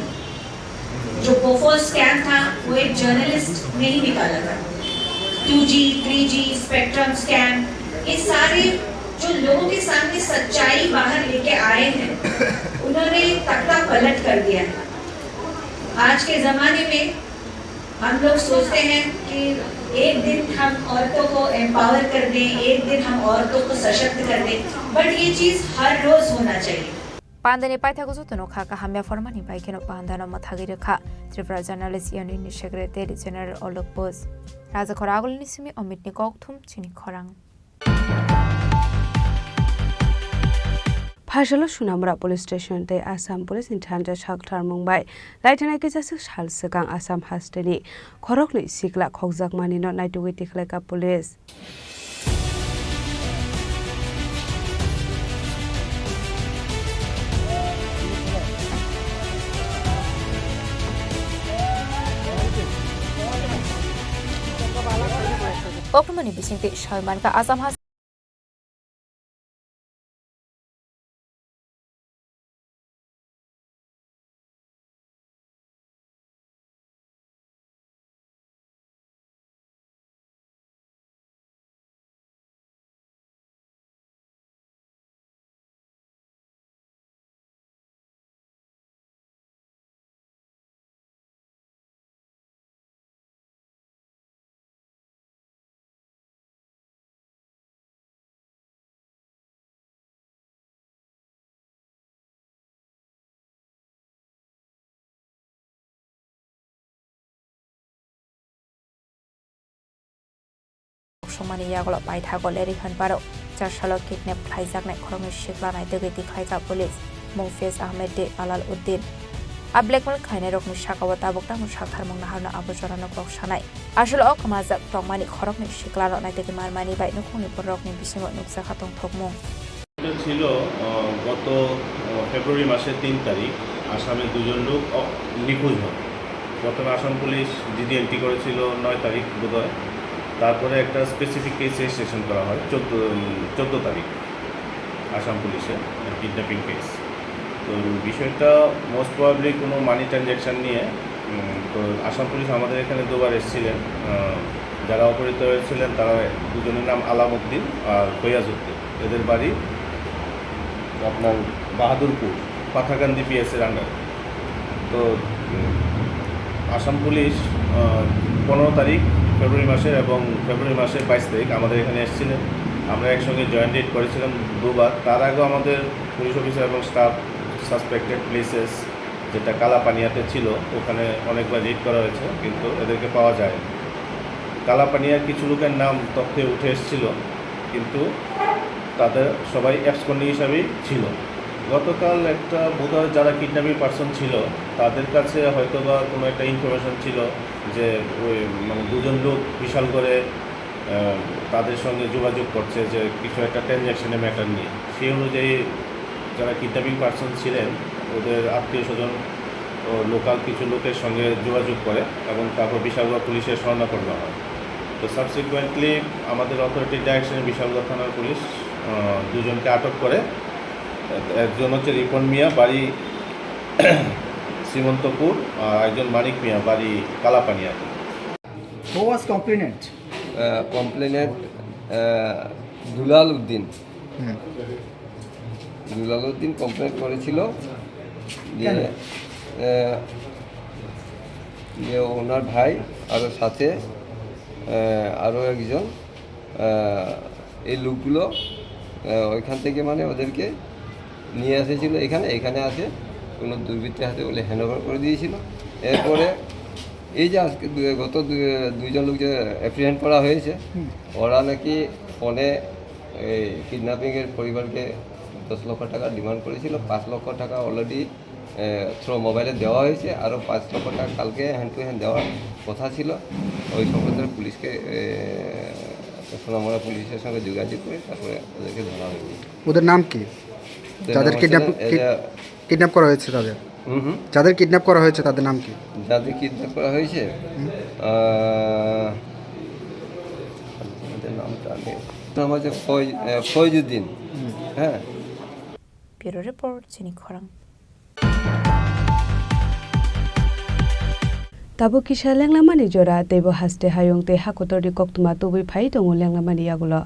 जो बोफोर्स स्कैम था, वो एक जर्नलिस्ट ने ही निकाला था। टू जी, थ्री जी, स्पेक्ट्रम स्कैम, ये सारे जो लोगों के सामने सच्चाई बाहर लेके आए हैं, उन्होंने तख्ता पलट कर दिया है। आज के ज़माने में हम लोग सोचते हैं कि एक दिन हम औरतों को एम्पावर कर दें, एक दिन हम औरतों को सशक्त कर दें, बट ये चीज़ हर रोज़ होना चाहिए। Pandani paithago jotono kha kaham ya phormani bai kheno pandano mwthagwi rwkha Tripura Journalist Union ni Secretary General Alok Bose. Raja khorang agulini simi Amit ni kokthum chini khorang. Phasalo Sunamura Police Station tei Assam Police ni thansa saktharmung bai laithanai kisa swk sal swkang Assam hasteni khoroknwi sikla khokjakmani no naitugwi tikhlaikha police. Koktwmani bisingtwi soi mankha Assam has- Songmani yagulo paithago Lerihon Baro charsalo kidnap khlaijaknai khoroknwi sikla naitugwi tikhlaikha police, mung Fez Ahmed de Alal Uddin. A blackmail khlainairokni sakao tabuk tamo saktharmung naharno abo jorano kok sanai. Aswk o kwmajak tongmani khoroknwi siklano naitugwi marmani bai nukhungni bororokni bisingo nukjakha tongthokmung. এটা ছিল, আহ, গত, আহ, ফেব্রুয়ারি মাসের তিন তারিখ আসামে দুজন লোক অ-, নিখোঁজ হয়। প্রথমে আসাম পুলিশ জিডি এন্ট্রি করেছিল নয় তারিখ বোধহয়, তারপরে একটা স্পেসিফিক কেস রেজিস্ট্রেশন করা হয় চোদ্দ, উম, চোদ্দ তারিখ আসাম পুলিশে, কিডন্যাপিং কেস। তো বিষয়টা মোস্ট প্রবাবলি কোনো মানি ট্রানজ্যাকশন নিয়ে। উম, তো আসাম পুলিশ আমাদের এখানে দুবার এসেছিলেন। আহ, যারা অপহৃত হয়েছিলেন তারা দুজনের নাম আলামউদ্দিন আর ফৈয়াজউদ্দিন। এদের বাড়ি আপনার বাহাদুরপুর, পাথাকান্দি পিএস এর আন্ডার। তো, উম, আসাম পুলিশ, আহ, পনেরো তারিখ ফেব্রুয়ারি মাসের এবং ফেব্রুয়ারি মাসের বাইশ তারিখ আমাদের এখানে এসেছিলেন। আমরা একসঙ্গে জয়েন্ট রেড করেছিলাম দুবার। তার আগেও আমাদের পুলিশ অফিসার এবং স্টাফ সাসপেক্টেড প্লেসেস, যেটা কালাপানিয়াতে ছিল, ওখানে অনেকবার রেড করা হয়েছে, কিন্তু এদেরকে পাওয়া যায়নি। কালাপানিয়ার কিছু লোকের নাম তথ্যে উঠে এসেছিল, কিন্তু তাদের সবাই অ্যাবসকন্ডিং হিসাবেই ছিল। গতকাল একটা বোধহয় যারা কিডন্যাপিং পারসন ছিল, তাদের কাছে হয়তো বা কোনো একটা ইনফরমেশন ছিল যে ওই, মানে, দুজন লোক বিশালগড়ে আহ, তাদের সঙ্গে যোগাযোগ করছে যে কিছু একটা ট্রানজ্যাকশনের ম্যাটার নিয়ে। সেই অনুযায়ী যারা কিডন্যাপিং পারসন ছিলেন, ওদের আত্মীয় স্বজন ও লোকাল কিছু লোকের সঙ্গে যোগাযোগ করে এবং তারপর বিশালগড় পুলিশে স্বর্ণাপন্ন হয়। তো সাবসিকুয়েন্টলি আমাদের অথরিটির ডাইরেকশনে বিশালগড় থানার পুলিশ, আহ, দুজনকে আটক করে। একজন হচ্ছে রিপন মিয়া, বাড়ি শ্রীমন্তপুর, আর একজন মানিক মিয়া, বাড়ি কালাপানিয়া। Who was complainant? আহ, কমপ্লেনেন্ট, আহ, দুলাল উদ্দিন। হুম। দুলাল উদ্দিন কমপ্লেন করেছিল যে, কেন? আহ, যে ওনার ভাই আরও সাথে, আহ, আরও একজন, আহ, এই লোকগুলো, আহ, ওইখান থেকে মানে ওদেরকে নিয়ে এসেছিল এখানে, এখানে আছে কোনো দুর্বৃত্তের হাতে বলে হ্যান্ড ওভার করে দিয়েছিল। এরপরে এই যে আজকে দু-, গত দু-, দুইজন লোক যে অ্যাপ্রিহেন্ড করা হয়েছে, হুম। ওরা নাকি ফোনে এই কিডন্যাপিংয়ের পরিবারকে দশ লক্ষ টাকা ডিমান্ড করেছিল, পাঁচ লক্ষ টাকা অলরেডি, এ, থ্রু মোবাইলে দেওয়া হয়েছে, আরও পাঁচ লক্ষ টাকা কালকে হ্যান্ড টু হ্যান্ড দেওয়ার কথা ছিল। ওই সংক্রান্ত পুলিশকে, এ, সোনামুড়া পুলিশের সঙ্গে যোগাযোগ করে তারপরে ওদেরকে ধরা হয়েছে। ওদের নাম কি? ওদের নাম যাদের হচ্ছে কিডন্যাপ, যে, এ, কিড-, যে, কিডন্যাপ করা হয়েছে তাদের? হুম হুম। যাদের কিডন্যাপ করা হয়েছে তাদের নাম কি? যাদের কিডন্যাপ করা হয়েছে? হুম। আহ, ওদের নাম তো আমি, নাম হচ্ছে ফয়েজ-, আহ, ফয়েজুদ্দিন। হুম। হ্যাঁ। Bureau Report, Chini Khorang. Tabuk kisa lenglamani jora, teibo haste hayung tei hakotorni koktwma tubui phai tongo lenglamani yagulo.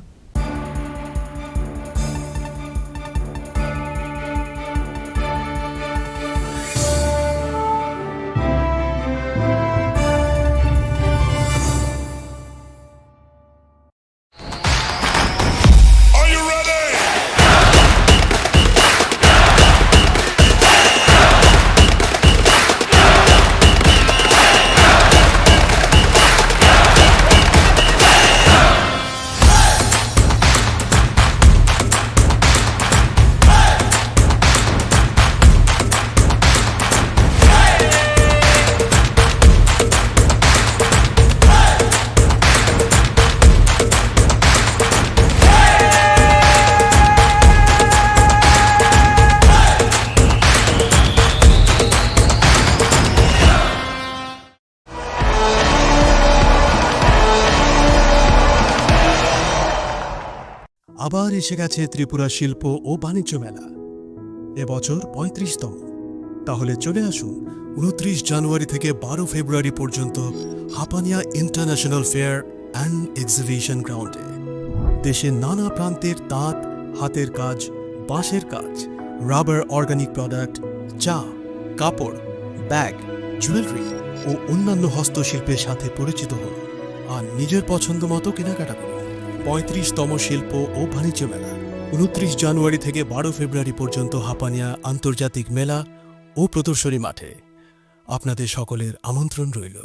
আবার এসে গেছে ত্রিপুরা শিল্প ও বাণিজ্য মেলা, এবছর পঁয়ত্রিশতম। তাহলে চলে আসুন ঊনত্রিশ জানুয়ারি থেকে বারো ফেব্রুয়ারি পর্যন্ত Hapania international fair and exhibition গ্রাউন্ডে। দেশের নানা প্রান্তের তাঁত, হাতের কাজ, বাঁশের কাজ, রাবার অর্গানিক প্রোডাক্ট, চা, কাপড়, ব্যাগ, জুয়েলারি ও অন্যান্য হস্তশিল্পের সাথে পরিচিত হন আর নিজের পছন্দ মতো কেনাকাটা করুন। পঁয়ত্রিশতম শিল্প ও বাণিজ্য মেলা, ঊনত্রিশ জানুয়ারি থেকে বারো ফেব্রুয়ারি পর্যন্ত হাপানিয়া আন্তর্জাতিক মেলা ও প্রদর্শনী মাঠে। আপনাদের সকলের আমন্ত্রণ রইল।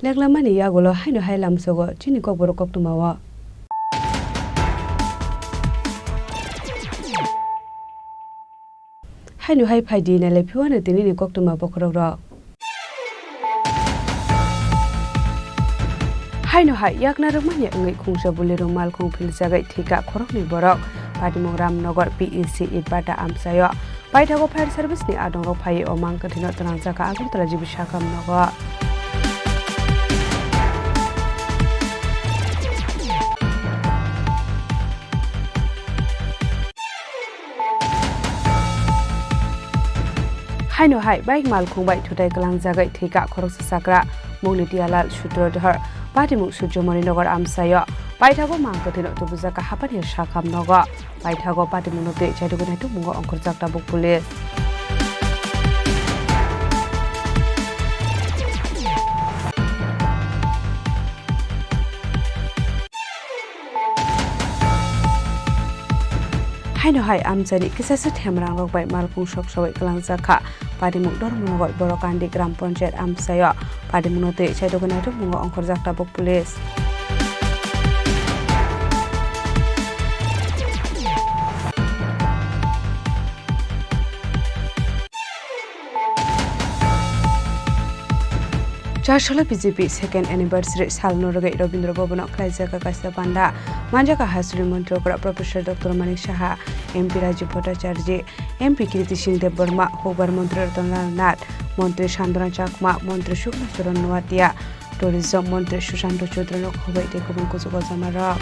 Lenglamani yagulo haino hai lamsogo chini kokborok koktwmao. Haino hai phaidi nailai phiwano tinini koktwma bokhorok rok. Haino hai yakna rwmani wngwi khungsa bulirok malkhung philjagwi thwikha khoroknwi borok. Patimung Ramnagar P E C Itbata amchaio. Paithago fire service ni adongrok phaiwi o mang kwthwino twnangjakha Agartala G B Sakham nogo. Haino hai bike malkhung bai thutai kwlangjagwi thwikha khoroksa chakra, mungni Tialal Sutradhar, patimung Surjomoni Nagar amchaio. Paithago mang kwthwino tubujakha Hapani Sakham nogo. Paithago patimungno tei chaitugwi naitukmungo ongkhorjak tabuk police. Haino hai amchaini kisasa themrangrok bai malkhung sok sawai kwlangjak kha. Patimung Dharmanagar Borokandi Gram Panchayat amchaio patimungno twi chaitokgwi naitokmungo ongkhorjak tabuk police. Charsalo B J P second anniversary salno rwgwi Rabindra Bhavan-o khlaijak kaisa panda. Manjak kha hasteni montri okra Professor Doctor Manik Saha, M P Rajiv Bhattacharjee, M P Kirti Singh Debbarma, hukbar montri Ratan Lal Nath, montri Santana Chakma, montri Sukla Charan Noatia, tourism montri Sushanta Choudrano khoboi tei kubun kuchugo jamarok.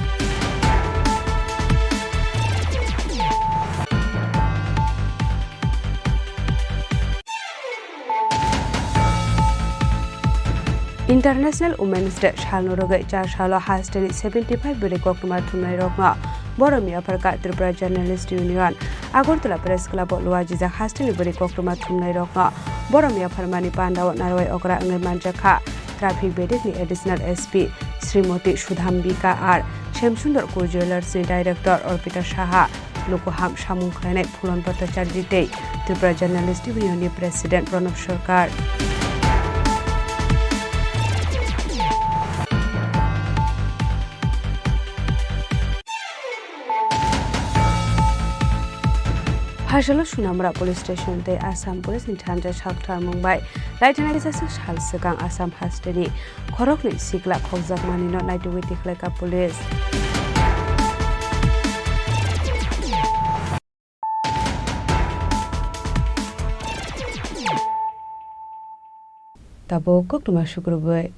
International Women's Day salno rwgwi Charsalo hasteni seventy five bwrwi koktwma thumnairokno borom yapharkha Tripura Journalist Union. Agartala Press Club-o luajijak hasteni bwrwi koktwma thumnairokno borom yapharmani pandao narwai okra wngwi manjakha Traffic bedekni Additional S P Srimoti Sudhambika R Shyamsundar Co Jewellers-ni Director Arpita Saha. Lukuham samung khlainai Phulon Bhattacharjee tei Tripura Journalist Union ni President Pranab Sarkar. Phasalo Sunamura Police Station tei Assam Police ni thansa sakthar mung bai laithana kisa sal swkang Assam hasteni khoroknwi sikla khokjakmanino naitugwi tikhlaikha police. Tabuk koktwma sukrubwi.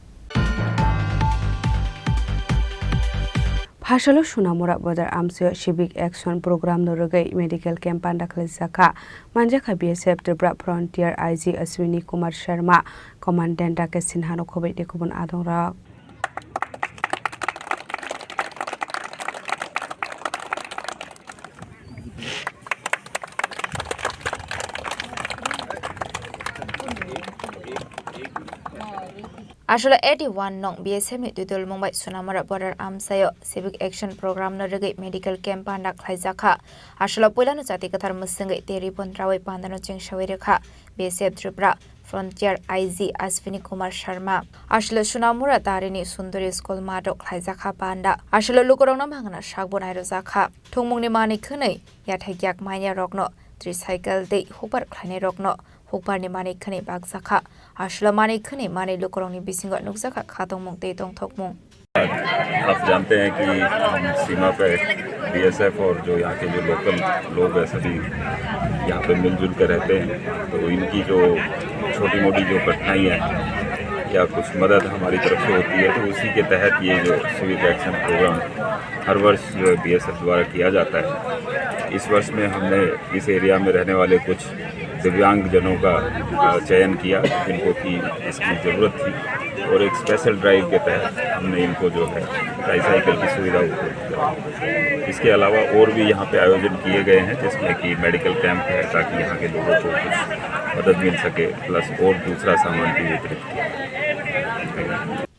Phasalo Sunamura Bazar amchaio Civic Action Program no rwgwi medical camp panda khlaijak kha. Manjakha B S F Tripura Frontier I G Ashwini Kumar Sharma, Commandant Rakesh Sinha no khoboi tei kubun adongrok. Aswla eighty one nong B S F ni twidulmung bai Sunamura border amchaio Civic Action Program no rwgwi medical camp panda khlaijakha. Aswla puilano chati kwthar mwswngwi tei ribbon rawi pandano chengsawi rwkha B S F Tripura Frontier I G Ashwini Kumar Sharma. Aswla Sunamura tarini Sundari School mato khlaijakha panda. Aswla lukurokno mangna sakbo nairojakha. Thwngmungni manwi khwnwi yathai yak manya rokno tricycle tei hukbar khlainai rokno hukbarni manwi khwnwi bakjakha. Aswla manwi khwnwi manwi lukurokni bisingo nukjakha khatungmung tei tongthokmung. आप जानते हैं कि हम सीमा पे बीएसएफ और जो यहाँ के जो लोकल लोग हैं, सभी यहाँ पे मिलजुल कर रहते हैं, तो इनकी जो छोटी मोटी जो कठिनाइयाँ हैं या कुछ मदद हमारी तरफ से होती है, तो उसी के तहत ये जो सिविक एक्शन प्रोग्राम हर वर्ष जो है बीएसएफ द्वारा किया जाता है। इस वर्ष में हमने इस एरिया में रहने वाले कुछ दिव्यांग जनों का, अ, चयन किया, जिनको की इसकी ज़रूरत थी, और एक स्पेशल ड्राइव के तहत हमने इनको जो है ट्राईसाइकिल की सुविधा उपलब्ध कराई। इसके अलावा और भी यहाँ पे आयोजन किए गए हैं, जिसमें कि मेडिकल कैंप है, ताकि यहाँ के लोगों को कुछ मदद मिल सके, प्लस और दूसरा सामान भी वितरित किया।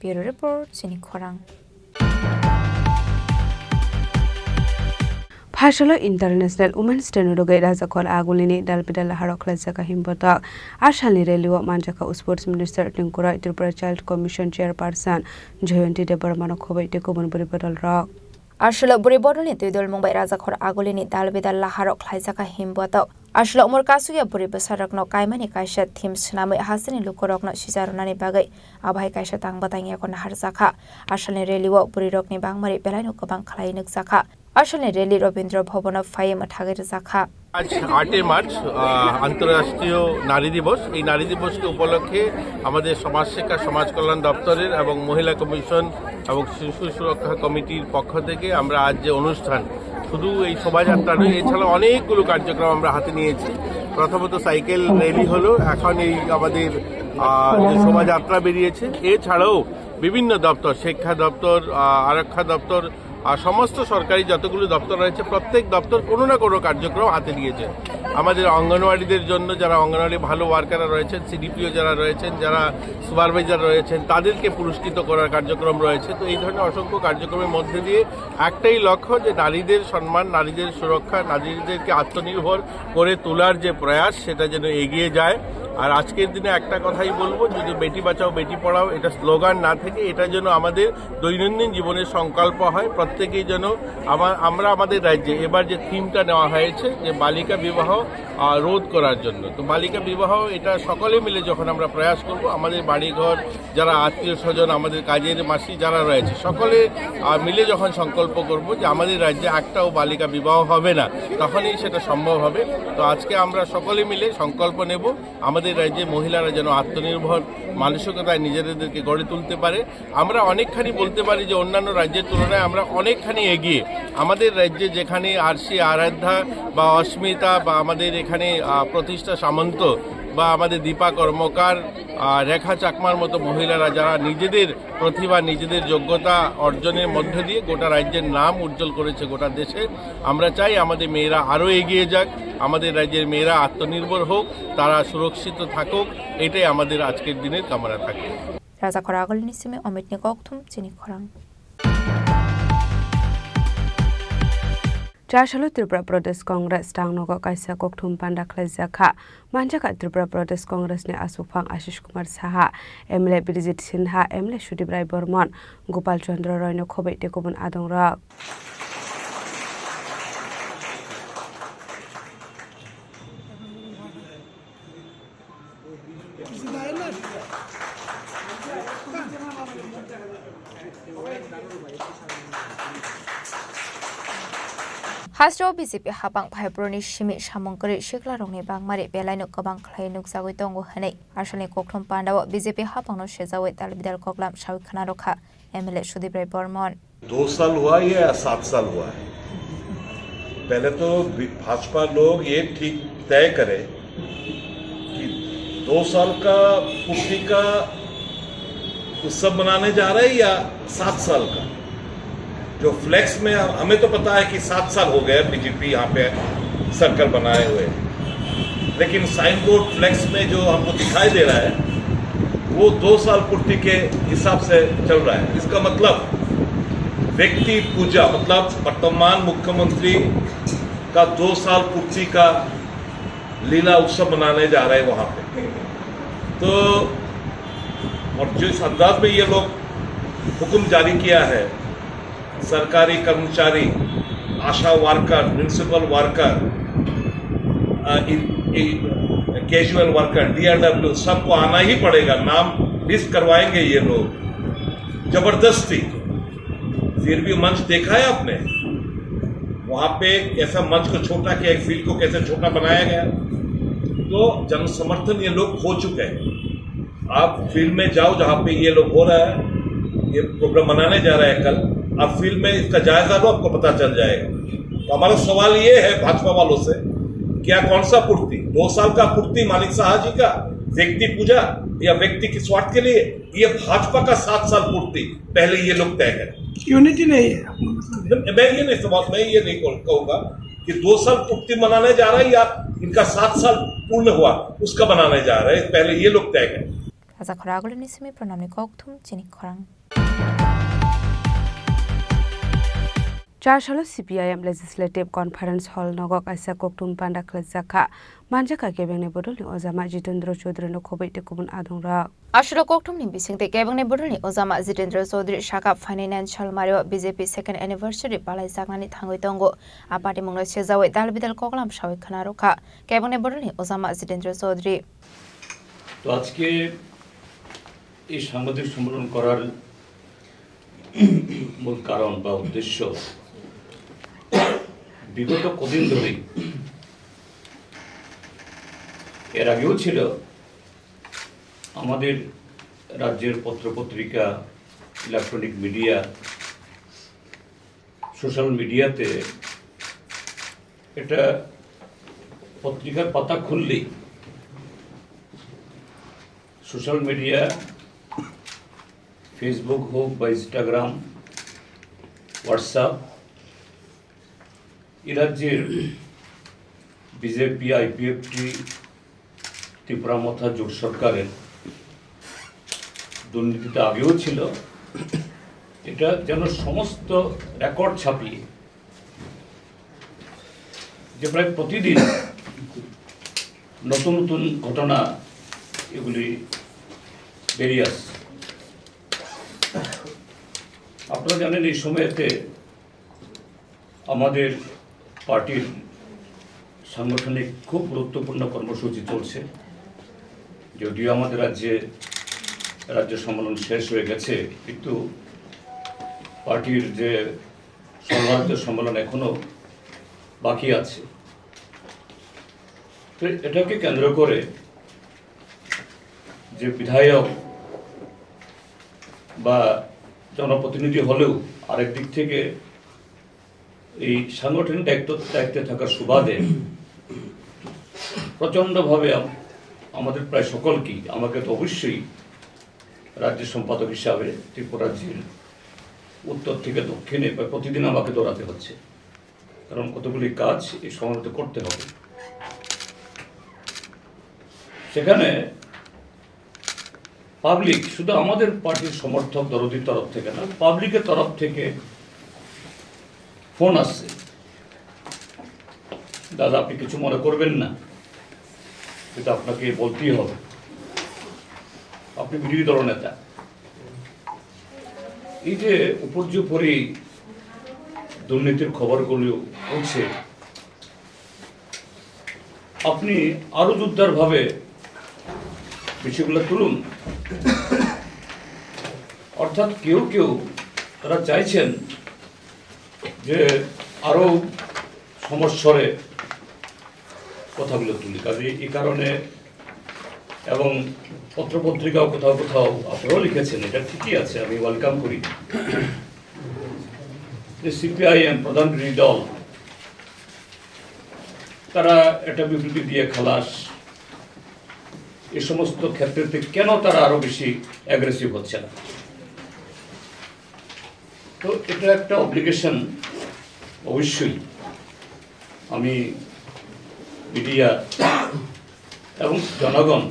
Bureau Report, Sini Khorang. Phasalo International Women's Day no rwgwi Rajakhor Agulini dalbidal laharo khlaijak himbotok. Asalni rally o manjakha Sports Minister Tinku Roy, Tripura Child Commission Chairperson Jayanti Debbarma no khoboi tei kubun bwrwi bodol rok. Aswla bwrwi bodolni twidulmung bai Rajakhor Agulini dalbidal laharo khlaijak himbotok. Aswla umor kasugya bwrwi bwsarokno kaimani kaisa theme swnamwi hasteni lukurokno sijarwnani bagwi abohai kaisa tangbo tangyago naharjakha. Asalni rally o bwrwirokni bangmari belaino kwbang khlai nukjakha. Asalni rally Rabindra Bhavan o phaiwi mwthagwi rwjakha. আজ আটই মার্চ, আহ, আন্তর্রাষ্ট্রীয় নারী দিবস। এই নারী দিবসকে উপলক্ষে আমাদের সমাজ শিক্ষা সমাজ কল্যাণ দপ্তরের এবং মহিলা কমিশন এবং শিশু সুরক্ষা কমিটির পক্ষ থেকে আমরা আজ যে অনুষ্ঠান, শুধু এই শোভাযাত্রা নয়, এছাড়া অনেকগুলো কার্যক্রম আমরা হাতে নিয়েছি। প্রথমত সাইকেল র্যালি হলো, এখন এই আমাদের, আহ, যে শোভাযাত্রা বেরিয়েছে, এছাড়াও বিভিন্ন দপ্তর, শিক্ষা দপ্তর, আহ, আরক্ষা দপ্তর, আর সমস্ত সরকারি যতগুলো দপ্তর রয়েছে, প্রত্যেক দপ্তর কোনো না কোনো কার্যক্রম হাতে নিয়েছে। আমাদের অঙ্গনওয়াড়িদের জন্য, যারা অঙ্গনওয়াড়ি ভালো ওয়ার্কাররা রয়েছেন, সিডিপিও যারা রয়েছেন, যারা সুপারভাইজার রয়েছেন, তাদেরকে পুরস্কৃত করার কার্যক্রম রয়েছে। তো এই ধরনের অসংখ্য কার্যক্রমের মধ্যে দিয়ে একটাই লক্ষ্য, যে নারীদের সম্মান, নারীদের সুরক্ষা, নারীদেরকে আত্মনির্ভর করে তোলার যে প্রয়াস, সেটা যেন এগিয়ে যায়। আর আজকের দিনে একটা কথাই বলবো, যদি বেটি বাঁচাও বেটি পড়াও এটা স্লোগান না থেকে, এটা যেন আমাদের দৈনন্দিন জীবনের সংকল্প হয়। প্রত্যেকেই যেন আমা-, আমরা আমাদের রাজ্যে এবার যে থিমটা নেওয়া হয়েছে, যে বালিকা বিবাহ আহ, রোধ করার জন্য। তো বালিকা বিবাহ এটা সকলে মিলে যখন আমরা প্রয়াস করব, আমাদের বাড়িঘর, যারা আত্মীয় স্বজন, আমাদের কাজের মাসি যারা রয়েছে, সকলে আহ, মিলে যখন সংকল্প করব যে আমাদের রাজ্যে একটাও বালিকা বিবাহ হবে না, তখনই সেটা সম্ভব হবে। তো আজকে আমরা সকলে মিলে সংকল্প নেব, আমাদের রাজ্যে মহিলারা যেন আত্মনির্ভর মানসিকতায় নিজেদেরকে গড়ে তুলতে পারে। আমরা অনেকখানি বলতে পারি যে অন্যান্য রাজ্যের তুলনায় আমরা অনেকখানি এগিয়ে। আমাদের রাজ্যে যেখানে আরশি আরাধ্যা বা অস্মিতা বা আমাদের এখানে, আহ, প্রতিষ্ঠা সামন্ত বা আমাদের দীপা কর্মকার, আহ, রেখা চাকমার মতো মহিলারা, যারা নিজেদের প্রতিভা, নিজেদের যোগ্যতা অর্জনের মধ্যে দিয়ে গোটা রাজ্যের নাম উজ্জ্বল করেছে গোটা দেশে, আমরা চাই আমাদের মেয়েরা আরও এগিয়ে যাক, আমাদের রাজ্যের মেয়েরা আত্মনির্ভর হোক, তারা সুরক্ষিত থাকুক, এটাই আমাদের আজকের দিনের কামনা থাকে। Raja Khoragulni simi Omitni kokthum chini khorang. Chasalo Tripura Pradesh Congress tangnogo kaisa kokthum panda khlaijak kha. Manjakha Tripura Pradesh Congress ni aswkphang Ashish Kumar Saha, M L A Bijit Sinha, M L A Sudip Rai Bormon, Gopal Chandra Roy no khobwi tei kubun adongrok. Hasteo B J P hapang phaibroni simi samung kwrwi siklarokni bangmari belaino kwbang khlai nukjagwi tongo hwnwi Asalni kokthum pandao B J P hapangno sejawi dalbidal koklam sawi khna rwkha M L A Sudip Rai Bormon. दो साल हुआ या सात साल हुआ है, पहले तो भाजपा लोग ये ठीक तय करे कि दो साल का पूर्ति का उत्सव मनाने जा रहे हैं या सात साल का। जो फ्लेक्स में, हमें तो पता है कि सात साल हो गए बीजेपी यहाँ पे सरकार बनाए हुए, लेकिन साइन बोर्ड फ्लेक्स में जो हमको दिखाई दे रहा है, वो दो साल पूर्ति के हिसाब से चल रहा है। इसका मतलब व्यक्ति पूजा, मतलब वर्तमान मुख्यमंत्री का दो साल पूर्ति का लीला उत्सव मनाने जा रहे हैं वहाँ पे। तो और जिस अंदाज में ये लोग हुक्म जारी किया है, सरकारी कर्मचारी, आशा वर्कर, म्युनिसिपल वर्कर, अ, इ-, इ-, कैजुअल वर्कर, डीआरडब्ल्यू, सबको आना ही पड़ेगा, नाम लिस्ट करवाएंगे ये लोग जबरदस्ती। फिर भी मंच देखा है आपने? वहाँ पे कैसा मंच को छोटा किया, एक फील्ड को कैसे छोटा बनाया गया। तो जनसमर्थन ये लोग खो चुके हैं। आप फील्ड में जाओ, जहाँ पे ये लोग हो रहा है, ये प्रोग्राम मनाने जा रहा है कल, आप फील्ड में इसका जायजा लो, आपको पता चल जाएगा। तो हमारा सवाल ये है भाजपा वालों से, क्या कौन सा पूर्ति, दो साल का पूर्ति मानिक साहा जी का, व्यक्ति पूजा या व्यक्ति के स्वार्थ के लिए, ये भाजपा का सात साल पूर्ति पहले ये लोग तय करें। यूनिटी नहीं है, आपका मतलब है। मैं ये नहीं समझ, मैं ये नहीं कहूँगा कि दो साल पूर्ति मनाने जा रहा है या इनका सात साल पूर्ण हुआ, उसका मनाने जा रहे हैं, पहले ये लोग तय करें। Raja Khoragulni simi pranamni kokthum chini khorang. Chasalo C P I M Legislative Conference Hall nogo kaisa kokthum panda khlaijak kha. Manjakha kebengni bodolni ojama Jitendra Chaudhary no khobwi tei kubun adongrok. Aswrwng kokthumni bisingtwi kebengni bodolni ojama Jitendra Chaudhary sakha phainai nine sal mario B J P second anniversary palaijaknani thangwi tongo. A party mungno sejawi dalbidal koklam sawi khna rwkha kebengni bodolni ojama Jitendra Chaudhary. তো আজকে এই সাংবাদিক সম্মেলন করার মূল কারণ বা উদ্দেশ্য, বিগত কদিন ধরেই, এর আগেও ছিল, আমাদের রাজ্যের পত্রপত্রিকা, ইলেকট্রনিক মিডিয়া, সোশ্যাল মিডিয়াতে একটা পত্রিকার পাতা খুললেই সোশ্যাল মিডিয়া, ফেসবুক হোক বা ইনস্টাগ্রাম, WhatsApp, এ রাজ্যের বিজেপি, আইপিএফটি, ত্রিপুরা মথা জোট সরকারের দুর্নীতি তো আগেও ছিল, এটা যেন সমস্ত রেকর্ড ছাপিয়ে যে প্রায় প্রতিদিন নতুন নতুন ঘটনা এগুলি বেরিয়ে আসছে। আপনারা জানেন, এই সময়তে আমাদের পার্টির সাংগঠনিক খুব গুরুত্বপূর্ণ কর্মসূচি চলছে। যদিও আমাদের রাজ্যে, রাজ্য সম্মেলন শেষ হয়ে গেছে, কিন্তু পার্টির যে সর্বভারতীয় সম্মেলন এখনো বাকি আছে। তো এটাকে কেন্দ্র করে যে বিধায়ক বা জনপ্রতিনিধি হলেও আরেক দিক থেকে এই সাংগঠনিক দায়িত্ব, দায়িত্বে থাকার সুবাদে প্রচণ্ডভাবে আম-, আমাদের প্রায় সকলকেই, আমাকে তো অবশ্যই রাজ্য সম্পাদক হিসাবে ত্রিপুরা রাজ্যের উত্তর থেকে দক্ষিণে প্রায় প্রতিদিন আমাকে দৌড়াতে হচ্ছে, কারণ কতগুলি কাজ এই সময়তে করতে হবে। সেখানে পাবলিক, শুধু আমাদের পার্টির সমর্থক দরদির তরফ থেকে না, পাবলিকের তরফ থেকে ফোন আসছে, "দাদা, আপনি কিছু মনে করবেন না, এটা আপনাকে বলতেই হবে, আপনি বিরোধী দলনেতা।" এই যে উপর্যুপরি দুর্নীতির খবরগুলো উঠছে, আপনি আরো জোরদারভাবে বিষয়গুলো তুলুন। অর্থাৎ কেউ কেউ তারা চাইছেন যে আরো সমস্বরে কথাগুলো তুলি, কাজে এই কারণে, এবং পত্রপত্রিকাও কোথাও কোথাও আপনারাও লিখেছেন, এটা ঠিকই আছে, আমি ওয়েলকাম করি যে সিপিআইএম প্রধান বিরোধী দল, তারা একটা বিবৃতি দিয়ে খালাস, এ সমস্ত ক্ষেত্রেতে কেন তারা আরো বেশি অ্যাগ্রেসিভ হচ্ছে না? তো এটা একটা অব্লিগেশন, অবশ্যই আমি মিডিয়া এবং জনগণ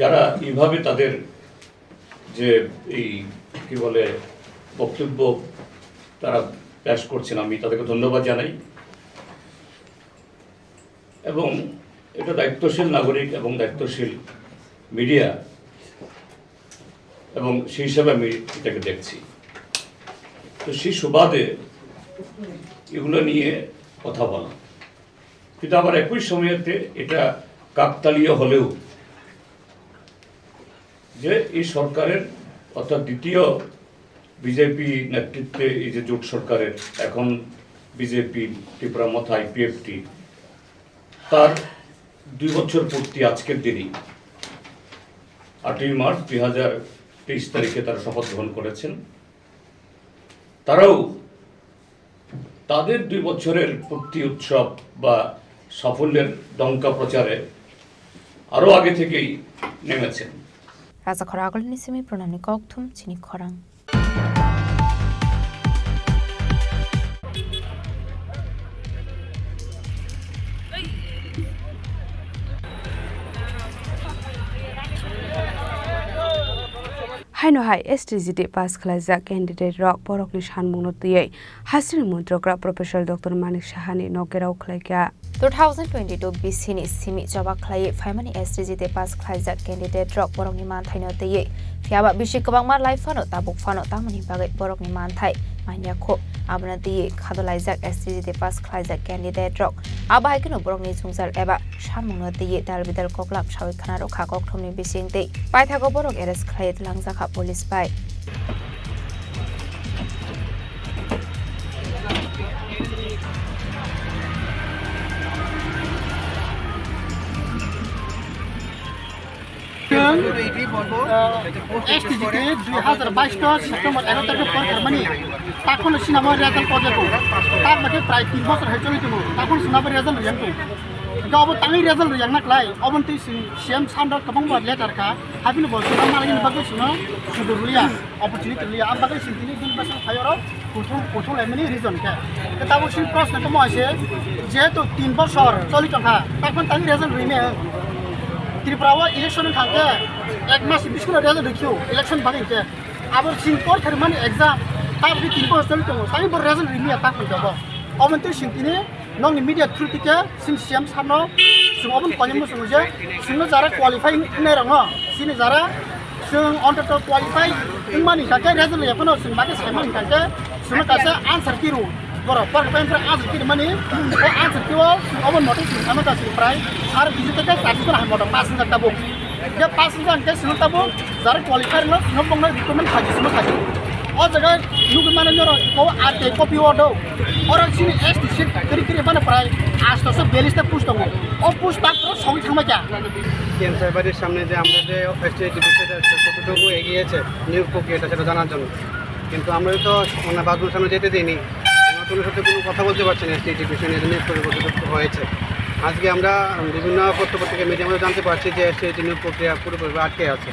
যারা এইভাবে তাদের যে এই কি বলে বক্তব্য তারা পেশ করছেন, আমি তাদেরকে ধন্যবাদ জানাই। এবং এটা দায়িত্বশীল নাগরিক এবং দায়িত্বশীল মিডিয়া, এবং সেই হিসাবে আমি এটাকে দেখছি। তো সেই সুবাদে এগুলো নিয়ে কথা বলা, কিন্তু আবার একই সময়তে এটা কাকতালীয় হলেও যে এই সরকারের, অর্থাৎ দ্বিতীয় বিজেপি নেতৃত্বে এই যে জোট সরকারের, এখন বিজেপি, ত্রিপুরা মথা, আইপিএফটি, তার দুই বছর পূর্তি আজকের দিনই, আটই মার্চ দুই হাজার তেইশ তারিখে তারা শপথ গ্রহণ করেছেন। তারাও তাদের দুই বছরের পূর্তি উৎসব বা সাফল্যের ডঙ্কা প্রচারে আরও আগে থেকেই নেমেছেন। Raja khorang agulni simi pranamni kokthum chini khorang. Haino hai S T G T pass khlaijak candidate rok borokni sanmungno twiwi Hasini Montrogra Professor Doctor Manik Sahani no gherao khlaikha. Two thousand twenty-two B C ni simi choba khlaiwi phaimani S T G T pass khlaijak candidate rok borokni manthaino twiwi. Phiyaba bisi kwbangma lai phano, tabuk phano tamoni bagwi borokni manthai manya kho. Abono twiwi khadolaijak S T G T pass khlaijak candidate rok. Abo hai kheno borokni jwngjal eba sanmungno twiwi dal bidal koklap sawi khna rwkha kokthumni bisingtwi. Paithago borok arrest khlaiwi twlangjakha police bai. Chwng, uh, S T G T dui hazar bais September ero tarikh pore kharmani, takhwno sinamo result pojako, tak bagwi prai tin bosor hai choli tongo, takhwno sinamo result riyang tongo. Ga obo tangwi result rwyak na klai, oboni twi chwng C M sir no kwbangma letter kha, habini bo chwng malai ni bagwi chwngno sudur liya, opportunity liya, ang bagwi chwng tini bini bwswk phai oro kuthum kuthum laimani reason khe. Khe tabuk chini proshno tongmo hai se, jehetu tin bochor choli tongkha, takhon tangwi result rwini. Tripura o election wngkha khe ek mas bising result rwkhu, election bagwi khe. Abo chini por khe mani exam, tabuk tin bochor choli tongo, tangwi bo result rwni ya takhon jabo. Oboni twi chwng tini Nokni media through tike chini C M sir no chwng obo koinwi muchungo je chwngno jara qualify wngnai rokno chini jara chwng ontoto qualify wngmani hwnkhe result ya phano chwng bagwi saimani hwnkhe chwngno kaisa answer key rw borok borok bai wngkha answer key rwmani o answer key o chwng obo notice wngkha ta chwng prai aro kisu teke chasi jora hai motom pass wngjak tabuk je pass wngjak hwnkhe chwngno tabuk jara qualify rwno chwngno bongno recruitment khaji chwngno khaji o jaga nugwi mano norok o R T I copy o do. Oro chini S T seat kiri kiri phano prai astoso biyallis ta post tongo. O post ta pura sogwi thangma kya? C M sir বাড়ির সামনে যে আমরা যে এসটি বিষয়টা কতটুকু এগিয়েছে নিয়োগ প্রক্রিয়াটা সেটা জানার জন্য, কিন্তু আমরা তো ওনার বাথরুমের সামনে যেতে দিইনি। আমরা তো ওনার সাথে কোনো কথা বলতে পারছি না এসটি বিষয় নিয়ে যে নিয়োগ প্রক্রিয়া কতটুকু হয়েছে। আজকে আমরা বিভিন্ন পত্র পত্রিকা মিডিয়ার মধ্যে জানতে পারছি যে এসটি নিয়োগ প্রক্রিয়া পুরোপুরি আটকে আছে।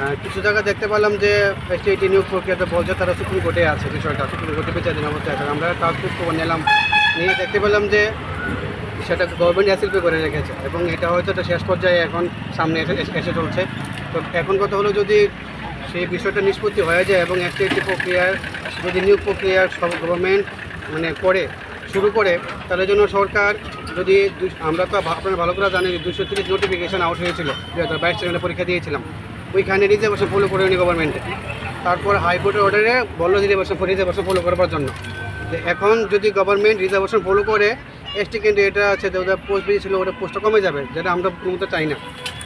আহ, কিছু জায়গা দেখতে পেলাম যে এসটি নিয়োগ প্রক্রিয়াতে বলছে তারা সুপ্রিম কোর্টে আছে বিষয়টা, সুপ্রিম কোর্টে বিচারাধীন অবস্থায় আছে। আমরা তার খোঁজ খবর নিলাম, নিয়ে দেখতে পেলাম যে সেটা গভর্নমেন্ট এসএলপি করে রেখেছে এবং এটা হয়তো একটা শেষ পর্যায়ে এখন সামনে এসে, এসে, এসে চলছে। তো এখন কথা হলো যদি সেই বিষয়টা নিষ্পত্তি হয়ে যায় এবং এসটি প্রক্রিয়ার যদি নিয়োগ প্রক্রিয়ার সব গভর্নমেন্ট মানে করে শুরু করে, তাহলে জন্য সরকার যদি দুই- আমরা তো ভা- আপনারা ভালো করে জানেন যে দুইশো তিরিশ নোটিফিকেশন আউট হয়েছিল দুই হাজার বাইশ সালে পরীক্ষা দিয়েছিলাম, ওইখানে রিজার্ভেশন ফলো করেনি গভর্নমেন্টে। তারপর হাইকোর্টের অর্ডারে বললো রিজার্ভেশন রিজার্ভেশন ফলো করবার জন্য। তো এখন যদি গভর্নমেন্ট রিজার্ভেশন ফলো করে এসটি ক্যান্ডিডেট আছে, ওদের পোস্ট বেরিয়েছিল, ওটা পোস্টটা কমে যাবে, যেটা আমরা কোনো মতে চাই না।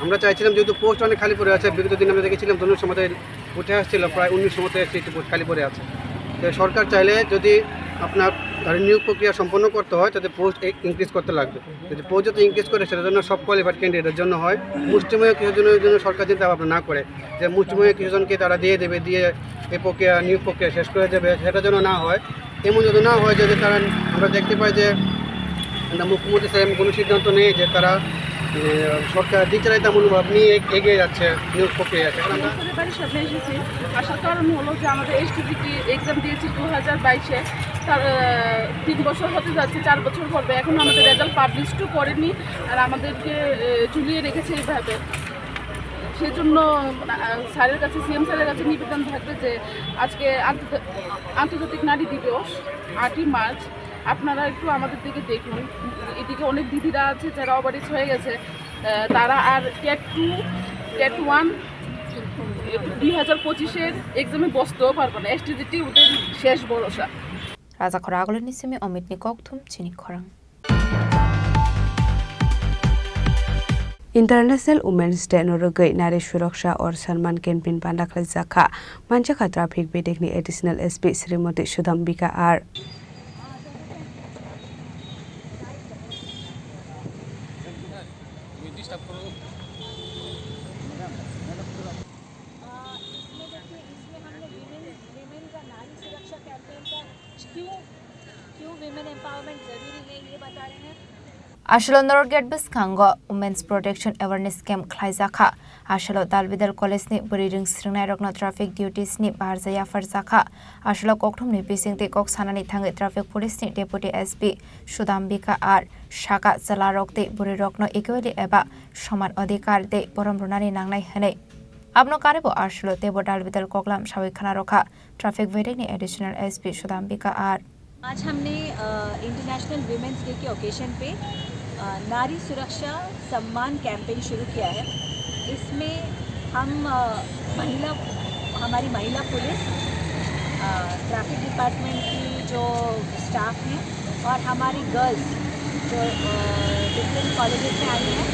আমরা চাইছিলাম যেহেতু পোস্ট অনেক খালি পড়ে আছে, বিগত দিন আমরা দেখেছিলাম ধনুর সময় উঠে আসছিল প্রায় উনিশ মতো এসটি পোস্ট খালি পড়ে আছে। তো সরকার চাইলে যদি আপনার ধরেন নিয়োগ প্রক্রিয়া সম্পন্ন করতে হয়, তাতে পোস্ট ইনক্রিজ করতে লাগবে। যদি পোস্ট যদি ইনক্রিজ করে, সেটার জন্য সব কোয়ালিফাইড ক্যান্ডিডেটের জন্য হয়। মুষ্টিমেয় কিছু জনের জন্য সরকার চিন্তা ভাবনা না করে যে মুষ্টিমেয় কিছু জনকে তারা দিয়ে দেবে, দিয়ে এই প্রক্রিয়া, নিয়োগ প্রক্রিয়া শেষ করে দেবে, সেটা যেন না হয়। এমন যদি না হয় যে, যে তারা, আমরা দেখতে পাই যে না, মুখ্যমন্ত্রী স্যার এমন কোনো সিদ্ধান্ত নেই যে তারা, এ, সরকার দ্বিচারিতামূলকভাবে নিয়ে এগ-, এগিয়ে যাচ্ছে নিয়োগ প্রক্রিয়া। সেখানে আমরা পরিবারের সাথে এসেছি। আসার কারণ হলো যে আমাদের এসটিজিটি এক্সাম দিয়েছি দু হাজার বাইশে, তার, আহ, তিন বছর হতে যাচ্ছে, চার বছর পড়বে, এখনো আমাদের রেজাল্ট পাবলিশও করেনি, আর আমাদেরকে, আহ, ঝুলিয়ে রেখেছে এইভাবে। সেজন্য, আহ, স্যারের কাছে, সিএম স্যারের কাছে নিবেদন থাকবে যে আজকে আন্তর্জা-, আন্তর্জাতিক নারী দিবস, আটই মার্চ, আপনারা একটু আমাদের দিকে দেখুন। এদিকে অনেক দিদিরা আছে যারা ওভারএজ হয়ে গেছে, আহ, তারা আর টেট টু, টেট ওয়ান দুই হাজার পঁচিশের এক্সামে বসতেও পারবে না। এসটিজিটি ওদের শেষ ভরসা। Rajakhor Agulini simi Omitni kokthum chini khorang. International Women's Day no rwgwi Nari Suraksha or Samman campaign banda khlaijak kha, manjakha traffic bedekni additional S P Srimoti Sudhambika R. अ, इसमें देखिए, इसमें हमने विमेन, विमेन का नारी सुरक्षा कैंपेन का क्यों, क्यों विमेन एम्पावरमेंट ज़रूरी है, ये बता रहे हैं। Aswlo North Gate bwskango Women's Protection Awareness Camp khlaijakha. Aswlo Dalbidal College ni bwrwi rwng swrwngnairokno traffic duties ni barja yapharjakha. Aswlo kokthumni bisingtwi kok sanani thangwi traffic police ni Deputy S P Sudhambika R saka chwlarok tei bwrwirokno equally eba soman adhikar tei borom rwnani nangnai hwnwi. Abono karwibo aswlo teibo Dalbidal koklam sawi khna rwkha traffic bedekni Additional S P Sudhambika R. आज हमने, अ, international women's day के ओकेजन पे, अ, नारी सुरक्षा सम्मान कैंपेन शुरू किया है। इसमें हम, अ, महिला, हमारी महिला पुलिस, अ, ट्रैफिक डिपार्टमेंट की जो स्टाफ हैं और हमारी गर्ल्स जो, अ, डिफरेंट कॉलेजेस से आई हैं,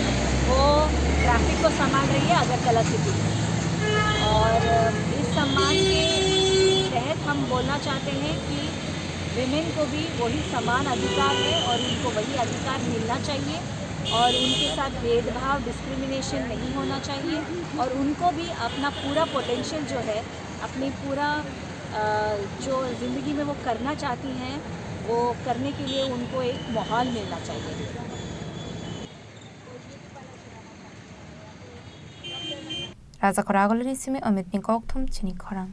वो ट्रैफिक को संभाल रही है अगरतला सिटी में। और इस सम्मान के तहत हम बोलना चाहते हैं कि विमेन को भी वही समान अधिकार है और उनको वही अधिकार मिलना चाहिए और उनके साथ भेदभाव, डिस्क्रिमिनेशन नहीं होना चाहिए और उनको भी अपना पूरा पोटेंशियल जो है, अपनी पूरा, अ, जो ज़िंदगी में वो करना चाहती हैं, वो करने के लिए उनको एक माहौल मिलना चाहिए। Rajakhor Agulini simi Omitni kokthum chini khorang.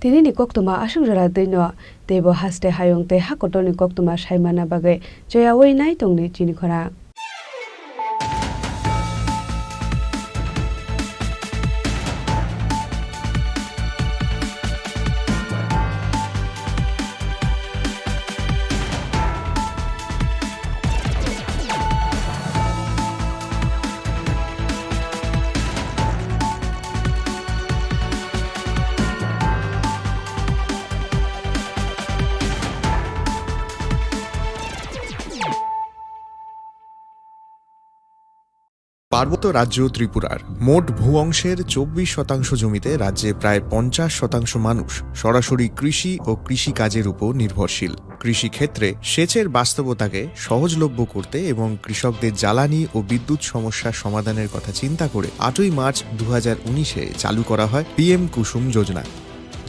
Tinini koktwma aswk jora twi no, teibo haste hayung tei ha kotorni koktwma saimana bagwi choyaui nai tongdi chini khorang. পার্বত্য রাজ্য ত্রিপুরার মোট ভূ অংশের চব্বিশ শতাংশ জমিতে রাজ্যে প্রায় পঞ্চাশ শতাংশ মানুষ সরাসরি কৃষি ও কৃষিকাজের উপর নির্ভরশীল। কৃষিক্ষেত্রে সেচের বাস্তবতাকে সহজলভ্য করতে এবং কৃষকদের জ্বালানি ও বিদ্যুৎ সমস্যা সমাধানের কথা চিন্তা করে আটই মার্চ দু হাজার উনিশে চালু করা হয় পিএম কুসুম যোজনা,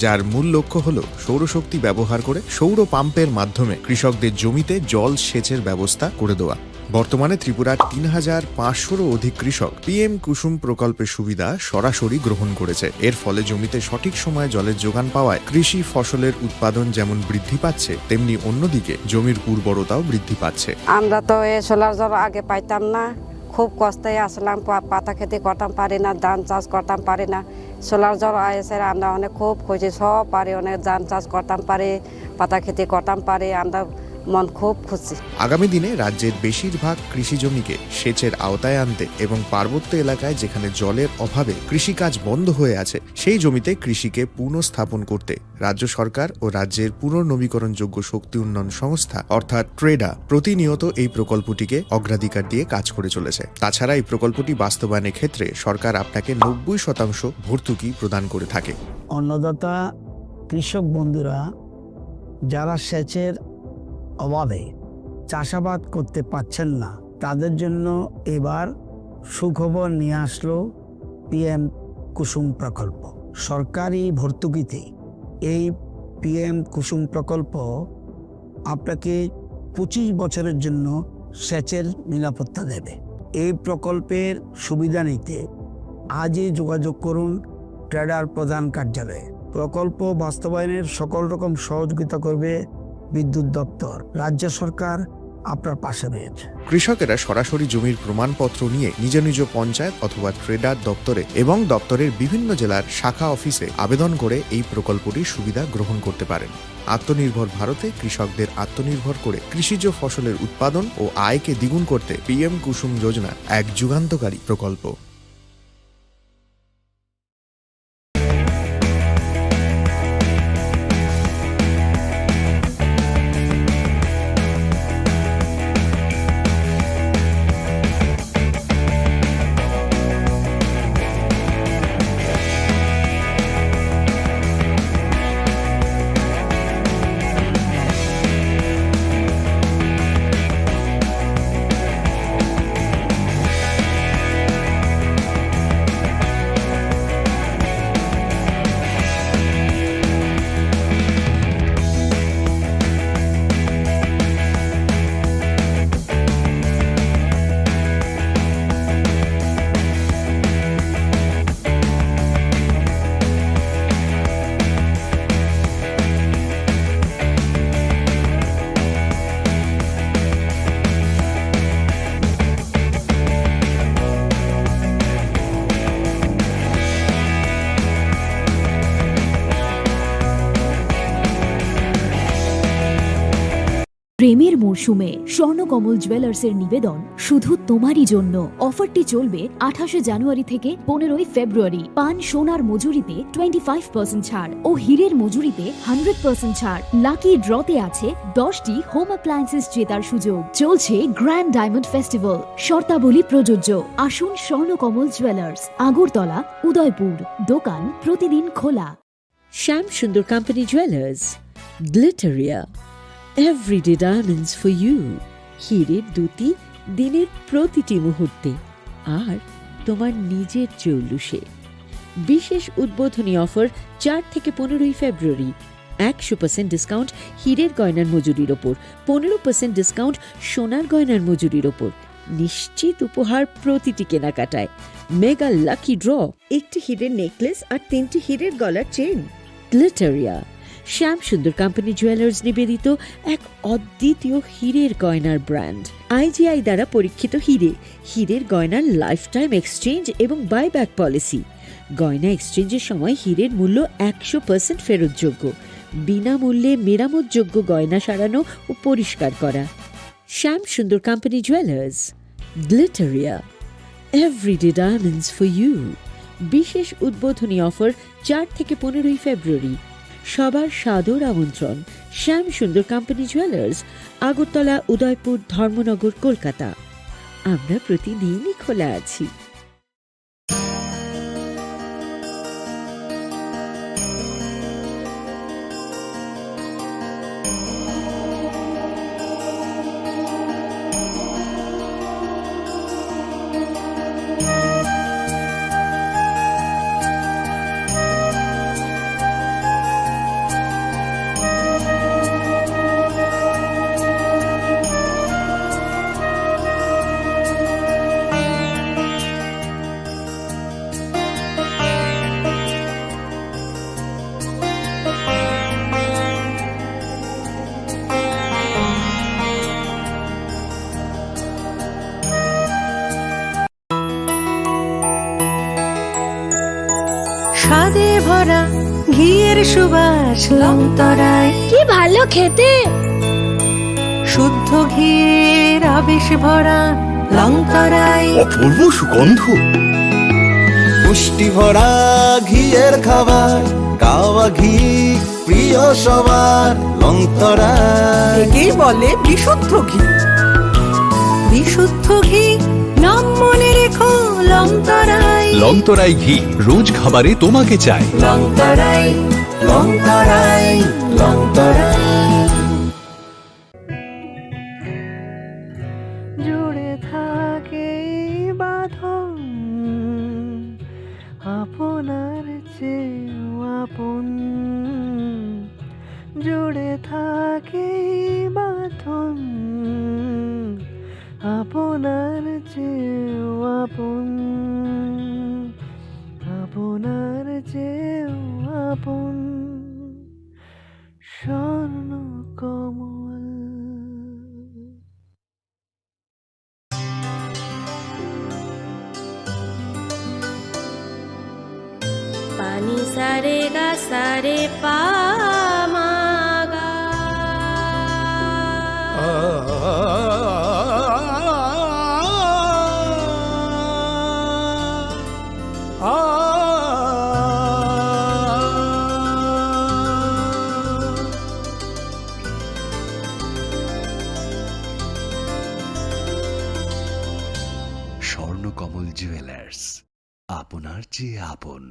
যার মূল লক্ষ্য হল সৌরশক্তি ব্যবহার করে সৌর পাম্পের মাধ্যমে কৃষকদের জমিতে জল সেচের ব্যবস্থা করে দেওয়া। বর্তমানে ত্রিপুরার তিন হাজার পাঁচশোরও অধিক কৃষক পিএম কুসুম প্রকল্পের সুবিধা সরাসরি গ্রহণ করেছে। এর ফলে জমিতে সঠিক সময়ে জলের যোগান পাওয়ায় কৃষি ফসলের উৎপাদন যেমন বৃদ্ধি পাচ্ছে, তেমনি অন্যদিকে জমির উর্বরতাও বৃদ্ধি পাচ্ছে। আমরা তো এই সোলার জল আগে পাইতাম না, খুব কষ্টে আসলাম, পা-, পাতা খেতে করতাম পারি না, ধান চাষ করতাম পারি না। সোলার জল এসে আমরা অনেক খুব খুশি, সব পারি, অনেক ধান চাষ করতাম পারি, পাতা খেতে করতাম পারি, আমরা মন খুব খুশি। আগামী দিনে রাজ্যের বেশিরভাগ কৃষি জমিকে সেচের আওতায় আনতে এবং পার্বত্য এলাকায় যেখানে জলের অভাবে কৃষিকাজ বন্ধ হয়ে আছে, সেই জমিতে কৃষিকে পুনঃস্থাপন করতে রাজ্য সরকার ও রাজ্যের পুনর্নবীকরণযোগ্য শক্তি উন্নয়ন সংস্থা অর্থাৎ ট্রেডা প্রতিনিয়ত এই প্রকল্পটিকে অগ্রাধিকার দিয়ে কাজ করে চলেছে। তাছাড়া এই প্রকল্পটি বাস্তবায়নের ক্ষেত্রে সরকার আপনাকে নব্বই শতাংশ ভর্তুকি প্রদান করে থাকে। অন্নদাতা কৃষক বন্ধুরা যারা সেচের অভাবে চাষাবাদ করতে পারছেন না, তাদের জন্য এবার সুখবর নিয়ে আসলো পিএম কুসুম প্রকল্প। সরকারি ভর্তুকিতে এই পিএম কুসুম প্রকল্প আপনাকে পঁচিশ বছরের জন্য সেচের নিরাপত্তা দেবে। এই প্রকল্পের সুবিধা নিতে আজই যোগাযোগ করুন ট্রেডার প্রধান কার্যালয়ে। প্রকল্প বাস্তবায়নের সকল রকম সহযোগিতা করবে বিদ্যুৎ দপ্তর। রাজ্য সরকার আপনার পাশে রয়েছে। কৃষকেরা সরাসরি জমির প্রমাণপত্র নিয়ে নিজ নিজ পঞ্চায়েত অথবা ট্রেডার দপ্তরে এবং দপ্তরের বিভিন্ন জেলার শাখা অফিসে আবেদন করে এই প্রকল্পটির সুবিধা গ্রহণ করতে পারেন। আত্মনির্ভর ভারতে কৃষকদের আত্মনির্ভর করে কৃষিজ ফসলের উৎপাদন ও আয়কে দ্বিগুণ করতে পিএম কুসুম যোজনা এক যুগান্তকারী প্রকল্প। প্রেমের মরশুমে স্বর্ণকমল জুয়েলার্সের নিবেদন শুধু তোমারই জন্য। অফারটি চলবে আঠাশে জানুয়ারি থেকে পনেরোই ফেব্রুয়ারি। পান সোনার মজুরিতে টোয়েন্টি ফাইভ পার্সেন্ট ছাড় ও হীরের মজুরিতে হান্ড্রেড পার্সেন্ট ছাড়। লাকি ড্রতে আছে দশটি হোম অ্যাপ্লায়েন্সেস জেতার সুযোগ। চলছে গ্র্যান্ড ডায়মন্ড ফেস্টিভ্যাল, শর্তাবলী প্রযোজ্য। আসুন স্বর্ণকমল জুয়েলার্স, আগরতলা, উদয়পুর। দোকান প্রতিদিন খোলা। Shyam Sundar company jewellers, Glitteria, everyday diamonds for you. হীরের দ্যুতি দিনের প্রতিটি মুহূর্তে, আর তোমার নিজের জৌলুসে। বিশেষ উদ্বোধনী অফার চার থেকে পনেরোই ফেব্রুয়ারি। একশো পার্সেন্ট ডিসকাউন্ট হীরের গয়নার মজুরির ওপর, পনেরো পার্সেন্ট ডিসকাউন্ট সোনার গয়নার মজুরির ওপর। নিশ্চিত উপহার প্রতিটি কেনাকাটায়। মেগা লাকি ড্র, একটি হীরের নেকলেস আর তিনটি হীরের গলার চেইন। গ্লিটারিয়া, শ্যাম সুন্দর কোম্পানি জুয়েলার্স নিবেদিত এক অদ্বিতীয় হীরের গয়নার ব্র্যান্ড। আইজিআই দ্বারা পরীক্ষিত হীরে, হীরের গয়নার লাইফ টাইম এক্সচেঞ্জ এবং বাইব্যাক পলিসি। গয়না এক্সচেঞ্জের সময় হীরের মূল্য একশো পার্সেন্ট ফেরতযোগ্য, বিনামূল্যে মেরামতযোগ্য গয়না সারানো ও পরিষ্কার করা। Shyam Sundar company jewellers, Glitteria, everyday diamonds for you. বিশেষ উদ্বোধনী অফার চার থেকে পনেরোই ফেব্রুয়ারি। সবার সাদর আমন্ত্রণ। শ্যাম সুন্দর কোম্পানি জুয়েলার্স, আগরতলা, উদয়পুর, ধর্মনগর, কলকাতা। আমরা প্রতিদিনই খোলা আছি। স্বাদে ভরা ঘিয়ের সুবাস লংতরাই। কি ভালো খেতে! শুদ্ধ ঘিয়ের আবেশ ভরা লংতরাই। অপূর্ব সুগন্ধ। পুষ্টি ভরা ঘিয়ের খাবার, কাওয়া ঘি প্রিয় সবার, লংতরাই। একেই বলে বিশুদ্ধ ঘি। বিশুদ্ধ ঘি, নাম মনে রেখো, লংতরাই। লংতরাই ঘি, রোজ খাবারে তোমাকে চাই। লংতরাই, লংতরাই, লংতরাই। জুড়ে থাকে এই বাঁধন, আপনার চেয়েও আপন। জুড়ে থাকে এই বাঁধন, আপনার চেয়েও আপন, আপনার চেয়েও আপন। স্বর্ণ কমল। পানি সারে গা সারে পা মা গা। স্বর্ণকমল জুয়েলার্স, আপনার চেয়ে আপন।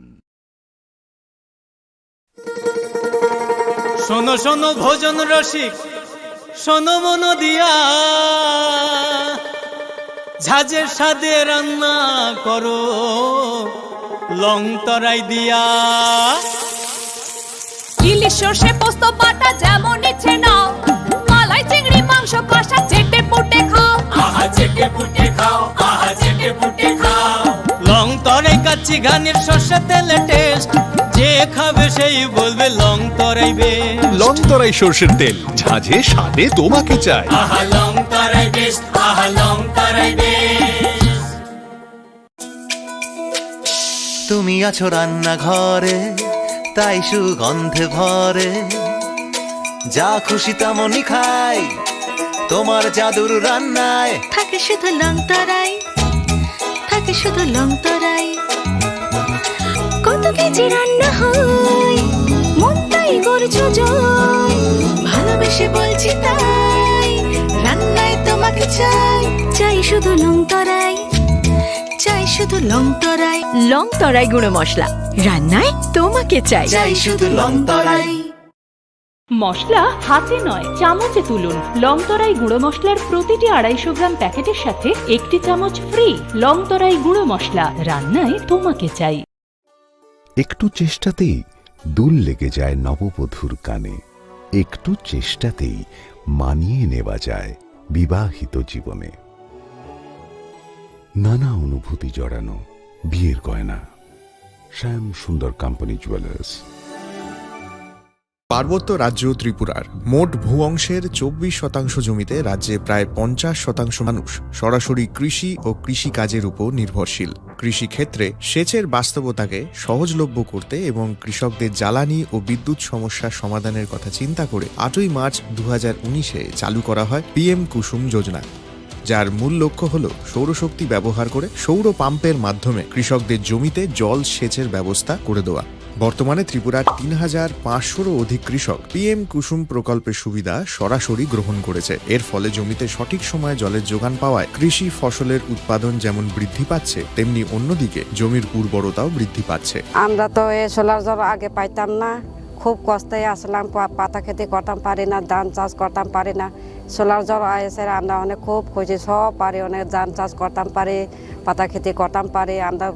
শোনো শোনো ভোজন রসিক, শোনো মন দিয়া, ঝাঁঝের স্বাদে রান্না করো লং তরাই দিয়া। ইলিশ সর্ষে পোস্ত বাটা যেমন ইচ্ছে নাও, মালাই চিংড়ি মাংস কষা চেটে পুটে খাও। আহা চেটে পুটে খাও, আহা চেটে পুটে খাও। লং তরাই কাচ্চি ঘানির সর্ষে তেলে টেস্ট, যে খাবে সেই বলবে লং তরাই বেস্ট। লং তরাই সর্ষের তেল, ঝাঁঝে স্বাদে তোমাকে চাই। আহা লং তরাই বেস্ট, আহা লং তরাই বেস্ট। তুমি আছো রান্নাঘরে, তাই সুগন্ধে ভরে। যা খুশি তেমনই খাই, তোমার জাদুর রান্নায়। থাকে শুধু লং তরাই, থাকে শুধু লং তরাই। কত কেজি রান্না হয়, মনটাই করছো জয়। ভালোবেসে বলছি তাই, রান্নায় তোমাকে চাই। চাই শুধু লং তরাই, চাই শুধু লং তরাই। লং তরাই গুঁড়ো মশলা, রান্নায় তোমাকে চাই। চাই শুধু লং তরাই। মশলা হাতে নয়, চামচে তুলুন। লং তরাই গুঁড়ো মশলার প্রতিটি আড়াইশো গ্রাম প্যাকেটের সাথে একটি চামচ ফ্রি। লং তরাই গুঁড়ো মশলা, রান্নায় তোমাকে চাই। একটু চেষ্টাতেই দুল লেগে যায় নববধূর কানে। একটু চেষ্টাতেই মানিয়ে নেওয়া যায় বিবাহিত জীবনে। নানা অনুভূতি জড়ানো বিয়ের গয়না। শ্যাম সুন্দর কোম্পানি জুয়েলার্স। পার্বত্য রাজ্য ত্রিপুরার মোট ভূ অংশের চব্বিশ শতাংশ জমিতে রাজ্যে প্রায় পঞ্চাশ শতাংশ মানুষ সরাসরি কৃষি ও কৃষিকাজের উপর নির্ভরশীল। কৃষিক্ষেত্রে সেচের বাস্তবতাকে সহজলভ্য করতে এবং কৃষকদের জ্বালানি ও বিদ্যুৎ সমস্যা সমাধানের কথা চিন্তা করে আটই মার্চ দু হাজার উনিশে চালু করা হয় পিএম কুসুম যোজনা, যার মূল লক্ষ্য হল সৌরশক্তি ব্যবহার করে সৌর পাম্পের মাধ্যমে কৃষকদের জমিতে জল সেচের ব্যবস্থা করে দেওয়া। বর্তমানে ত্রিপুরার তিন হাজার পাঁচশোরও অধিক কৃষক পিএম কুসুম প্রকল্পের সুবিধা সরাসরি গ্রহণ করেছে। এর ফলে জমিতে সঠিক সময়ে জলের যোগান পাওয়ায় কৃষি ফসলের উৎপাদন যেমন বৃদ্ধি পাচ্ছে, তেমনি অন্যদিকে জমির উর্বরতাও বৃদ্ধি পাচ্ছে। আমরা তো এই সোলার জল আগে পাইতাম না, খুব কষ্টে আসলাম, পা-, পাতা খেতে করতাম পারি না, ধান চাষ করতাম পারি না। সোলার জল আইসে আমরা অনেক খুব খুশি, সব পারি, অনেক ধান চাষ করতাম পারি, পাতা খেতে করতাম পারি, আমরা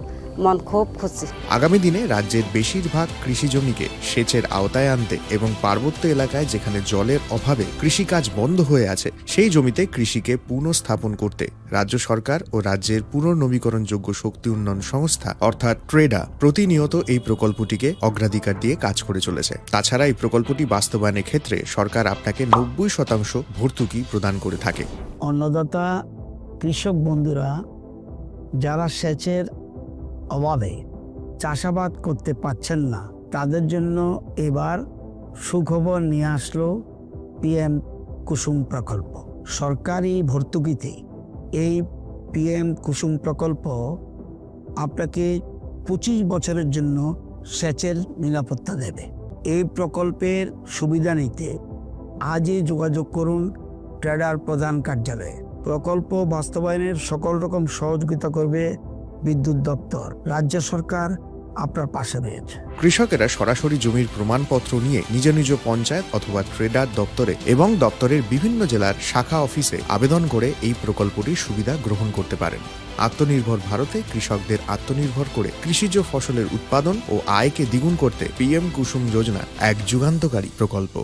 মন খুব খুশি। আগামী দিনে রাজ্যের বেশিরভাগ কৃষি জমিকে সেচের আওতায় আনতে এবং পার্বত্য এলাকায় যেখানে জলের অভাবে কৃষিকাজ বন্ধ হয়ে আছে, সেই জমিতে কৃষিকে পুনঃস্থাপন করতে রাজ্য সরকার ও রাজ্যের পুনর্নবীকরণযোগ্য শক্তি উন্নয়ন সংস্থা অর্থাৎ ট্রেডা প্রতিনিয়ত এই প্রকল্পটিকে অগ্রাধিকার দিয়ে কাজ করে চলেছে। তাছাড়া এই প্রকল্পটি বাস্তবায়নের ক্ষেত্রে সরকার আপনাকে নব্বই শতাংশ ভর্তুকি প্রদান করে থাকে। অন্নদাতা কৃষক বন্ধুরা যারা সেচের অভাবে চাষাবাদ করতে পারছেন না, তাদের জন্য এবার সুখবর নিয়ে আসলো পিএম কুসুম প্রকল্প। সরকারি ভর্তুকিতে এই পিএম কুসুম প্রকল্প আপনাকে পঁচিশ বছরের জন্য সেচের নিরাপত্তা দেবে। এই প্রকল্পের সুবিধা নিতে আজই যোগাযোগ করুন ট্রেডার প্রধান কার্যালয়ে। প্রকল্প বাস্তবায়নের সকল রকম সহযোগিতা করবে বিদ্যুৎ দপ্তর। রাজ্য সরকার আপনার পাশে রয়েছে। কৃষকেরা সরাসরি জমির প্রমাণপত্র নিয়ে নিজ নিজ পঞ্চায়েত অথবা ট্রেডার দপ্তরে এবং দপ্তরের বিভিন্ন জেলার শাখা অফিসে আবেদন করে এই প্রকল্পটির সুবিধা গ্রহণ করতে পারেন। আত্মনির্ভর ভারতে কৃষকদের আত্মনির্ভর করে কৃষিজ ফসলের উৎপাদন ও আয়কে দ্বিগুণ করতে পিএম কুসুম যোজনা এক যুগান্তকারী প্রকল্প।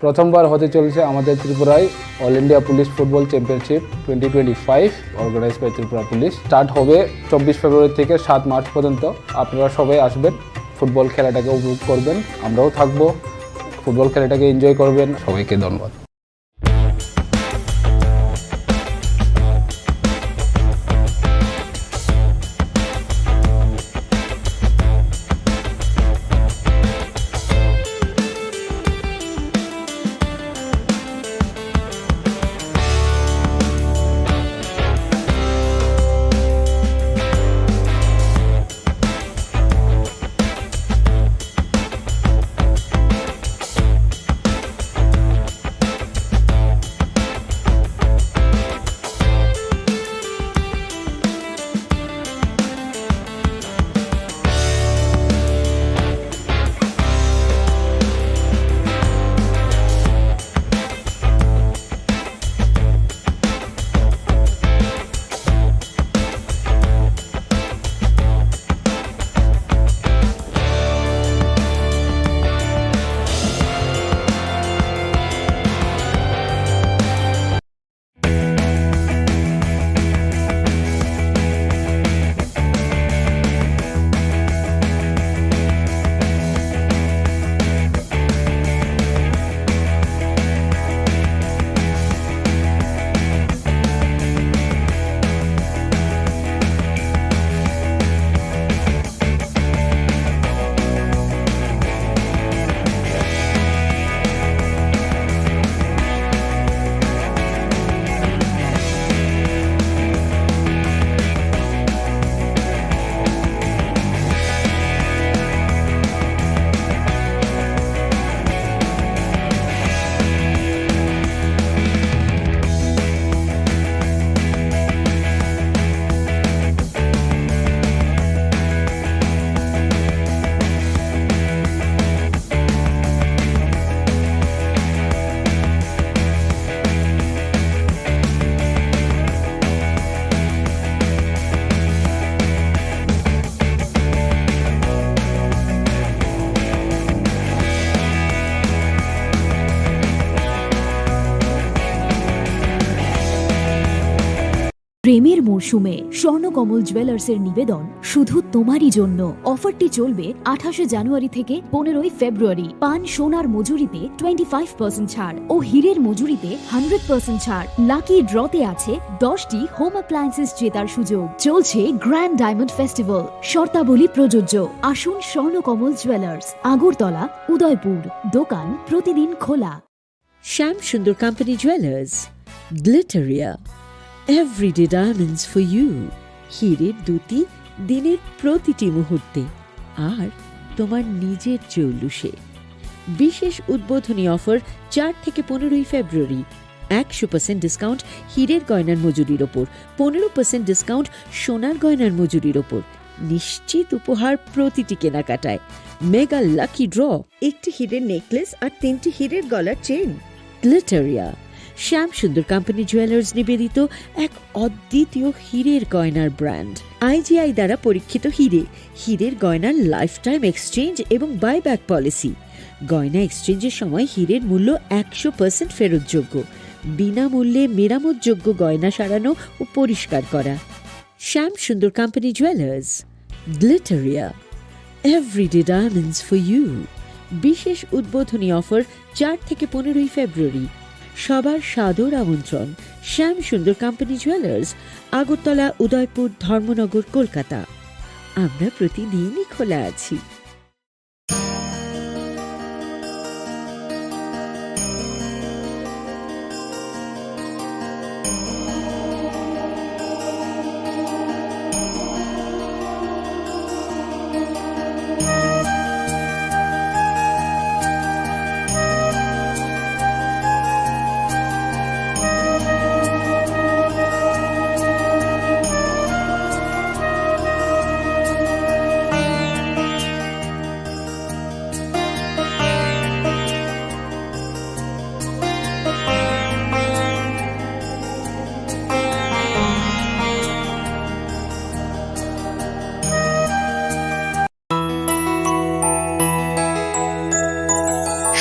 প্রথমবার হতে চলেছে আমাদের ত্রিপুরায় all India police football championship twenty twenty five, organise by Tripura police. Start হবে চব্বিশ ফেব্রুয়ারি থেকে সাত মার্চ পর্যন্ত। আপনারা সবাই আসবেন, ফুটবল খেলাটাকে উপভোগ করবেন, আমরাও থাকবো, ফুটবল খেলাটাকে এনজয় করবেন। সবাইকে ধন্যবাদ। প্রেমের মরশুমে স্বর্ণকমল জুয়েলার্সের নিবেদন শুধু তোমারই জন্য। অফারটি চলবে আঠাশে জানুয়ারি থেকে পনেরোই ফেব্রুয়ারি। পান সোনার মজুরিতে টোয়েন্টি ফাইভ পার্সেন্ট ছাড় ও হীরের মজুরিতে হান্ড্রেড পার্সেন্ট ছাড়। লাকি ড্রতে আছে দশটি হোম অ্যাপ্লায়েন্সেস জেতার সুযোগ। চলছে গ্র্যান্ড ডায়মন্ড ফেস্টিভ্যাল, শর্তাবলী প্রযোজ্য। আসুন স্বর্ণকমল জুয়েলার্স, আগরতলা, উদয়পুর। দোকান প্রতিদিন খোলা। Shyam Sundar company jewellers, Glitteria, everyday diamonds for you. হীরের দ্যুতি দিনের প্রতিটি মুহূর্তে, আর তোমার নিজের চৌলুসে। বিশেষ উদ্বোধনী অফার চার থেকে পনেরোই ফেব্রুয়ারি। একশো পার্সেন্ট ডিসকাউন্ট হীরের গয়নার মজুরির ওপর, পনেরো পার্সেন্ট ডিসকাউন্ট সোনার গয়নার মজুরির ওপর। নিশ্চিত উপহার প্রতিটি কেনাকাটায়। মেগা লাকি ড্র, একটি হীরের নেকলেস আর তিনটি হীরের গলার চেইন। গ্লিটারিয়া, শ্যাম সুন্দর কোম্পানি জুয়েলার্স নিবেদিত এক অদ্বিতীয় হীরের গয়নার ব্র্যান্ড। আইজিআই দ্বারা পরীক্ষিত হীরে, হীরের গয়নার লাইফ টাইম এক্সচেঞ্জ এবং বাইব্যাক পলিসি। গয়না এক্সচেঞ্জের সময় হীরের মূল্য একশো পার্সেন্ট ফেরতযোগ্য। বিনামূল্যে মেরামতযোগ্য গয়না সারানো ও পরিষ্কার করা। Shyam Sundar company jewellers, Glitteria, everyday diamonds for you. বিশেষ উদ্বোধনী অফার চার থেকে পনেরোই ফেব্রুয়ারি। সবার সাদর আমন্ত্রণ। শ্যাম সুন্দর কোম্পানি জুয়েলার্স, আগরতলা, উদয়পুর, ধর্মনগর, কলকাতা। আমরা প্রতিদিনই খোলা আছি।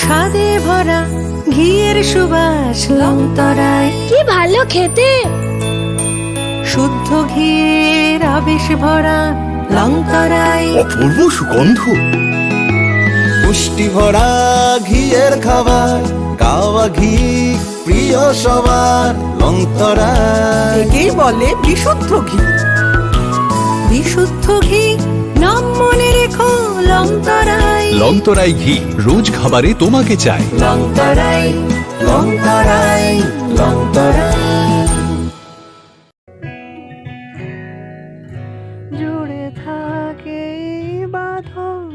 স্বাদে ভরা ঘিয়ের সুবাস লংতরাই। কি ভালো খেতে। শুদ্ধ ঘিয়ের আবেশ ভরা লংতরাই। অপূর্ব সুগন্ধ। পুষ্টি ভরা ঘিয়ের খাবার, গাওয়া ঘি প্রিয় সবার, লংতরাই। একেই বলে বিশুদ্ধ ঘি। বিশুদ্ধ ঘি, নাম মনে রেখো, লংতরাই। লংতরাই ঘি, রোজ খাবারে তোমাকে চাই। লংতরাই, লংতরাই, লংতরাই। জুড়ে থাকে এই বাঁধন,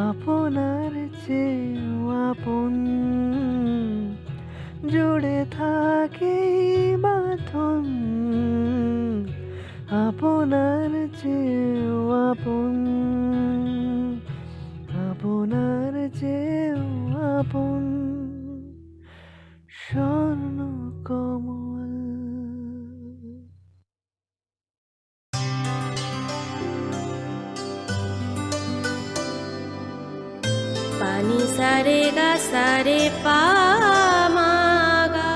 আপনার চেয়েও আপন। জুড়ে থাকে এই বাঁধন, আপনার চেয়েও আপন, আপনার চেয়েও আপন। Swarna Kamal. Pani sare ga sare pa ma ga.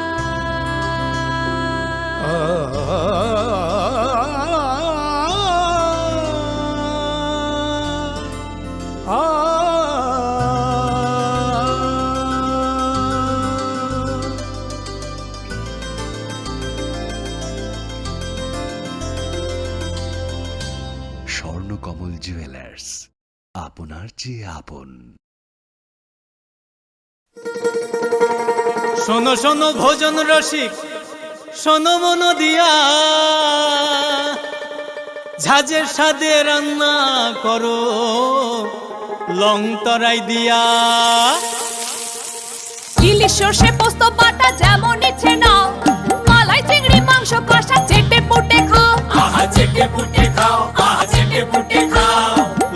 Swarnakamal jewellers, আপনার চেয়ে আপন। শোনো শোনো ভোজন রসিক, শোনো মন দিয়া, ঝাঁঝের স্বাদে রান্না করো লং তরাই দিয়া। ইলিশ সর্ষে পোস্ত বাটা যেমন ইচ্ছে নাও, মালাই চিংড়ি মাংস কষা চেটে পুটে খাও। আহা চেটে পুটে খাও, আহা চেটে পুটে খাও।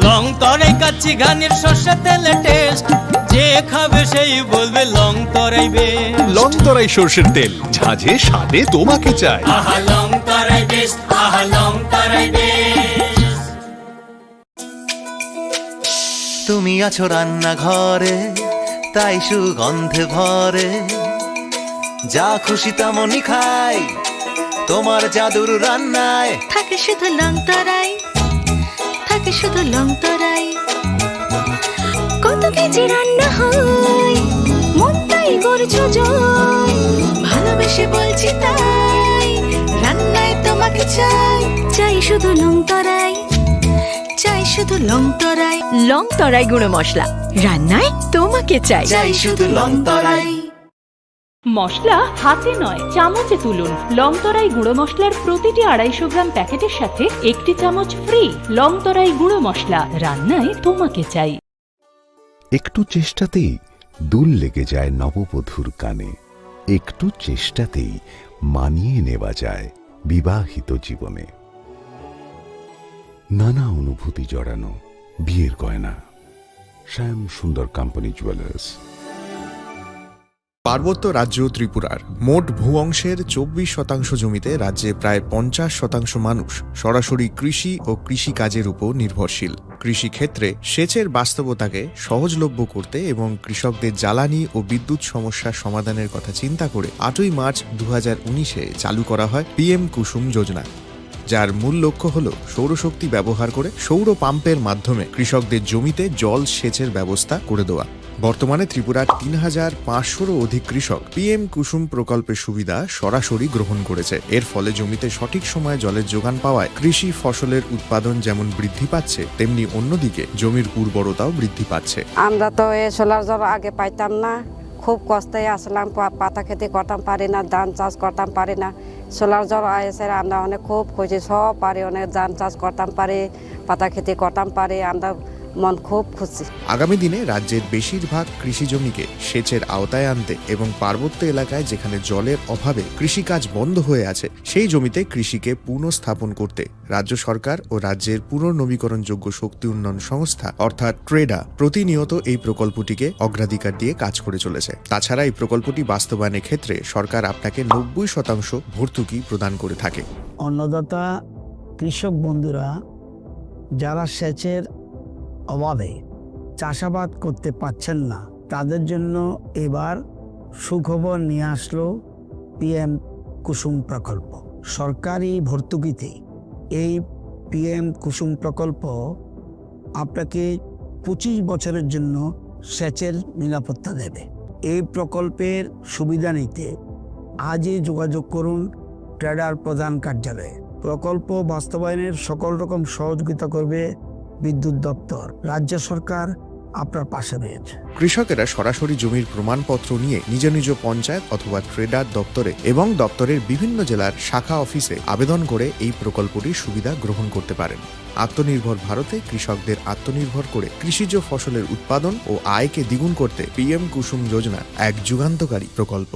লং তরাই কাচ্চি ঘানির সর্ষে তেলে টেস্ট, যে খাবে সেই বলবে লং তরাই বেস্ট। লং তরাই সর্ষের তেল, ঝাঁঝে স্বাদে তোমাকে চাই। আহা লং তরাই বেস্ট, আহা লং তরাই বেস্ট। তুমি আছো রান্নাঘরে, তাই সুগন্ধে ভরে। যা খুশি তেমনই খাই, তোমার জাদুর রান্নায়। থাকে শুধু লং তরাই, থাকে শুধু লং তরাই। কত কেজি রান্না হয়, মনটাই করছো জয়। ভালোবেসে বলছি তাই, রান্নায় তোমাকে চাই। চাই শুধু লং তরাই, চাই শুধু লং তরাই। লং তরাই গুঁড়ো মশলা, রান্নায় তোমাকে চাই। চাই শুধু লং তরাই। মশলা হাতে নয়, চামচে তুলুন। লং তরাই গুঁড়ো মশলার প্রতিটি আড়াইশো গ্রাম প্যাকেটের সাথে একটি চামচ ফ্রি। লং তরাই গুঁড়ো মশলা, রান্নায় তোমাকে চাই। একটু চেষ্টাতেই দুল লেগে যায় নববধূর কানে, একটু চেষ্টাতেই মানিয়ে নেওয়া যায় বিবাহিত জীবনে। নানা অনুভূতি জড়ানো বিয়ের গয়না। শ্যাম সুন্দর কোম্পানি জুয়েলার্স। পার্বত্য রাজ্য ত্রিপুরার মোট ভূ অংশের চব্বিশ শতাংশ জমিতে রাজ্যে প্রায় পঞ্চাশ শতাংশ মানুষ সরাসরি কৃষি ও কৃষিকাজের উপর নির্ভরশীল। কৃষিক্ষেত্রে সেচের বাস্তবতাকে সহজলভ্য করতে এবং কৃষকদের জ্বালানি ও বিদ্যুৎ সমস্যা সমাধানের কথা চিন্তা করে আটই মার্চ দু হাজার উনিশে চালু করা হয় পিএম কুসুম যোজনা, যার মূল লক্ষ্য হল সৌরশক্তি ব্যবহার করে সৌর পাম্পের মাধ্যমে কৃষকদের জমিতে জল সেচের ব্যবস্থা করে দেওয়া। বর্তমানে ত্রিপুরার তিন হাজার পাঁচশোরও অধিক কৃষক পিএম কুসুম প্রকল্পের সুবিধা সরাসরি গ্রহণ করেছে। এর ফলে জমিতে সঠিক সময়ে জলের যোগান পাওয়ায় কৃষি ফসলের উৎপাদন যেমন বৃদ্ধি পাচ্ছে, তেমনি অন্যদিকে জমির উর্বরতাও বৃদ্ধি পাচ্ছে। আমরা তো এ সোলার জল আগে পাইতাম না, খুব কষ্টে আসলাম, পা-, পাতা খেতে করতাম পারি না, ধান চাষ করতাম পারি না। সোলার জল আইসে আমরা অনেক খুব খুশি, সব পারি, অনেক ধান চাষ করতাম পারি, পাতা খেতে করতাম পারি, আমরা মন খুব খুশি। আগামী দিনে রাজ্যের বেশিরভাগ কৃষি জমিকে সেচের আওতায় আনতে এবং পার্বত্য এলাকায় যেখানে জলের অভাবে কৃষিকাজ বন্ধ হয়ে আছে, সেই জমিতে কৃষিকে পুনঃস্থাপন করতে রাজ্য সরকার ও রাজ্যের পুনর্নবীকরণযোগ্য শক্তি উন্নয়ন সংস্থা অর্থাৎ ট্রেডা প্রতিনিয়ত এই প্রকল্পটিকে অগ্রাধিকার দিয়ে কাজ করে চলেছে। তাছাড়া এই প্রকল্পটি বাস্তবায়নের ক্ষেত্রে সরকার আপনাকে নব্বই শতাংশ ভর্তুকি প্রদান করে থাকে। অন্নদাতা কৃষক বন্ধুরা যারা সেচের অভাবে চাষাবাদ করতে পারছেন না, তাদের জন্য এবার সুখবর নিয়ে আসলো পিএম কুসুম প্রকল্প। সরকারি ভর্তুকিতে এই পিএম কুসুম প্রকল্প আপনাকে পঁচিশ বছরের জন্য সেচের নিরাপত্তা দেবে। এই প্রকল্পের সুবিধা নিতে আজই যোগাযোগ করুন ট্রেডার প্রধান কার্যালয়ে। প্রকল্প বাস্তবায়নের সকল রকম সহযোগিতা করবে বিদ্যুৎ দপ্তর। রাজ্য সরকার আপনার পাশে রয়েছে। কৃষকেরা সরাসরি জমির প্রমাণপত্র নিয়ে নিজ নিজ পঞ্চায়েত অথবা ট্রেডার দপ্তরে এবং দপ্তরের বিভিন্ন জেলার শাখা অফিসে আবেদন করে এই প্রকল্পটির সুবিধা গ্রহণ করতে পারেন। আত্মনির্ভর ভারতে কৃষকদের আত্মনির্ভর করে কৃষিজ ফসলের উৎপাদন ও আয়কে দ্বিগুণ করতে পিএম কুসুম যোজনা এক যুগান্তকারী প্রকল্প।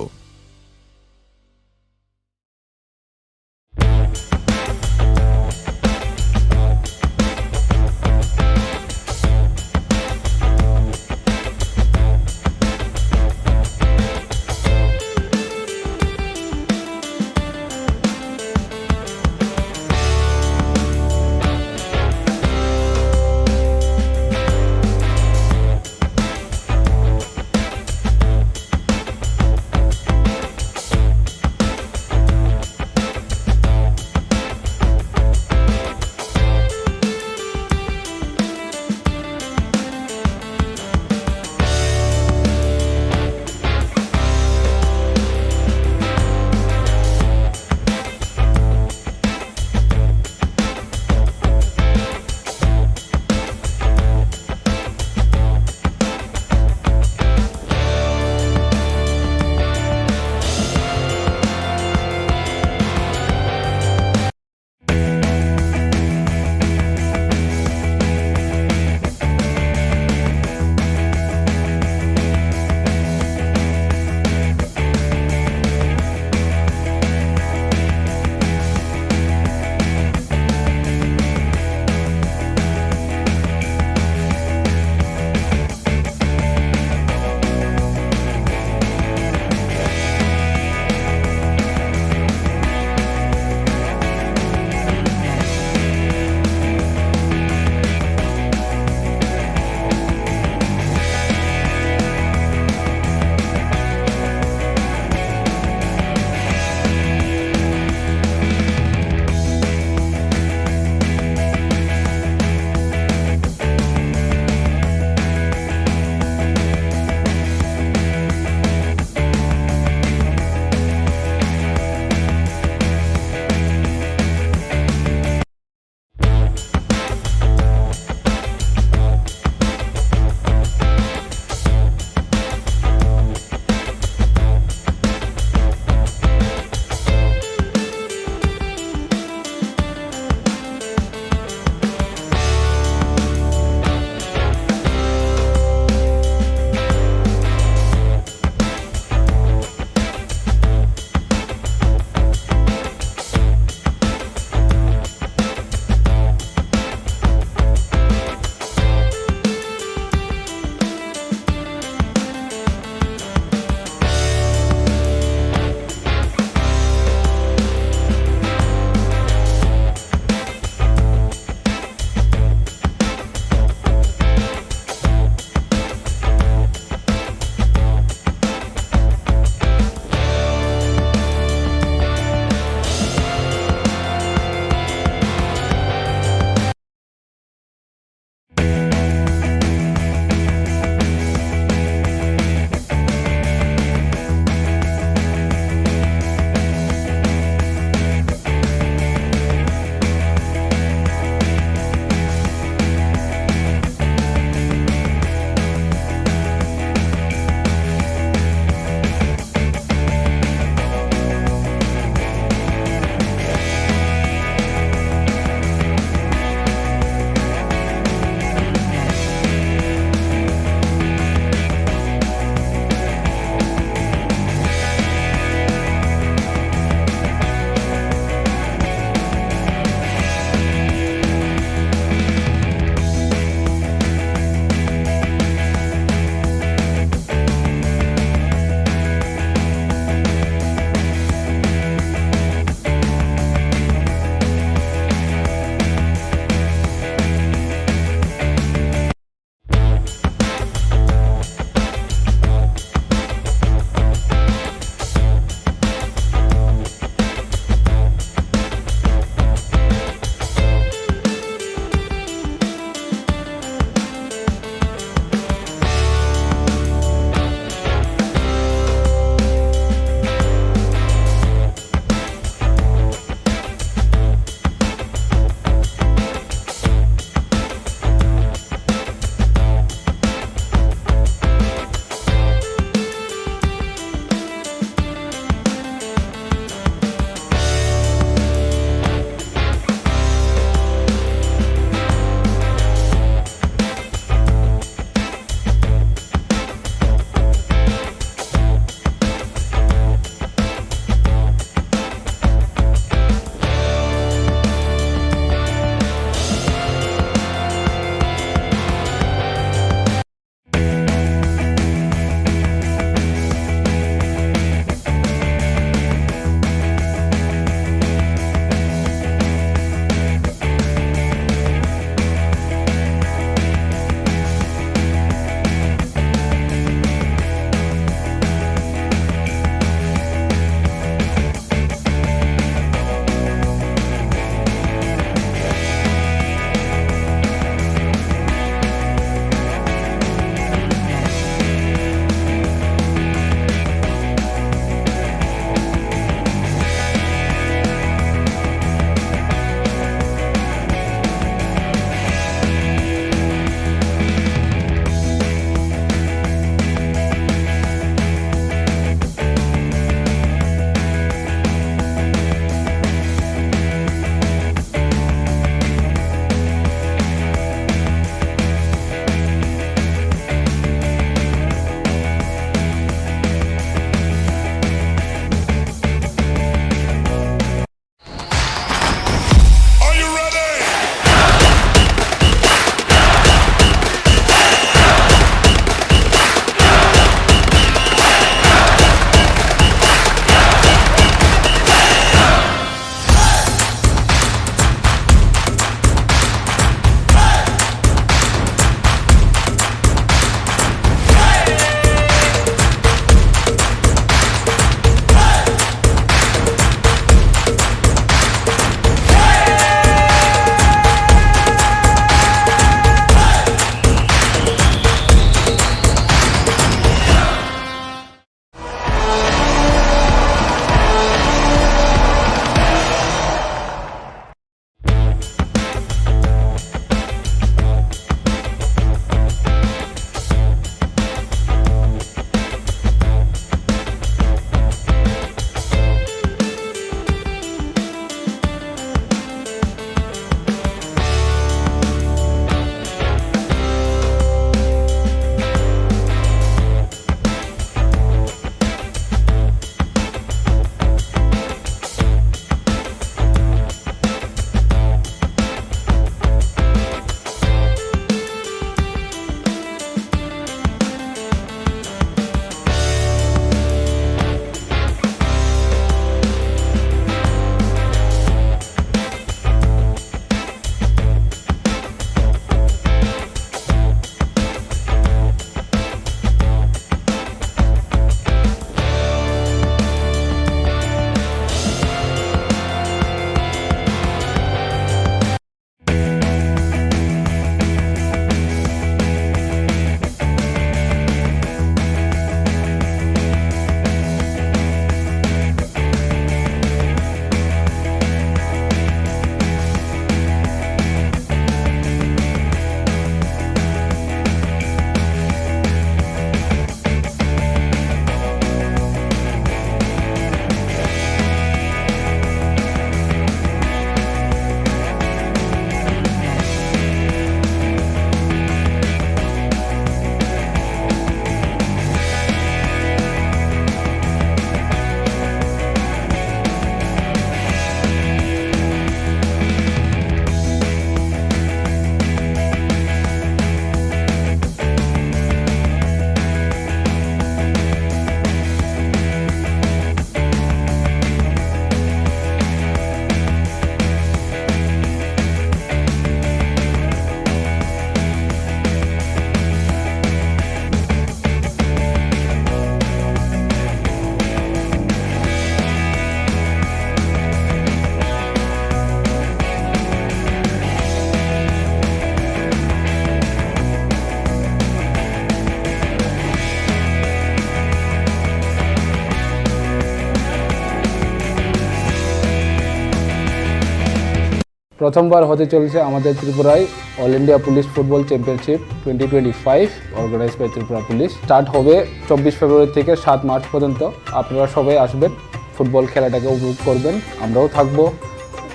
প্রথমবার হতে চলেছে আমাদের ত্রিপুরায় all India police football championship twenty twenty five, organise by Tripura police. Start হবে চব্বিশ ফেব্রুয়ারি থেকে সাত মার্চ পর্যন্ত। আপনারা সবাই আসবেন, ফুটবল খেলাটাকে উপভোগ করবেন, আমরাও থাকবো,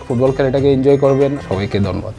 ফুটবল খেলাটাকে এনজয় করবেন। সবাইকে ধন্যবাদ।